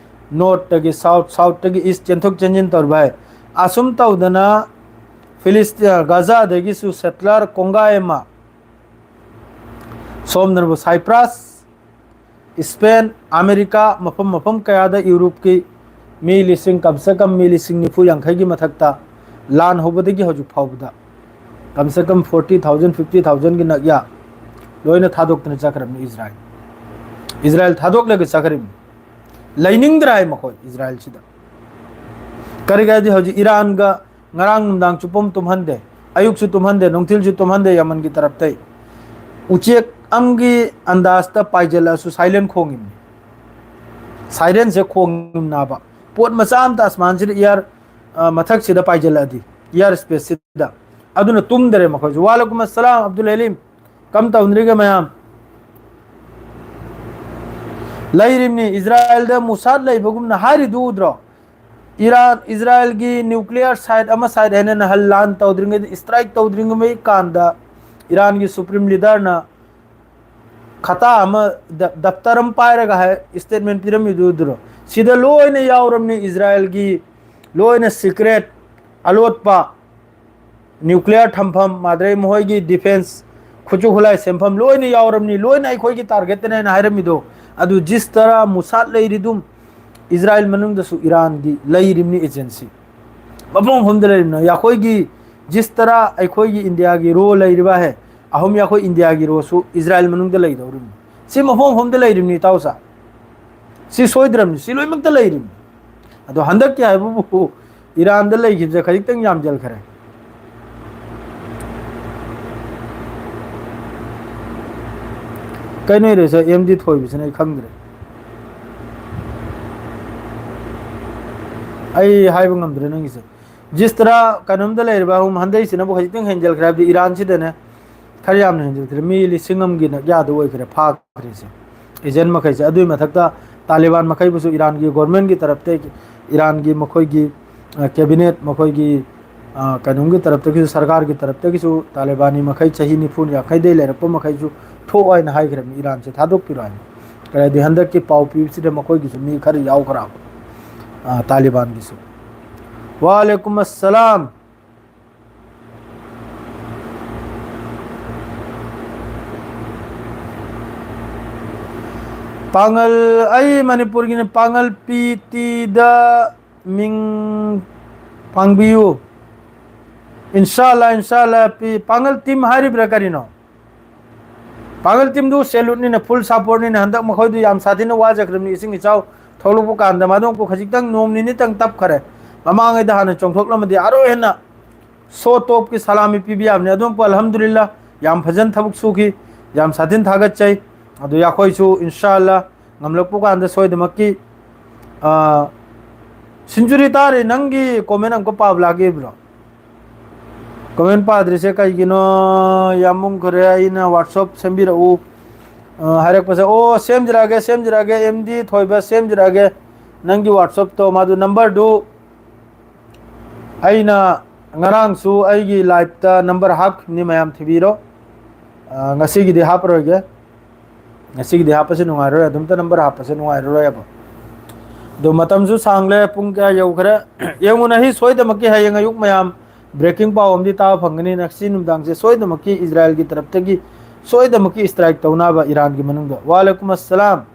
ꯅꯣꯔꯠꯇꯒꯤ ꯁꯥꯎꯠ, ꯁꯥꯎꯠꯇꯒꯤ ꯏꯁ ꯆꯦꯟꯊꯣꯛ ꯆꯦꯟꯁꯤꯟ ꯇꯧꯔꯤꯕ ꯍꯥꯏ꯫ ꯑꯁꯨꯝ ꯇꯧꯗꯅ ꯐꯤꯂꯤꯁꯇꯤ-, ꯒꯥꯖꯥꯗꯒꯤꯁꯨ ꯁꯦꯇꯂꯔ ꯀꯣꯡꯒꯥꯏ ꯑꯃ ꯁꯣꯝꯗꯅꯕꯨ ꯁꯥꯏꯄ꯭ꯔꯥꯁ, ꯏꯁꯄꯦꯟ, ꯑꯃꯦꯔꯤꯀꯥ, ꯃꯐꯝ ꯃꯐꯝ ꯀꯌꯥꯗ ꯌꯨꯔꯣꯞꯀꯤ ꯃꯤ ꯂꯤꯁꯤꯡ, ꯀꯝꯁꯦ ꯀꯝ ꯃꯤ ꯂꯤꯁꯤꯡ ꯅꯤꯐꯨ ꯌꯥꯡꯈꯩꯒꯤ ꯃꯊꯛꯇ, ꯂꯥꯟ ꯍꯧꯕꯗꯒꯤ ꯍꯧꯖꯤꯛ ꯐꯥꯎꯕꯗ ꯀꯝꯁꯦ ꯀꯝ ꯐꯣꯔꯇꯤ ꯊꯥꯎꯖꯟ, ꯐꯤꯐꯇꯤ ꯊꯥꯎꯖꯟꯒꯤ ꯅꯛꯌꯥ ꯂꯣꯏꯅ ꯊꯥꯗꯣꯛꯇꯅ ꯆꯠꯈ꯭ꯔꯕꯅꯤ ꯏꯁꯔꯥꯏꯜ꯫ ꯏꯁꯔꯥꯏꯜ ꯊꯥꯗꯣꯛꯂꯒ ꯆꯠꯈ꯭ꯔꯤꯕꯅꯤ꯫ ꯂꯩꯅꯤꯡꯗ꯭ꯔꯦ ꯍꯥꯏ ꯃꯈꯣꯏ ꯏꯁꯔꯥꯏꯜꯁꯤꯗ꯫ ꯀꯔꯤꯒꯤ ꯍꯥꯏꯗꯤ ꯍꯧꯖꯤꯛ ꯏꯔꯥꯟꯒ ꯉꯔꯥꯡ ꯅꯨꯡꯗꯥꯡ ꯆꯨꯞꯄꯝ ꯇꯨꯝꯍꯟꯗꯦ, ꯑꯌꯨꯛꯁꯨ ꯇꯨꯝꯍꯟꯗꯦ, ꯅꯨꯡꯊꯤꯜꯁꯨ ꯇꯨꯝꯍꯟꯗꯦ ꯌꯃꯟꯒꯤ ꯇꯔꯞꯇꯩ꯫ ꯎꯆꯦꯛ ꯑꯃꯒꯤ ꯑꯟꯗꯥꯖꯇ ꯄꯥꯏꯖꯜꯂꯛꯑꯁꯨ ꯁꯥꯏꯂꯦꯟ ꯈꯣꯡꯉꯤꯕꯅꯤ꯫ ꯁꯥꯏꯔꯦꯟꯁꯦ ꯈꯣꯡꯉꯤꯕꯅꯦꯕ꯫ ꯄꯣꯠ ꯃꯆꯥ ꯑꯃꯇ ꯑꯁꯃꯥꯟꯁꯤꯗ ꯏꯌꯥꯔ, ꯑ, ꯃꯊꯛꯁꯤꯗ ꯄꯥꯏꯖꯜꯂꯛꯑꯗꯤ, ꯏꯌꯥꯔ ꯁ꯭ꯄꯦꯁꯁꯤꯗ꯫ ꯑꯗꯨꯅ ꯇꯨꯝꯗꯔꯦ ꯃꯈꯣꯏꯁꯨ꯫ ꯋꯥꯂꯩꯀꯨꯝ ꯑꯁꯂꯥꯝ ꯑꯕꯗꯨꯜ ꯍꯂꯤꯝ, ꯀꯝ ꯇꯧꯅꯔꯤꯒꯦ ꯃꯌꯥꯝ? ꯂꯩꯔꯤꯕꯅꯤ, ꯏꯁꯔꯥꯏꯜꯗ ꯃꯨꯁꯥꯠ ꯂꯩꯕꯒꯨꯝꯅ ꯍꯥꯏꯔꯤꯗꯨ ꯎꯗ꯭ꯔꯣ? ꯏꯔꯥꯟ, ꯏꯁꯔꯥꯏꯜꯒꯤ ꯅ꯭ꯌꯨꯀ꯭ꯂꯤꯌꯔ ꯁꯥꯏꯠ ꯑꯃ ꯁꯥꯏꯠ ꯍꯥꯏꯅ ꯅꯍꯥꯟ ꯂꯥꯟ ꯇꯧꯗ꯭ꯔꯤꯉꯩꯗ, ꯏꯁꯇ꯭ꯔꯥꯏꯛ ꯇꯧꯗ꯭ꯔꯤꯉꯩ ꯀꯥꯟꯗ ꯏꯔꯥꯟꯒꯤ ꯁꯨꯄ꯭ꯔꯤꯝ ꯂꯤꯗꯔꯅ ꯈꯇꯥ ꯑꯃ, ꯗ-, ꯗꯞꯇꯔ ꯑꯃ ꯄꯥꯏꯔꯒ ꯍꯥꯏ, ꯏꯁꯇꯦꯠꯃꯦꯟ ꯄꯤꯔꯝꯃꯤꯗꯨ ꯎꯗ꯭ꯔꯣ? ꯁꯤꯗ ꯂꯣꯏꯅ ꯌꯥꯎꯔꯝꯅꯤ, ꯏꯁꯔꯥꯏꯜꯒꯤ ꯂꯣꯏꯅ ꯁꯤꯀ꯭ꯔꯦꯠ, ꯑꯂꯣꯠꯄ ꯅ꯭ꯌꯨꯀ꯭ꯂꯤꯌꯔ ꯊꯝꯐꯝ, ꯃꯥꯗ꯭ꯔꯩ ꯃꯈꯣꯏꯒꯤ ꯗꯤꯐꯦꯟꯁ, ꯈꯨꯠꯁꯨ ꯈꯨꯠꯂꯥꯏ ꯁꯦꯝꯐꯝ ꯂꯣꯏꯅ ꯌꯥꯎꯔꯝꯅꯤ, ꯂꯣꯏꯅ ꯑꯩꯈꯣꯏꯒꯤ ꯇꯥꯔꯒꯦꯠꯇꯅꯦ ꯍꯥꯏꯅ ꯍꯥꯏꯔꯝꯃꯤꯗꯣ꯫ ꯑꯗꯨ ꯖꯤꯁ ꯇꯔꯥ ꯃꯨꯁꯥꯠ ꯂꯩꯔꯤꯗꯨꯝ, ꯏꯁꯔꯥꯏꯜ ꯃꯅꯨꯡꯗꯁꯨ ꯏꯔꯥꯟꯒꯤ ꯂꯩꯔꯤꯕꯅꯤ ꯑꯦꯖꯦꯟꯁꯤ꯫ ꯃꯐꯝ ꯃꯐꯝꯗ ꯂꯩꯔꯤꯕꯅꯤ꯫ ꯑꯩꯈꯣꯏꯒꯤ ꯖꯤꯁ ꯇꯔꯥ ꯑꯩꯈꯣꯏꯒꯤ ꯏꯟꯗꯤꯌꯥꯒꯤ ꯔꯣ ꯂꯩꯔꯤꯕ ꯍꯦ, ꯑꯍꯨꯝ ꯑꯩꯈꯣꯏ ꯏꯟꯗꯤꯌꯥꯒꯤ ꯔꯣꯁꯨ ꯏꯖꯔꯥꯏꯜ ꯃꯅꯨꯡꯗ ꯂꯩꯗꯧꯔꯤꯕꯅꯤ꯫ ꯁꯤ ꯃꯐꯝ ꯃꯐꯝꯗ ꯂꯩꯔꯤꯕꯅꯤ, ꯏꯇꯥꯎꯁꯥ꯫ ꯁꯤ ꯁꯣꯏꯗ꯭ꯔꯕꯅꯤ, ꯁꯤ ꯂꯣꯏꯅꯃꯛꯇ ꯂꯩꯔꯤꯕꯅꯤ꯫ ꯑꯗꯣ ꯍꯟꯗꯛꯀꯤ ꯍꯥꯏꯕꯕꯨ ꯏꯔꯥꯟꯗ ꯂꯩꯈꯤꯕꯁꯦ ꯈꯖꯤꯛꯇꯪ ꯌꯥꯝꯖꯜꯈ꯭ꯔꯦ꯫ ꯀꯩꯅꯣ ꯏꯔꯦꯁꯦ ꯑꯦꯝ ꯗꯤ ꯊꯣꯏꯕꯁꯤꯅ ꯑꯩ ꯈꯪꯗ꯭ꯔꯦ꯫ ꯑꯩ ꯍꯥꯏꯕ ꯉꯝꯗ꯭ꯔꯦ ꯅꯪꯒꯤꯁꯦ꯫ ꯖꯤꯁ ꯇꯔꯥ ꯀꯩꯅꯣꯝꯗ ꯂꯩꯔꯤꯕ ꯑꯍꯨꯝ ꯍꯟꯗꯩꯁꯤꯅꯕꯨ ꯈꯖꯤꯛꯇꯪ ꯍꯦꯟꯖꯜꯈ꯭ꯔꯦ ꯍꯥꯏꯕꯗꯤ ꯏꯔꯥꯟꯁꯤꯗꯅꯦ ꯈꯔ ꯌꯥꯝꯅ ꯍꯦꯟꯖꯜꯈ꯭ꯔꯦ꯫ ꯃꯤ ꯂꯤꯁꯤꯡ ꯑꯃꯒꯤ ꯅꯛꯌꯥꯗ ꯑꯣꯏꯈ꯭ꯔꯦ ꯐꯥꯈ꯭ꯔꯤꯁꯦ, ꯑꯦꯖꯦꯟ ꯃꯈꯩꯁꯦ꯫ ꯑꯗꯨꯒꯤ ꯃꯊꯛꯇ ꯇꯥꯂꯤꯕꯥꯟ ꯃꯈꯩꯕꯨꯁꯨ ꯏꯔꯥꯟꯒꯤ ꯒꯣꯔꯃꯦꯟꯒꯤ ꯇꯔꯞꯇ, ꯏꯔꯥꯟꯒꯤ ꯃꯈꯣꯏꯒꯤ, ꯑ, ꯀꯦꯕꯤꯅꯦꯠ, ꯃꯈꯣꯏꯒꯤ, ꯑ, ꯀꯩꯅꯣꯝꯒꯤ ꯇꯔꯞꯇꯒꯤꯁꯨ, ꯁꯔꯀꯥꯔꯒꯤ ꯇꯔꯞꯇꯒꯤꯁꯨ ꯇꯥꯂꯤꯕꯥꯅꯤ ꯃꯈꯩ ꯆꯍꯤ ꯅꯤꯐꯨ ꯌꯥꯡꯈꯩꯗꯩ ꯂꯩꯔꯛꯄ ꯃꯈꯩꯁꯨ ꯊꯣꯛꯑꯣ ꯍꯥꯏꯅ ꯍꯥꯏꯈ꯭ꯔꯕꯅꯤ, ꯏꯔꯥꯟꯁꯦ ꯊꯥꯗꯣꯛꯄꯤꯔꯣ ꯍꯥꯏꯅ꯫ ꯀꯔꯤꯗꯤ ꯍꯟꯗꯛꯀꯤ ꯄꯥꯎ ꯄꯤꯕꯁꯤꯗ ꯃꯈꯣꯏꯒꯤꯁꯨ ꯃꯤ ꯈꯔ ꯌꯥꯎꯈ꯭ꯔꯕ, ꯑ, ꯇꯥꯂꯤꯕꯥꯟꯒꯤꯁꯨ꯫ ꯋꯥꯂꯦꯀꯨꯝ ꯑꯁꯂꯥꯝ꯫ ꯄꯥꯡꯒꯜ, ꯑꯩ ꯃꯅꯤꯄꯨꯔꯒꯤꯅꯤ꯫ ꯄꯥꯡꯒꯜ ꯄꯤ ꯇꯤꯗ ꯃꯤꯡ ꯄꯥꯡꯕꯤꯌꯨ꯫ ꯏꯟꯁꯥ ꯑꯜꯂꯥ, ꯏꯟꯁꯥ ꯑꯜꯂꯥ꯫ ꯄꯤ-, ꯄꯥꯡꯒꯜ ꯇꯤꯝ ꯍꯥꯏꯔꯤꯕ꯭ꯔꯥ ꯀꯔꯤꯅꯣ? ꯄꯥꯡꯒꯜ ꯇꯤꯝꯗꯨ ꯁꯦꯂꯨꯠꯅꯤꯅ, ꯐꯨꯜ ꯁꯄꯣꯔꯠꯅꯤꯅ꯫ ꯍꯟꯗꯛ ꯃꯈꯣꯏꯗꯨ ꯌꯥꯝ ꯁꯥꯊꯤꯅ ꯋꯥꯖꯈ꯭ꯔꯕꯅꯤ ꯏꯁꯤꯡ ꯏꯆꯥꯎ ꯊꯣꯛꯂꯛꯄ ꯀꯥꯟꯗ꯫ ꯃꯗꯣꯝꯀꯨ ꯈꯖꯤꯛꯇꯪ ꯅꯣꯡ ꯅꯤꯅꯤꯇꯪ ꯇꯞꯈꯔꯦ꯫ ꯃꯃꯥꯡꯉꯩꯗ ꯍꯥꯟꯅ ꯆꯣꯡꯊꯣꯛꯂꯝꯃꯗꯤ ꯑꯔꯣꯏ ꯍꯦꯟꯅ ꯁꯣ ꯇꯣꯞꯀꯤ ꯁꯂꯥꯃꯤ ꯄꯤꯕ ꯌꯥꯕꯅꯤ꯫ ꯑꯗꯣꯝꯀꯨ ꯑꯜꯍꯝꯗꯨꯂꯤꯜꯂꯥ ꯌꯥꯝ ꯐꯖꯅ ꯊꯕꯛ ꯁꯨꯈꯤ, ꯌꯥꯝ ꯁꯥꯊꯤꯅ ꯊꯥꯒꯠꯆꯩ꯫ ꯑꯗꯨ ꯑꯩꯈꯣꯏꯁꯨ ꯏꯟꯁꯥ ꯑꯜꯂꯥ ꯉꯝꯂꯛꯄ ꯀꯥꯟꯗ ꯁꯣꯏꯗꯃꯛꯀꯤ, ꯑ, ꯁꯦꯟꯆꯨꯔꯤ ꯇꯥꯔꯦ꯫ ꯅꯪꯒꯤ ꯀꯣꯃꯦꯟ ꯑꯃꯨꯛꯀ ꯄꯥꯕ ꯂꯥꯛꯀꯦ ꯏꯕ꯭ꯔꯣ? ꯀꯣꯃꯦꯟ ꯄꯥꯗ꯭ꯔꯤꯁꯦ ꯀꯩꯒꯤꯅꯣ? ꯌꯥꯝꯃꯝꯈꯔꯦ꯫ ꯑꯩꯅ WhatsApp ꯁꯦꯝꯕꯤꯔꯛꯎ, ꯑ, ꯍꯥꯏꯔꯛꯄꯁꯦ꯫ ꯑꯣ, ꯁꯦꯝꯖꯔꯛꯑꯒꯦ, ꯁꯦꯝꯖꯔꯛꯑꯒꯦ꯫ ꯑꯦꯝ ꯗꯤ ꯊꯣꯏꯕ, ꯁꯦꯝꯖꯔꯛꯑꯒꯦ꯫ ꯅꯪꯒꯤ WhatsApp-ꯇꯣ, ꯃꯥꯗꯨ number-ꯗꯨ ꯑꯩꯅ ꯉꯔꯥꯡꯁꯨ ꯑꯩꯒꯤ live-ꯇ number ꯍꯥꯞꯈꯤꯕꯅꯤ, ꯃꯌꯥꯝ ꯊꯤꯕꯤꯔꯣ꯫ ꯑ, ꯉꯁꯤꯒꯤꯗꯤ ꯍꯥꯞꯄꯔꯣꯏꯒꯦ꯫ ꯉꯁꯤꯒꯤꯗꯤ ꯍꯥꯞꯄꯁꯦ ꯅꯨꯡꯉꯥꯏꯔꯣꯏ, ꯑꯗꯨꯝꯇ number ꯍꯥꯞꯄꯁꯦ ꯅꯨꯡꯉꯥꯏꯔꯔꯣꯏꯕ꯫ ꯑꯗꯣ ꯃꯇꯝꯁꯨ ꯁꯥꯡꯂꯦ, ꯄꯨꯡ ꯀꯌꯥ ꯌꯧꯈ꯭ꯔꯦ? ꯌꯦꯡꯉꯨ, ꯅꯍꯤ ꯁꯣꯏꯗꯃꯛꯀꯤ ꯍꯌꯦꯡ ꯑꯌꯨꯛ ꯃꯌꯥꯝ breaking ꯄꯥꯎ ꯑꯃꯗꯤ ꯇꯥꯕ ꯐꯪꯒꯅꯤ꯫ ꯉꯁꯤ ꯅꯨꯡꯗꯥꯡꯁꯦ ꯁꯣꯏꯗꯃꯛꯀꯤ ꯏꯖꯔꯥꯏꯜꯒꯤ ꯇꯔꯞꯇꯒꯤ ꯁꯣꯏꯗꯃꯛꯀꯤ strike ꯇꯧꯅꯕ ꯏꯔꯥꯟꯒꯤ ꯃꯅꯨꯡꯗ꯫ ꯋꯥꯂꯦꯀꯨꯝ ꯑꯁꯂꯥꯝ꯫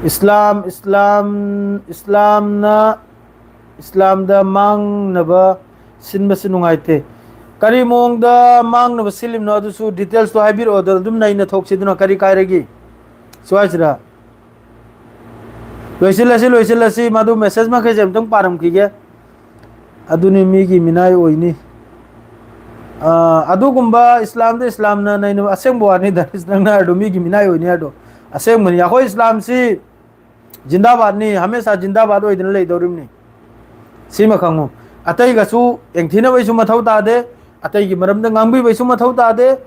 ꯏꯁꯂꯥꯝ ꯏꯁꯂꯥꯝ ꯏꯁꯂꯥꯝꯅ ꯏꯁꯂꯥꯝꯗ ꯃꯥꯡꯅꯕ ꯁꯤꯟꯕꯁꯤ ꯅꯨꯡꯉꯥꯏꯇꯦ꯫ ꯀꯔꯤ ꯃꯑꯣꯡꯗ ꯃꯥꯡꯅꯕ ꯁꯤꯜꯂꯤꯕꯅꯣ ꯑꯗꯨꯁꯨ ꯗꯤꯇꯦꯜꯁꯇꯣ ꯍꯥꯏꯕꯤꯔꯛꯑꯣ, ꯑꯗꯨꯝ ꯅꯩꯅ ꯊꯣꯛꯁꯤꯗꯅ꯫ ꯀꯔꯤ ꯀꯥꯏꯔꯒꯦ? ꯁ꯭ꯋꯥꯏꯁꯤꯗ ꯂꯣꯏꯁꯤꯜꯂꯁꯤ, ꯂꯣꯏꯁꯤꯜꯂꯁꯤ꯫ ꯃꯗꯨ ꯃꯦꯁꯦꯖ ꯃꯈꯩꯁꯦ ꯑꯝꯇꯪ ꯄꯥꯔꯝꯈꯤꯒꯦ꯫ ꯑꯗꯨꯅꯤ ꯃꯤꯒꯤ ꯃꯤꯅꯥꯏ ꯑꯣꯏꯅꯤ꯫ ꯑꯥ, ꯑꯗꯨꯒꯨꯝꯕ ꯏꯁꯂꯥꯝꯗ ꯏꯁꯂꯥꯝꯅ ꯅꯩꯅꯕ ꯑꯁꯦꯡꯕ ꯋꯥꯅꯤ, ꯗꯥꯅꯤꯁ, ꯅꯪꯅ ꯍꯥꯏꯔꯗꯣ ꯃꯤꯒꯤ ꯃꯤꯅꯥꯏ ꯑꯣꯏꯅꯤ ꯍꯥꯏꯔꯗꯣ ꯑꯁꯦꯡꯕꯅꯤ꯫ ꯑꯩꯈꯣꯏ ꯏꯁꯂꯥꯝꯁꯤ ꯖꯤꯟꯗꯥꯕꯥꯗꯅꯤ, ꯍꯃꯦꯁꯥ ꯖꯤꯟꯗꯥꯕꯥꯗ ꯑꯣꯏꯗꯅ ꯂꯩꯗꯧꯔꯤꯕꯅꯤ꯫ ꯁꯤꯃ ꯈꯪꯉꯨ꯫ ꯑꯇꯩꯒꯁꯨ ꯌꯦꯡꯊꯤꯅꯕꯩꯁꯨ ꯃꯊꯧ ꯇꯥꯗꯦ, ꯑꯇꯩꯒꯤ ꯃꯔꯝꯗ ꯉꯥꯡꯕꯤꯕꯩꯁꯨ ꯃꯊꯧ ꯇꯥꯗꯦ꯫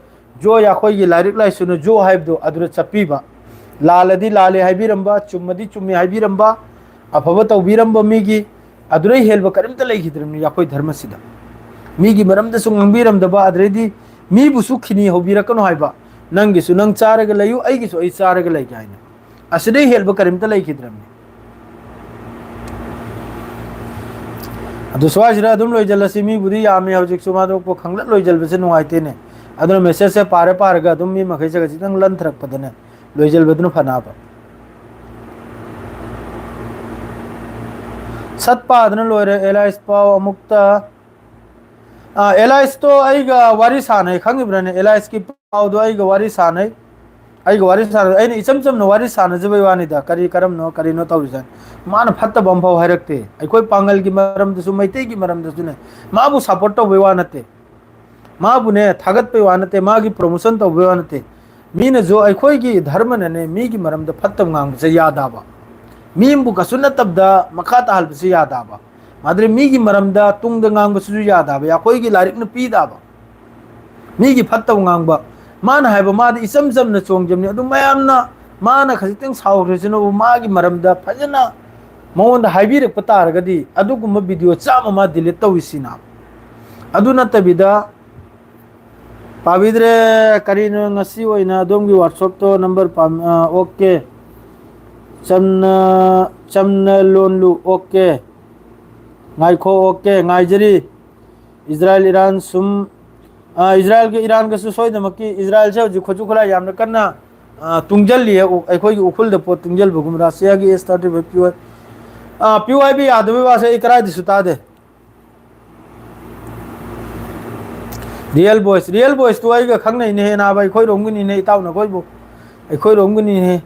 ꯖꯣ ꯑꯩꯈꯣꯏꯒꯤ ꯂꯥꯏꯔꯤꯛ ꯂꯥꯏꯁꯨꯅ ꯖꯣ ꯍꯥꯏꯕꯗꯣ ꯑꯗꯨꯗ ꯆꯠꯄꯤꯕ, ꯂꯥꯜꯂꯗꯤ ꯂꯥꯜꯂꯦ ꯍꯥꯏꯕꯤꯔꯝꯕ, ꯆꯨꯝꯃꯗꯤ ꯆꯨꯝꯃꯤ ꯍꯥꯏꯕꯤꯔꯝꯕ, ꯑꯐꯕ ꯇꯧꯕꯤꯔꯝꯕ ꯃꯤꯒꯤ ꯑꯗꯨꯗꯩ ꯍꯦꯟꯕ ꯀꯔꯤꯝꯇ ꯂꯩꯈꯤꯗ꯭ꯔꯕꯅꯤ ꯑꯩꯈꯣꯏ ꯙꯔꯃꯁꯤꯗ꯫ ꯃꯤꯒꯤ ꯃꯔꯝꯗꯁꯨ ꯉꯥꯡꯕꯤꯔꯝꯗꯕ, ꯑꯗꯨꯗꯩꯗꯤ ꯃꯤꯕꯨꯁꯨ ꯈꯤꯅꯤ ꯍꯧꯕꯤꯔꯛꯀꯅꯨ ꯍꯥꯏꯕ, ꯅꯪꯒꯤꯁꯨ ꯅꯪ ꯆꯥꯔꯒ ꯂꯩꯌꯨ, ꯑꯩꯒꯤꯁꯨ ꯑꯩ ꯆꯥꯔꯒ ꯂꯩꯒꯦ ꯍꯥꯏꯅ꯫ ꯑꯁꯤꯗꯩ ꯍꯦꯟꯕ ꯀꯔꯤꯝꯇ ꯂꯩꯈꯤꯗ꯭ꯔꯕꯅꯤ꯫ ꯑꯗꯨ ꯁ꯭ꯋꯥꯏꯁꯤꯗ ꯑꯗꯨꯝ ꯂꯣꯏꯁꯤꯜꯂꯁꯤ꯫ ꯃꯤꯕꯨꯗꯤ ꯌꯥꯝꯃꯤ ꯍꯧꯖꯤꯛꯁꯨ, ꯃꯥꯗꯣ ꯈꯪꯂꯠ ꯂꯣꯏꯁꯤꯜꯕꯁꯦ ꯅꯨꯡꯉꯥꯏꯇꯦꯅꯦ꯫ ꯑꯗꯨꯅ ꯃꯦꯁꯦꯖꯁꯦ ꯄꯥꯔ ꯄꯥꯔꯒ ꯑꯗꯨꯝ ꯃꯤ ꯃꯈꯩꯁꯦ ꯈꯖꯤꯛꯇꯪ ꯂꯟꯊꯔꯛꯄꯗꯅꯦ, ꯂꯣꯏꯁꯤꯜꯕꯗꯨꯅ ꯐꯅꯕ꯫ ꯁꯠ ꯄꯥꯗꯅ ꯂꯣꯏꯔꯦ꯫ ꯑꯦꯂꯥꯏꯁ ꯄꯥꯎ ꯑꯃꯨꯛꯇ ꯑꯥ, ꯑꯦꯂꯥꯏꯁꯇꯣ ꯑꯩꯒ ꯋꯥꯔꯤ ꯁꯥꯟꯅꯩ, ꯈꯪꯉꯤꯕ꯭ꯔꯥꯅꯦ? ꯑꯦꯂꯥꯏꯁꯀꯤ ꯄꯥꯎꯗꯣ ꯑꯩꯒ ꯋꯥꯔꯤ ꯁꯥꯟꯅꯩ꯫ ꯑꯩꯒ ꯋꯥꯔꯤ ꯁꯥꯟꯅꯩ꯫ ꯑꯩꯅ ꯏꯆꯝ ꯆꯝꯅ ꯋꯥꯔꯤ ꯁꯥꯟꯅꯖꯕꯩ ꯋꯥꯅꯤꯗ꯫ ꯀꯔꯤ ꯀꯔꯝꯅꯣ ꯀꯔꯤꯅꯣ ꯇꯧꯔꯤꯁꯦ? ꯃꯥꯅ ꯐꯠꯇꯕ ꯑꯃꯐꯥꯎ ꯍꯥꯏꯔꯛꯇꯦ꯫ ꯑꯩꯈꯣꯏ ꯄꯥꯡꯒꯜꯒꯤ ꯃꯔꯝꯗꯁꯨ, ꯃꯩꯇꯩꯒꯤ ꯃꯔꯝꯗꯁꯨꯅꯦ꯫ ꯃꯥꯕꯨ ꯁꯞꯄꯣꯔꯠ ꯇꯧꯕꯩ ꯋꯥ ꯅꯠꯇꯦ꯫ ꯃꯥꯕꯨꯅꯦ ꯊꯥꯒꯠꯄꯩ ꯋꯥ ꯅꯠꯇꯦ꯫ ꯃꯥꯒꯤ ꯄ꯭ꯔꯣꯃꯣꯁꯟ ꯇꯧꯕꯩ ꯋꯥ ꯅꯠꯇꯦ꯫ ꯃꯤꯅꯁꯨ ꯑꯩꯈꯣꯏꯒꯤ ꯙꯔꯃꯅꯅꯦ ꯃꯤꯒꯤ ꯃꯔꯝꯗ ꯐꯠꯇꯕ ꯉꯥꯡꯕꯁꯦ ꯌꯥꯗꯕ꯫ ꯃꯤ ꯑꯃꯕꯨ ꯀꯩꯁꯨ ꯅꯠꯇꯕꯗ ꯃꯈꯥ ꯇꯥꯍꯜꯂꯁꯨ ꯌꯥꯗꯕ꯫ ꯃꯥꯗꯨꯅ ꯃꯤꯒꯤ ꯃꯔꯝꯗ ꯇꯨꯡꯗ ꯉꯥꯡꯕꯁꯤꯁꯨ ꯌꯥꯗꯕ, ꯑꯩꯈꯣꯏꯒꯤ ꯂꯥꯏꯔꯤꯛꯅ ꯄꯤꯗꯕ꯫ ꯃꯤꯒꯤ ꯐꯠꯇꯕ ꯉꯥꯡꯕ꯫ ꯃꯥꯅ ꯍꯥꯏꯕ ꯃꯥꯗꯤ ꯏꯆꯝ ꯆꯝꯅ ꯆꯣꯡꯖꯕꯅꯤ꯫ ꯑꯗꯨ ꯃꯌꯥꯝꯅ ꯃꯥꯅ ꯈꯖꯤꯛꯇꯪ ꯁꯥꯎꯈ꯭ꯔꯁꯤꯅꯕꯨ ꯃꯥꯒꯤ ꯃꯔꯝꯗ ꯐꯖꯅ ꯃꯉꯣꯟꯗ ꯍꯥꯏꯕꯤꯔꯛꯄ ꯇꯥꯔꯒꯗꯤ ꯑꯗꯨꯒꯨꯝꯕ ꯚꯤꯗꯤꯑꯣ ꯆꯥꯝꯃ ꯃꯥ ꯗꯤꯂꯤꯠ ꯇꯧꯏꯁꯤꯅ꯫ ꯑꯗꯨ ꯅꯠꯇꯕꯤꯗ ꯄꯥꯕꯤꯗ꯭ꯔꯦ꯫ ꯀꯔꯤꯅꯣ ꯉꯁꯤ ꯑꯣꯏꯅ ꯑꯗꯣꯝꯒꯤ ꯋꯥꯠꯁꯑꯞꯇꯣ ꯅꯝꯕꯔ ꯄꯥꯝ-, ꯑ, ꯑꯣꯀꯦ꯫ ꯆꯝꯅ, ꯆꯝꯅ ꯂꯣꯟꯂꯨ꯫ ꯑꯣꯀꯦ꯫ ꯉꯥꯏꯈꯣ꯫ ꯑꯣꯀꯦ꯫ ꯉꯥꯏꯖꯔꯤ꯫ ꯏꯖꯔꯥꯏꯜ, ꯏꯔꯥꯟ ꯁꯨꯝ, ꯑ, ꯏꯖꯔꯥꯏꯜꯒ ꯏꯔꯥꯟꯒꯁꯨ ꯁꯣꯏꯗꯅꯃꯛꯀꯤ ꯏꯖꯔꯥꯏꯜꯁꯦ ꯍꯧꯖꯤꯛ ꯈꯨꯠꯁꯨ ꯈꯨꯠꯂꯥꯏ ꯌꯥꯝꯅ ꯀꯟꯅ ꯑ, ꯇꯨꯡꯖꯜꯂꯤꯌꯦ, ꯎ-, ꯑꯩꯈꯣꯏꯒꯤ ꯎꯈ꯭ꯔꯨꯜꯗ ꯄꯣꯠ ꯇꯨꯡꯖꯜꯕꯒꯨꯝ ꯔꯥꯁꯤꯌꯥꯒꯤ ꯑꯦꯁ ꯊꯥꯔꯇꯤ ꯐꯥꯏꯚ ꯄꯤ ꯋꯥꯏ, ꯑ, ꯄꯤ ꯋꯥꯏ ꯕꯤ ꯌꯥꯗꯕꯒꯤ ꯋꯥꯁꯦ ꯑꯩ ꯀꯗꯥꯏꯗꯁꯨ ꯇꯥꯗꯦ꯫ ꯔꯤꯌꯦꯜ ꯕꯣꯏꯁ, ꯔꯤꯌꯦꯜ ꯕꯣꯏꯁꯇꯨ ꯑꯩꯒ ꯈꯪꯅꯩꯅꯦꯍꯦ ꯅꯥꯕ, ꯑꯩꯈꯣꯏꯔꯣꯝꯒꯤꯅꯤꯅꯦ ꯏꯇꯥꯎ ꯅꯈꯣꯏꯕꯨ, ꯑꯩꯈꯣꯏꯔꯣꯝꯒꯤꯅꯤꯅꯦ꯫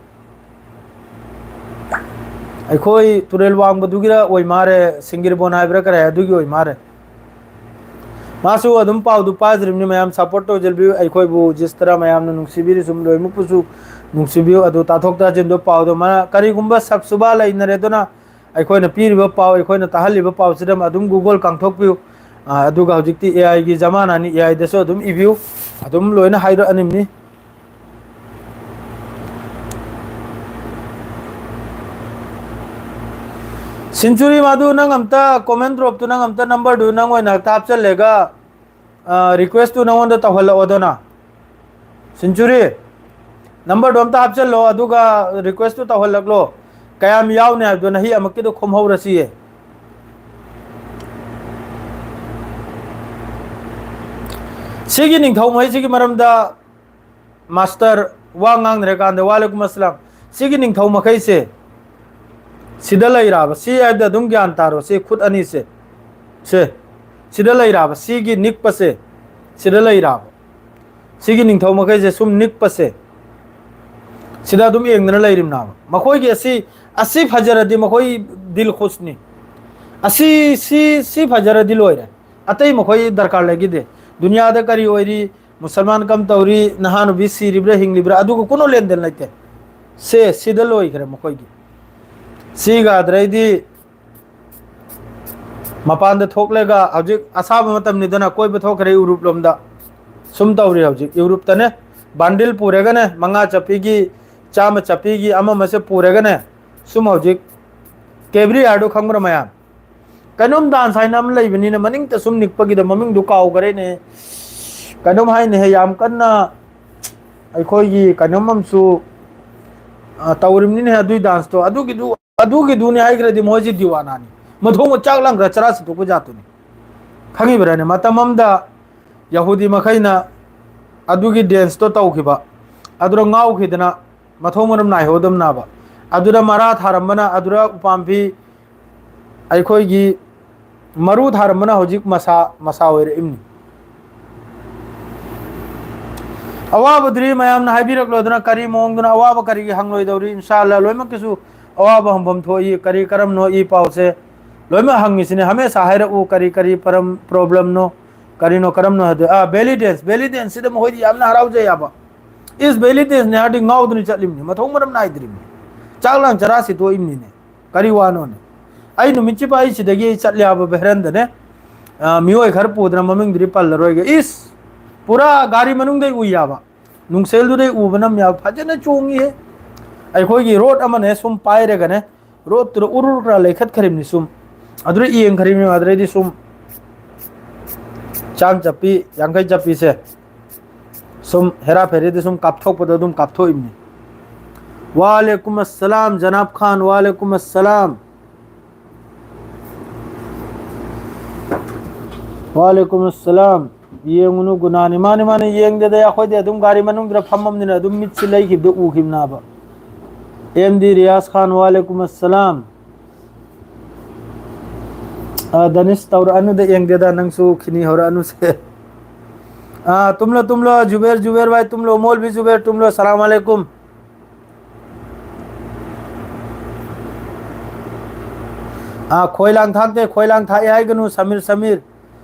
ꯑꯩꯈꯣꯏ ꯇꯨꯔꯦꯜ ꯋꯥꯡꯕꯗꯨꯒꯤꯔ ꯑꯣꯏ ꯃꯥꯔꯦ, ꯁꯤꯡꯒꯤꯔꯕꯣꯟ ꯍꯥꯏꯕ꯭ꯔꯥ ꯀꯔꯤ ꯑꯗꯨꯒꯤ ꯑꯣꯏ ꯃꯥꯔꯦ꯫ ꯃꯥꯁꯨ ꯑꯗꯨꯝ ꯄꯥꯎꯗꯨ ꯄꯥꯖꯔꯤꯕꯅꯤ, ꯃꯌꯥꯝ ꯁꯞꯄꯣꯔꯠ ꯇꯧꯖꯕꯤꯌꯨ, ꯑꯩꯈꯣꯏꯕꯨ ꯖꯤꯁꯇꯔ ꯃꯌꯥꯝꯅ ꯅꯨꯡꯁꯤꯕꯤꯔꯤ, ꯁꯨꯝ ꯂꯣꯏꯅꯃꯛꯄꯨꯁꯨ ꯅꯨꯡꯁꯤꯕꯤꯌꯨ꯫ ꯑꯗꯨ ꯇꯥꯊꯣꯛ ꯇꯥꯁꯤꯟꯗꯣ ꯄꯥꯎꯗꯣ ꯃꯥ ꯀꯔꯤꯒꯨꯝꯕ ꯁꯛꯁꯨꯕꯥ ꯂꯩꯅꯔꯦ ꯑꯗꯨꯅ ꯑꯩꯈꯣꯏꯅ ꯄꯤꯔꯤꯕ ꯄꯥꯎ, ꯑꯩꯈꯣꯏꯅ ꯇꯥꯍꯜꯂꯤꯕ ꯄꯥꯎꯁꯤꯗ ꯑꯗꯨꯝ Google ꯀꯥꯡꯊꯣꯛꯄꯤꯌꯨ꯫ ꯑ, ꯑꯗꯨꯒ ꯍꯧꯖꯤꯛꯇꯤ ꯑꯦ ꯑꯥꯏꯒꯤ ꯖꯃꯥꯅꯥꯅꯤ, ꯑꯦ ꯑꯥꯏꯗꯁꯨ ꯑꯗꯨꯝ ꯏꯕꯤꯌꯨ, ꯑꯗꯨꯝ ꯂꯣꯏꯅ ꯍꯥꯏꯔꯛꯑꯅꯤꯡꯅꯤ꯫ ꯁꯦꯟꯆꯨꯔꯤ, ꯃꯗꯨ ꯅꯪ ꯑꯝꯇ ꯀꯣꯃꯦꯟ ꯗ꯭ꯔꯣꯞꯇꯨ ꯅꯪ ꯑꯝꯇ ꯅꯝꯕꯔꯗꯨ ꯅꯪ ꯑꯣꯏꯅ ꯍꯦꯛꯇ ꯍꯥꯞꯆꯜꯂꯦꯒ, ꯑ, ꯔꯤꯀ꯭ꯋꯦꯁꯇꯨ ꯅꯪꯉꯣꯟꯗ ꯇꯧꯍꯜꯂꯛꯑꯣꯗꯅ꯫ ꯁꯦꯟꯆꯨꯔꯤ, ꯅꯝꯕꯔꯗꯣ ꯑꯝꯇ ꯍꯥꯞꯆꯜꯂꯣ, ꯑꯗꯨꯒ ꯔꯤꯀ꯭ꯋꯦꯁꯇꯨ ꯇꯧꯍꯜꯂꯛꯂꯣ꯫ ꯀꯌꯥꯝ ꯌꯥꯎꯅꯤ ꯍꯥꯏꯕꯗꯣ ꯅꯍꯤ ꯑꯃꯨꯛꯀꯤꯗꯣ ꯈꯨꯝꯍꯧꯔꯁꯤꯌꯦ꯫ ꯁꯤꯒꯤ ꯅꯤꯡꯊꯧ ꯃꯍꯩꯁꯤꯒꯤ ꯃꯔꯝꯗ ꯃꯥꯁꯇꯔ ꯋꯥ ꯉꯥꯡꯅꯔꯀꯥꯟꯗ, ꯋꯥꯂꯦꯀꯨꯝ ꯑꯁꯂꯥꯝ, ꯁꯤꯒꯤ ꯅꯤꯡꯊꯧ ꯃꯈꯩꯁꯦ ꯁꯤꯗ ꯂꯩꯔꯕ, ꯁꯤ ꯍꯥꯏꯕꯗ ꯑꯗꯨꯝ ꯒ꯭ꯌꯥꯟ ꯇꯥꯔꯣ, ꯁꯤ ꯈꯨꯠ ꯑꯅꯤꯁꯦ, ꯁꯦ, ꯁꯤꯗ ꯂꯩꯔꯕ, ꯁꯤꯒꯤ ꯅꯤꯛꯄꯁꯦ, ꯁꯤꯗ ꯂꯩꯔꯕ, ꯁꯤꯒꯤ ꯅꯤꯡꯊꯧ ꯃꯈꯩꯁꯦ ꯁꯨꯝ ꯅꯤꯛꯄꯁꯦ, ꯁꯤꯗ ꯑꯗꯨꯝ ꯌꯦꯡꯗꯅ ꯂꯩꯔꯤꯕꯅꯦꯕ꯫ ꯃꯈꯣꯏꯒꯤ ꯑꯁꯤ, ꯑꯁꯤ ꯐꯖꯔꯗꯤ ꯃꯈꯣꯏ ꯗꯤꯜ ꯈꯨꯁꯅꯤ꯫ ꯑꯁꯤ, ꯁꯤ, ꯁꯤ ꯐꯖꯔꯗꯤ ꯂꯣꯏꯔꯦ꯫ ꯑꯇꯩ ꯃꯈꯣꯏ ꯗꯔꯀꯥꯔ ꯂꯩꯈꯤꯗꯦ꯫ ꯗꯨꯅꯤꯌꯥꯗ ꯀꯔꯤ ꯑꯣꯏꯔꯤ, ꯃꯨꯁꯜꯃꯥꯟ ꯀꯝ ꯇꯧꯔꯤ, ꯅꯍꯥꯅꯨꯕꯤ ꯁꯤꯔꯤꯕ꯭ꯔꯥ ꯍꯤꯡꯂꯤꯕ꯭ꯔꯥ, ꯑꯗꯨꯒ ꯀꯨꯅꯣ ꯂꯦꯟꯗꯦꯟ ꯂꯩꯇꯦ꯫ ꯁꯦ, ꯁꯤꯗ ꯂꯣꯏꯈ꯭ꯔꯦ ꯃꯈꯣꯏꯒꯤ꯫ ꯁꯤꯒ ꯑꯗꯨꯗꯩꯗꯤ ꯃꯄꯥꯟꯗ ꯊꯣꯛꯂꯒ ꯍꯧꯖꯤꯛ ꯑꯁꯥꯕ ꯃꯇꯝꯅꯤꯗꯅ ꯀꯣꯏꯕ ꯊꯣꯛꯈ꯭ꯔꯦ ꯌꯨꯔꯨꯞ ꯂꯣꯝꯗ꯫ ꯁꯨꯝ ꯇꯧꯔꯤ ꯍꯧꯖꯤꯛ ꯌꯨꯔꯨꯞꯇꯅꯦ, ꯕꯥꯟꯗꯤꯜ ꯄꯨꯔꯒꯅꯦ, ꯃꯉꯥ ꯆꯞꯄꯤꯒꯤ, ꯆꯥꯝꯃ ꯆꯞꯄꯤꯒꯤ ꯑꯃ ꯑꯃꯁꯦ ꯄꯨꯔꯒꯅꯦ, ꯁꯨꯝ ꯍꯧꯖꯤꯛ ꯀꯦꯕ꯭ꯔꯤꯌꯥꯔꯗꯣ ꯈꯪꯕ꯭ꯔꯥ ꯃꯌꯥꯝ? ꯀꯩꯅꯣꯝ ꯗꯥꯟꯁ ꯍꯥꯏꯅ ꯑꯃ ꯂꯩꯕꯅꯤꯅ ꯃꯅꯤꯡꯗ ꯁꯨꯝ ꯅꯤꯛꯄꯒꯤꯗ ꯃꯃꯤꯡꯗꯨ ꯀꯥꯎꯈ꯭ꯔꯦꯅꯦ꯫ ꯀꯩꯅꯣꯝ ꯍꯥꯏꯅꯦꯍꯦ, ꯌꯥꯝ ꯀꯟꯅ ꯑꯩꯈꯣꯏꯒꯤ ꯀꯩꯅꯣꯝ ꯑꯃꯁꯨ, ꯑ, ꯇꯧꯔꯤꯕꯅꯤꯅꯦ ꯑꯗꯨꯏ ꯗꯥꯟꯁꯇꯣ꯫ ꯑꯗꯨꯒꯤꯗꯨ, ꯑꯗꯨꯒꯤꯗꯨꯅꯤ ꯍꯥꯏꯈ꯭ꯔꯗꯤ ꯃꯣꯏꯁꯤ ꯗꯤꯋꯥꯅꯥꯅꯤ꯫ ꯃꯊꯣꯡ ꯆꯥꯛ ꯂꯪꯈ꯭ꯔ ꯆꯔꯥ ꯁꯤꯠꯇꯣꯛꯄ ꯖꯥꯠꯇꯨꯅꯤ꯫ ꯈꯪꯉꯤꯕ꯭ꯔꯥꯅꯦ? ꯃꯇꯝ ꯑꯃꯗ ꯌꯍꯨꯗꯤ ꯃꯈꯩꯅ ꯑꯗꯨꯒꯤ ꯗꯦꯟꯁꯇꯣ ꯇꯧꯈꯤꯕ꯫ ꯑꯗꯨꯗ ꯉꯥꯎꯈꯤꯗꯅ ꯃꯊꯣꯡ ꯃꯔꯝ ꯅꯥꯏꯍꯧꯗꯝꯅꯦꯕ꯫ ꯑꯗꯨꯗ ꯃꯔꯥ ꯊꯥꯔꯝꯕꯅ, ꯑꯗꯨꯗ ꯎꯄꯥꯝꯕꯤ ꯑꯩꯈꯣꯏꯒꯤ ꯃꯔꯨ ꯊꯥꯔꯝꯕꯅ ꯍꯧꯖꯤꯛ ꯃꯁꯥ, ꯃꯁꯥ ꯑꯣꯏꯔꯛꯏꯝꯅꯤ꯫ ꯑꯋꯥꯕꯗꯨꯗꯤ ꯃꯌꯥꯝꯅ ꯍꯥꯏꯕꯤꯔꯛꯂꯣꯗꯅ, ꯀꯔꯤ ꯃꯑꯣꯡꯗꯅ ꯑꯋꯥꯕ ꯀꯔꯤꯒꯤ ꯍꯪꯂꯣꯏꯗꯧꯔꯤ? ꯏꯟꯁꯥ ꯑꯜꯂꯥ ꯂꯣꯏꯅꯃꯛꯀꯤꯁꯨ ꯑꯋꯥꯕ ꯍꯪꯐꯝ ꯊꯣꯛꯏ꯫ ꯀꯔꯤ ꯀꯔꯝꯅꯣ ꯏ ꯄꯥꯎꯁꯦ? ꯂꯣꯏꯅꯃꯛ ꯍꯪꯉꯤꯁꯤꯅꯦ꯫ ꯍꯃꯦꯁꯥ ꯍꯥꯏꯔꯛꯎ ꯀꯔꯤ ꯀꯔꯤ ꯄ꯭ꯔꯝ-, problemꯅꯣ, ꯀꯔꯤꯅꯣ ꯀꯔꯝꯅꯣ ꯍꯥꯏꯗꯣ꯫ ꯑꯥ, belly dance, belly danceꯁꯤꯗ ꯃꯈꯣꯏꯗꯤ ꯌꯥꯝꯅ ꯍꯔꯥꯎꯖꯩ ꯍꯥꯏꯕ꯫ Is belly danceꯅꯦ ꯍꯥꯏꯔꯗꯤ ꯉꯥꯎꯗꯅ ꯆꯠꯂꯤꯕꯅꯤ, ꯃꯊꯣꯡ ꯃꯔꯝ ꯅꯥꯏꯗ꯭ꯔꯤꯕꯅꯤ꯫ ꯆꯥꯛ ꯂꯥꯡ ꯆꯔꯥ ꯁꯤꯠꯇꯣꯛꯏꯕꯅꯤꯅꯦ꯫ ꯀꯔꯤ ꯋꯥꯅꯣꯅꯦ? ꯑꯩ ꯅꯨꯃꯤꯠ ꯆꯨꯞꯄ ꯑꯩ ꯁꯤꯗꯒꯤ ꯑꯩ ꯆꯠꯂꯦ ꯍꯥꯏꯕ ꯕꯦꯍꯔꯟꯗꯅꯦ꯫ ꯑ, ꯃꯤꯑꯣꯏ ꯈꯔ ꯄꯨꯗꯅ ꯃꯃꯤꯡꯗꯨꯗꯤ ꯄꯜꯂꯔꯣꯏꯒꯦ꯫ ꯏꯁ! ꯄꯨꯔꯥ ꯒꯥꯔꯤ ꯃꯅꯨꯡꯗꯩ ꯎꯏ ꯍꯥꯏꯕ꯫ ꯅꯨꯡꯁꯦꯜꯗꯨꯗꯩ ꯎꯕꯅ ꯌꯥꯝ ꯐꯖꯅ ꯆꯣꯡꯉꯤꯍꯦ꯫ ꯑꯩꯈꯣꯏꯒꯤ road ꯑꯃꯅꯦ ꯁꯨꯝ ꯄꯥꯏꯔꯒꯅꯦ, roadꯇꯨꯗ ꯎꯔꯨꯔ ꯂꯩꯈꯠꯈ꯭ꯔꯤꯕꯅꯤ ꯁꯨꯝ꯫ ꯑꯗꯨꯗ ꯌꯦꯡꯈ꯭ꯔꯤꯕꯅꯤ, ꯑꯗꯨꯗꯩꯗꯤ ꯁꯨꯝ ꯆꯥꯝ ꯆꯠꯄꯤ, ꯌꯥꯡꯈꯩ ꯆꯠꯄꯤꯁꯦ ꯁꯨꯝ ꯍꯦꯔꯥ ꯐꯦꯔꯤꯗ ꯁꯨꯝ ꯀꯥꯞꯊꯣꯛꯄꯗꯣ ꯑꯗꯨꯝ ꯀꯥꯞꯊꯣꯛꯏꯕꯅꯤ꯫ ꯋꯥꯂꯦꯀꯨꯝ ꯑꯁꯂꯥꯝ ꯖꯅꯥꯕ ꯈꯥꯟ, ꯋꯥꯂꯦꯀꯨꯝ ꯑꯁꯂꯥꯝ꯫ ꯋꯥꯂꯦꯀꯨꯝ ꯑꯁꯂꯥꯝ꯫ ꯌꯦꯡꯉꯨꯅꯨ ꯒꯨꯅꯥꯅꯤ꯫ ꯃꯥꯅꯤ, ꯃꯥꯅꯤ, ꯌꯦꯡꯗꯦꯗ, ꯑꯩꯈꯣꯏꯗꯤ ꯑꯗꯨꯝ ꯒꯥꯔꯤ ꯃꯅꯨꯡꯗ ꯐꯝꯃꯝꯅꯤꯅ ꯑꯗꯨꯝ ꯃꯤꯠꯁꯤ ꯂꯩꯈꯤꯕꯗ ꯎꯈꯤꯕꯅꯦꯕ꯫ ꯑꯦꯝ ꯗꯤ ꯔꯤꯌꯥꯖ ꯈꯥꯟ, ꯋꯥꯂꯦꯀꯨꯝ ꯑꯁꯂꯥꯝ꯫ ꯑ, ꯗꯅꯤꯁ ꯇꯧꯔꯛꯑꯅꯨꯗ, ꯌꯦꯡꯗꯦꯗ, ꯅꯪꯁꯨ ꯈꯤꯅꯤ ꯍꯧꯔꯛꯑꯅꯨꯁꯦ꯫ ꯑ, ꯇꯨꯝꯂꯣ, ꯇꯨꯝꯂꯣ, ꯖꯨꯕꯦꯔ, ꯖꯨꯕꯦꯔ ꯚꯥꯏ, ꯇꯨꯝꯂꯣ, ꯃꯣꯜꯕꯤ ꯖꯨꯕꯦꯔ, ꯇꯨꯝꯂꯣ, ꯁꯂꯥꯝ ꯑꯂꯩꯀꯨꯝ꯫ ꯑ, ꯈꯣꯏ ꯂꯥꯡ ꯊꯥꯛꯇꯦ, ꯈꯣꯏ ꯂꯥꯡ ꯊꯥꯛꯑꯦ ꯍꯥꯏꯒꯅꯨ, ꯁꯃꯤꯔ, ꯁꯃꯤꯔ꯫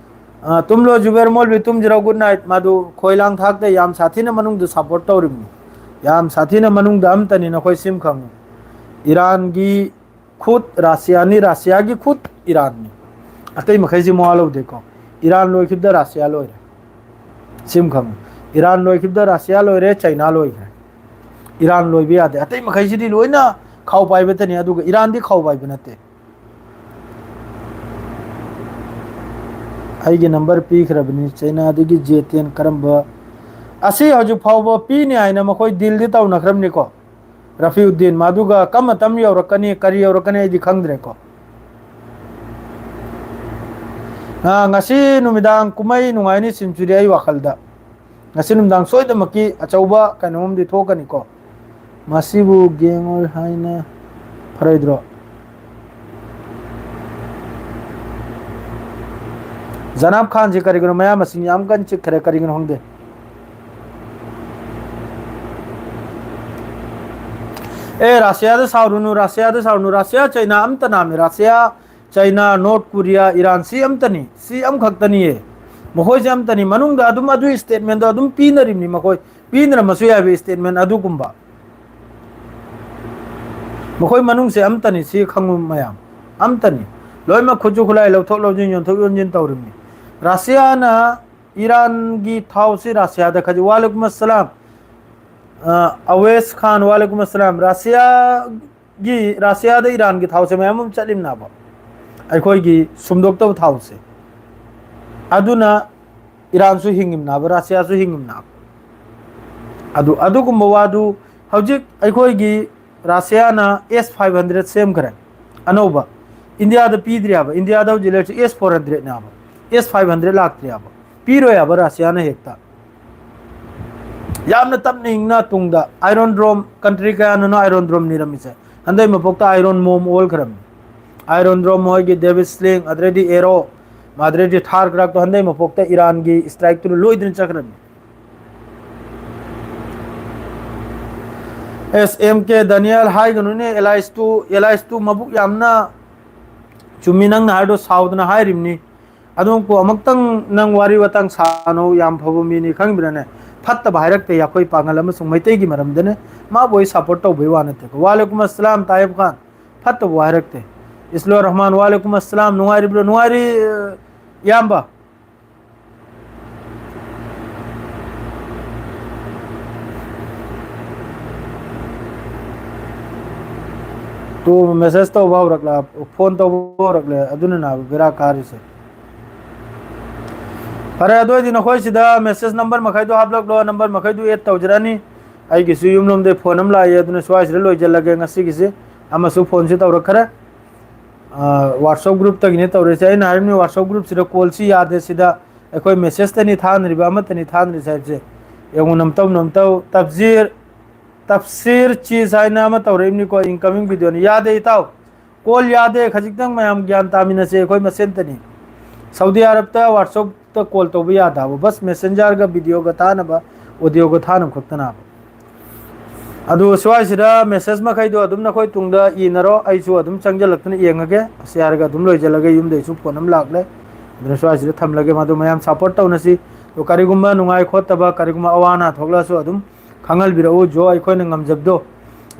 ꯑ, ꯇꯨꯝꯂꯣ, ꯖꯨꯕꯦꯔ ꯃꯣꯜꯕꯤ, ꯇꯨꯝꯖꯔꯣ, good night꯫ ꯃꯥꯗꯨ ꯈꯣꯏ ꯂꯥꯡ ꯊꯥꯛꯇꯦ, ꯌꯥꯝ ꯁꯥꯊꯤꯅ ꯃꯅꯨꯡꯗ support ꯇꯧꯔꯤꯕꯅꯤ꯫ ꯌꯥꯝ ꯁꯥꯊꯤꯅ ꯃꯅꯨꯡꯗ ꯑꯝꯇꯅꯤ ꯅꯈꯣꯏ ꯁꯤꯝ ꯈꯪꯉꯨ꯫ ꯏꯔꯥꯟꯒꯤ ꯈꯨꯠ ꯔꯥꯁꯤꯌꯥꯅꯤ, ꯔꯥꯁꯤꯌꯥꯒꯤ ꯈꯨꯠ ꯏꯔꯥꯟꯅꯤ꯫ ꯑꯇꯩ ꯃꯈꯩꯁꯤ ꯃꯋꯥ ꯂꯧꯗꯦꯀꯣ꯫ ꯏꯔꯥꯟ ꯂꯣꯏꯈꯤꯕꯗ ꯔꯥꯁꯤꯌꯥ ꯂꯣꯏꯔꯦ꯫ ꯁꯤꯝ ꯈꯪꯉꯨ꯫ ꯏꯔꯥꯟ ꯂꯣꯏꯈꯤꯕꯗ ꯔꯥꯁꯤꯌꯥ ꯂꯣꯏꯔꯦ, ꯆꯩꯅꯥ ꯂꯣꯏꯈ꯭ꯔꯦ꯫ ꯏꯔꯥꯟ ꯂꯣꯏꯕ ꯌꯥꯗꯦ꯫ ꯑꯇꯩ ꯃꯈꯩꯁꯤꯗꯤ ꯂꯣꯏꯅ ꯈꯥꯎ ꯄꯥꯏꯕꯇꯅꯤ, ꯑꯗꯨꯒ ꯏꯔꯥꯟꯗꯤ ꯈꯥꯎ ꯄꯥꯏꯕ ꯅꯠꯇꯦ꯫ ꯑꯩꯒꯤ number ꯄꯤꯈ꯭ꯔꯕꯅꯤ꯫ ꯆꯩꯅꯥꯗꯒꯤ ꯖꯦ ꯇꯦꯟ ꯀꯔꯝꯕ? ꯑꯁꯤ ꯍꯧꯖꯤꯛ ꯐꯥꯎꯕ ꯄꯤꯅꯤ ꯍꯥꯏꯅ ꯃꯈꯣꯏ dealꯗꯤ ꯇꯧꯅꯈ꯭ꯔꯕꯅꯤꯀꯣ꯫ ꯔꯐꯤꯎꯗꯤꯟ, ꯃꯗꯨꯒ ꯀꯔꯝꯕ ꯃꯇꯝ ꯌꯧꯔꯛꯀꯅꯤ, ꯀꯔꯤ ꯌꯧꯔꯛꯀꯅꯤ ꯑꯩꯗꯤ ꯈꯪꯗ꯭ꯔꯦꯀꯣ꯫ ꯑꯥ, ꯉꯁꯤ ꯅꯨꯃꯤꯗꯥꯡ ꯀꯨꯝꯍꯩ ꯅꯨꯡꯉꯥꯏꯅꯤ ꯁꯤꯟꯆꯨꯔꯤ ꯑꯩ ꯋꯥꯈꯜꯗ꯫ ꯉꯁꯤ ꯅꯨꯡꯗꯥꯡ ꯁꯣꯏꯗꯃꯛꯀꯤ ꯑꯆꯧꯕ ꯀꯩꯅꯣꯝꯗꯤ ꯊꯣꯛꯀꯅꯤꯀꯣ꯫ ꯃꯁꯤꯕꯨ ꯒꯦꯡ ꯑꯣꯏ ꯍꯥꯏꯅ ꯐꯔꯣꯏꯗ꯭ꯔꯣ? ꯖꯅꯥꯕ ꯈꯥꯟꯁꯦ ꯀꯔꯤꯒꯤꯅꯣ ꯃꯌꯥ ꯃꯁꯤꯡ ꯌꯥꯝ ꯀꯟꯅ ꯆꯤꯛꯈ꯭ꯔꯦ, ꯀꯔꯤꯒꯤꯅꯣ ꯈꯪꯗꯦ꯫ ꯑꯦ, ꯔꯁꯤꯌꯥꯗ ꯁꯥꯎꯔꯨꯅꯨ, ꯔꯁꯤꯌꯥꯗ ꯁꯥꯎꯔꯨꯅꯨ꯫ ꯔꯁꯤꯌꯥ, ꯆꯩꯅꯥ ꯑꯝꯇ ꯅꯥꯝꯃꯤ꯫ ꯔꯁꯤꯌꯥ, ꯆꯩꯅꯥ, ꯅꯣꯔꯠ ꯀꯣꯔꯤꯌꯥ, ꯏꯔꯥꯟ, ꯁꯤ ꯑꯝꯇꯅꯤ, ꯁꯤ ꯑꯃꯈꯛꯇꯅꯤꯌꯦ꯫ ꯃꯈꯣꯏꯁꯦ ꯑꯝꯇꯅꯤ꯫ ꯃꯅꯨꯡꯗ ꯑꯗꯨꯝ ꯑꯗꯨꯒꯤ ꯁ꯭ꯇꯦꯠꯃꯦꯟꯗꯣ ꯑꯗꯨꯝ ꯄꯤꯅꯔꯤꯕꯅꯤ꯫ ꯃꯈꯣꯏ ꯄꯤꯅꯔꯝꯃꯁꯨ ꯌꯥꯏꯕ ꯁ꯭ꯇꯦꯠꯃꯦꯟ ꯑꯗꯨꯒꯨꯝꯕ꯫ ꯃꯈꯣꯏ ꯃꯅꯨꯡꯁꯦ ꯑꯝꯇꯅꯤ, ꯁꯤ ꯈꯪꯉꯨ ꯃꯌꯥꯝ, ꯑꯝꯇꯅꯤ꯫ ꯂꯣꯏꯅꯃꯛ ꯈꯨꯠꯁꯨ ꯈꯨꯠꯂꯥꯏ ꯂꯧꯊꯣꯛ ꯂꯧꯁꯤꯟ, ꯌꯣꯟꯊꯣꯛ ꯌꯣꯟꯁꯤꯟ ꯇꯧꯔꯤꯕꯅꯤ꯫ ꯔꯁꯤꯌꯥꯅ ꯏꯔꯥꯟꯒꯤ ꯊꯥꯎꯁꯤ ꯔꯁꯤꯌꯥꯗ ꯈꯥꯏꯖ-, ꯋꯥꯂꯦꯀꯨꯝ ꯑꯁꯂꯥꯝ, ꯑ, ꯑꯋꯦꯁ ꯈꯥꯟ, ꯋꯥꯂꯦꯀꯨꯝ ꯑꯁꯂꯥꯝ꯫ ꯔꯁꯤꯌꯥꯒꯤ, ꯔꯁꯤꯌꯥꯗ ꯏꯔꯥꯟꯒꯤ ꯊꯥꯎꯁꯦ ꯃꯌꯥꯝ ꯑꯃ ꯆꯠꯂꯤꯕꯅꯦꯕ, ꯑꯩꯈꯣꯏꯒꯤ ꯁꯨꯝꯗꯣꯛꯇꯕ ꯊꯥꯎꯁꯦ꯫ ꯑꯗꯨꯅ ꯏꯔꯥꯟꯁꯨ ꯍꯤꯡꯉꯤꯕꯅꯦꯕ, ꯔꯁꯤꯌꯥꯁꯨ ꯍꯤꯡꯉꯤꯕꯅꯦꯕ꯫ ꯑꯗꯨ, ꯑꯗꯨꯒꯨꯝꯕ ꯋꯥꯗꯨ ꯍꯧꯖꯤꯛ ꯑꯩꯈꯣꯏꯒꯤ ꯔꯁꯤꯌꯥꯅ ꯑꯦꯁ ꯐꯥꯏꯚ ꯍꯟꯗ꯭ꯔꯦꯠ ꯁꯦꯝꯈ꯭ꯔꯦ ꯑꯅꯧꯕ꯫ ꯏꯟꯗꯤꯌꯥꯗ ꯄꯤꯗ꯭ꯔꯤ ꯍꯥꯏꯕ, ꯏꯟꯗꯤꯌꯥꯗ ꯍꯧꯖꯤꯛ ꯂꯩꯔꯤꯁꯤ ꯑꯦꯁ ꯐꯣꯔ ꯍꯟꯗ꯭ꯔꯦꯠꯅꯦ ꯍꯥꯏꯕ, ꯑꯦꯁ ꯐꯥꯏꯚ ꯍꯟꯗ꯭ꯔꯦꯠ ꯂꯥꯛꯇ꯭ꯔꯤ ꯍꯥꯏꯕ꯫ ꯄꯤꯔꯣꯏ ꯍꯥꯏꯕ ꯔꯁꯤꯌꯥꯅ ꯍꯦꯛꯇ꯫ ꯌꯥꯝꯅ ꯇꯞꯅ ꯏꯪꯅ ꯇꯨꯡꯗ iron drum, country ꯀꯌꯥꯅꯅꯣ iron drum ꯅꯤꯔꯝꯃꯤꯁꯦ? ꯍꯟꯗꯛ ꯃꯄꯣꯛꯇ ꯑꯥꯏꯔꯣꯟ ꯃꯣꯝ ꯑꯣꯜꯈ꯭ꯔꯕꯅꯤ꯫ ꯑꯥꯏꯔꯣꯟ ꯗ꯭ꯔꯣꯝ ꯍꯣꯏꯒꯤ ꯗꯦꯕꯤꯠ ꯁ꯭ꯂꯤꯡ, ꯑꯗꯨꯗꯩꯗꯤ ꯑꯦꯔꯣ, ꯑꯗꯨꯗꯩꯗꯤ ꯊꯥꯔ ꯀ꯭ꯔꯥꯐꯇꯣ ꯍꯟꯗꯛ ꯃꯄꯣꯛꯇ ꯏꯔꯥꯟꯒꯤ ꯁ꯭ꯇ꯭ꯔꯥꯏꯛꯇꯨꯅ ꯂꯣꯏꯗꯅ ꯆꯠꯈ꯭ꯔꯕꯅꯤ꯫ ꯑꯦꯁ ꯑꯦꯝ ꯀꯦ ꯗꯥꯅꯤꯌꯦꯜ, ꯍꯥꯏꯒꯅꯨꯅꯦ, ꯑꯦꯂꯥꯏꯁꯇꯨ, ꯑꯦꯂꯥꯏꯁꯇꯨ ꯃꯕꯨꯛ ꯌꯥꯝꯅ ꯆꯨꯝꯃꯤ ꯅꯪꯅ ꯍꯥꯏꯗꯣ, ꯁꯥꯎꯗꯅ ꯍꯥꯏꯔꯤꯕꯅꯤ꯫ ꯑꯗꯨꯝ ꯀꯣ ꯑꯃꯨꯛꯇꯪ ꯅꯪ ꯋꯥꯔꯤ ꯋꯥꯇꯥꯡ ꯁꯥꯅꯧ, ꯌꯥꯝ ꯐꯕ ꯃꯤꯅꯤ, ꯈꯪꯕ꯭ꯔꯥꯅꯦ? ꯐꯠꯇꯕ ꯍꯥꯏꯔꯛꯇꯦ ꯑꯩꯈꯣꯏ ꯄꯥꯡꯒꯜ ꯑꯃꯁꯨꯡ ꯃꯩꯇꯩꯒꯤ ꯃꯔꯝꯗꯅꯦ꯫ ꯃꯥꯕꯨ ꯑꯩ ꯁꯞꯄꯣꯔꯠ ꯇꯧꯕꯩ ꯋꯥ ꯅꯠꯇꯦꯀꯣ꯫ ꯋꯥꯂꯦꯀꯨꯝ ꯑꯁꯂꯥꯝ ꯇꯥꯏꯕ ꯈꯥꯟ, ꯐꯠꯇꯕ ꯋꯥ ꯍꯥꯏꯔꯛꯇꯦ꯫ ꯏꯁꯂꯣ ꯔꯍꯃꯥꯟ, ꯋꯥꯂꯦꯀꯨꯝ ꯑꯁꯂꯥꯝ, ꯅꯨꯡꯉꯥꯏꯔꯤꯕ꯭ꯔꯣ? ꯅꯨꯡꯉꯥꯏꯔꯤ, ꯑ, ꯏꯌꯥꯝꯕ꯫ ꯇꯨ ꯃꯦꯁꯦꯖ ꯇꯧꯕ ꯍꯧꯔꯛꯂ, ꯐꯣꯟ ꯇꯧꯕ ꯍꯧꯔꯛꯂꯦ, ꯑꯗꯨꯅ ꯅꯥꯕ ꯕꯦꯔꯥ ꯀꯥꯔꯤꯁꯦ꯫ ꯐꯔꯦ, ꯑꯗꯨ ꯑꯣꯏꯗꯤ ꯅꯈꯣꯏ ꯁꯤꯗ ꯃꯦꯁꯦꯖ ꯅꯝꯕꯔ ꯃꯈꯩꯗꯣ ꯍꯥꯞꯂꯛꯂꯣ, ꯅꯝꯕꯔ ꯃꯈꯩꯗꯨ ꯑꯦꯗ ꯇꯧꯖꯔꯛꯑꯅꯤ꯫ ꯑꯩꯒꯤꯁꯨ ꯌꯨꯝꯂꯣꯝꯗꯩ ꯐꯣꯟ ꯑꯃ ꯂꯥꯛꯑꯦ, ꯑꯗꯨꯅ ꯁ꯭ꯋꯥꯏꯁꯤꯗ ꯂꯣꯏꯁꯤꯜꯂꯒꯦ ꯉꯁꯤꯒꯤꯁꯤ꯫ ꯑꯃꯁꯨ ꯐꯣꯟꯁꯤ ꯇꯧꯔꯛꯈ꯭ꯔꯦ꯫ ꯑ, WhatsApp ꯒ꯭ꯔꯨꯞꯇꯒꯤꯅꯦ ꯇꯧꯔꯤꯁꯦ꯫ ꯑꯩꯅ ꯍꯥꯏꯔꯤꯕꯅꯤ, WhatsApp ꯒ꯭ꯔꯨꯞꯁꯤꯗ ꯀꯣꯜꯁꯤ ꯌꯥꯗꯦ, ꯁꯤꯗ ꯑꯩꯈꯣꯏ ꯃꯦꯁꯦꯖꯇꯅꯤ ꯊꯥꯅꯔꯤꯕ, ꯑꯃꯠꯇꯅꯤ ꯊꯥꯅꯔꯤꯁꯦ ꯍꯥꯏꯕꯁꯦ꯫ ꯌꯦꯡꯉꯨ, ꯅꯝꯇꯧ ꯅꯝꯇꯧ ꯇꯞꯖꯤꯔ ꯇꯞꯁꯤꯔ ꯆꯤꯁ ꯍꯥꯏꯅ ꯑꯃ ꯇꯧꯔꯛꯏꯕꯅꯤꯀꯣ, incoming video ꯅꯤ꯫ ꯌꯥꯗꯦ ꯏꯇꯥꯎ, ꯀꯣꯜ ꯌꯥꯗꯦ꯫ ꯈꯖꯤꯛꯇꯪ ꯃꯌꯥꯝ ꯒ꯭ꯌꯥꯟ ꯇꯥꯃꯤꯟꯅꯁꯦ, ꯑꯩꯈꯣꯏ ꯃꯁꯦꯟꯇꯅꯤ꯫ ꯁꯥꯎꯗꯤ ꯑꯔꯕꯇ WhatsApp ꯇ ꯀꯣꯜ ꯇꯧꯕ ꯌꯥꯗꯕ, ꯕꯁ messenger ꯒ video ꯒ ꯊꯥꯅꯕ, audio ꯒ ꯊꯥꯅꯕ ꯈꯛꯇꯅꯕ꯫ ꯑꯗꯨ ꯁ꯭ꯋꯥꯏꯁꯤꯗ ꯃꯦꯁꯦꯖ ꯃꯈꯩꯗꯣ ꯑꯗꯨꯝ ꯅꯈꯣꯏ ꯇꯨꯡꯗ ꯏꯅꯔꯣ, ꯑꯩꯁꯨ ꯑꯗꯨꯝ ꯆꯪꯁꯤꯜꯂꯛꯇꯨꯅ ꯌꯦꯡꯉꯒꯦ꯫ ꯑꯁꯤ ꯍꯥꯏꯔꯒ ꯑꯗꯨꯝ ꯂꯣꯏꯁꯤꯜꯂꯒꯦ, ꯌꯨꯝꯗꯩꯁꯨ ꯐꯣꯟ ꯑꯃ ꯂꯥꯛꯂꯦ꯫ ꯑꯗꯨꯅ ꯁ꯭ꯋꯥꯏꯁꯤꯗ ꯊꯝꯂꯒꯦ, ꯃꯗꯨ ꯃꯌꯥꯝ ꯁꯞꯄꯣꯔꯠ ꯇꯧꯅꯁꯤ꯫ ꯑꯗꯣ ꯀꯔꯤꯒꯨꯝꯕ ꯅꯨꯡꯉꯥꯏ ꯈꯣꯠꯇꯕ, ꯀꯔꯤꯒꯨꯝꯕ ꯑꯋꯥ ꯑꯅꯥ ꯊꯣꯛꯂꯛꯑꯁꯨ ꯑꯗꯨꯝ ꯈꯪꯍꯜꯕꯤꯔꯛꯎ ꯖꯣ, ꯑꯩꯈꯣꯏꯅ ꯉꯝꯖꯕꯗꯣ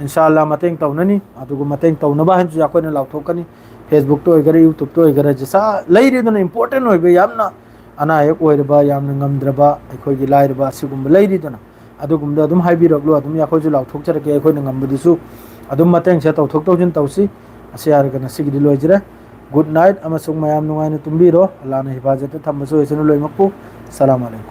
ꯏꯟꯁꯥ ꯑꯜꯂꯥ ꯃꯇꯦꯡ ꯇꯧꯅꯅꯤ꯫ ꯑꯗꯨꯒ ꯃꯇꯦꯡ ꯇꯧꯅꯕ ꯍꯥꯏꯅꯁꯨ ꯑꯩꯈꯣꯏꯅ ꯂꯥꯎꯊꯣꯛꯀꯅꯤ꯫ Facebook ꯇ ꯑꯣꯏꯒꯦꯔꯥ, YouTube ꯇ ꯑꯣꯏꯒꯦꯔꯥ, ꯖꯤꯁꯥ ꯂꯩꯔꯤꯗꯅ, important ꯑꯣꯏꯕ, ꯌꯥꯝꯅ ꯑꯅꯥ ꯑꯌꯦꯛ ꯑꯣꯏꯔꯕ, ꯌꯥꯝꯅ ꯉꯝꯗ꯭ꯔꯕ, ꯑꯩꯈꯣꯏꯒꯤ ꯂꯥꯏꯔꯕ, ꯑꯁꯤꯒꯨꯝꯕ ꯂꯩꯔꯤꯗꯅ, ꯑꯗꯨꯒꯨꯝꯕꯗ ꯑꯗꯨꯝ ꯍꯥꯏꯕꯤꯔꯛꯂꯣ, ꯑꯗꯨꯝ ꯑꯩꯈꯣꯏꯁꯨ ꯂꯥꯎꯊꯣꯛꯆꯔꯛꯀꯦ꯫ ꯑꯩꯈꯣꯏꯅ ꯉꯝꯕꯗꯨꯁꯨ ꯑꯗꯨꯝ ꯃꯇꯦꯡꯁꯦ ꯇꯧꯊꯣꯛ ꯇꯧꯁꯤꯟ ꯇꯧꯁꯤ꯫ ꯑꯁꯤ ꯍꯥꯏꯔꯒ ꯉꯁꯤꯒꯤꯗꯤ ꯂꯣꯏꯖꯔꯦ꯫ Good night ꯑꯃꯁꯨꯡ ꯃꯌꯥꯝ ꯅꯨꯡꯉꯥꯏꯅ ꯇꯨꯝꯕꯤꯔꯣ꯫ ꯑꯜꯂꯥꯅ ꯍꯤꯐꯥꯖꯠꯇ ꯊꯝꯕꯁꯨ ꯑꯣꯏꯁꯅꯨ ꯂꯣꯏꯅꯃꯛꯄꯨ꯫ ꯑꯁꯂꯥꯃꯨ ꯑꯂꯩꯀꯨꯝ꯫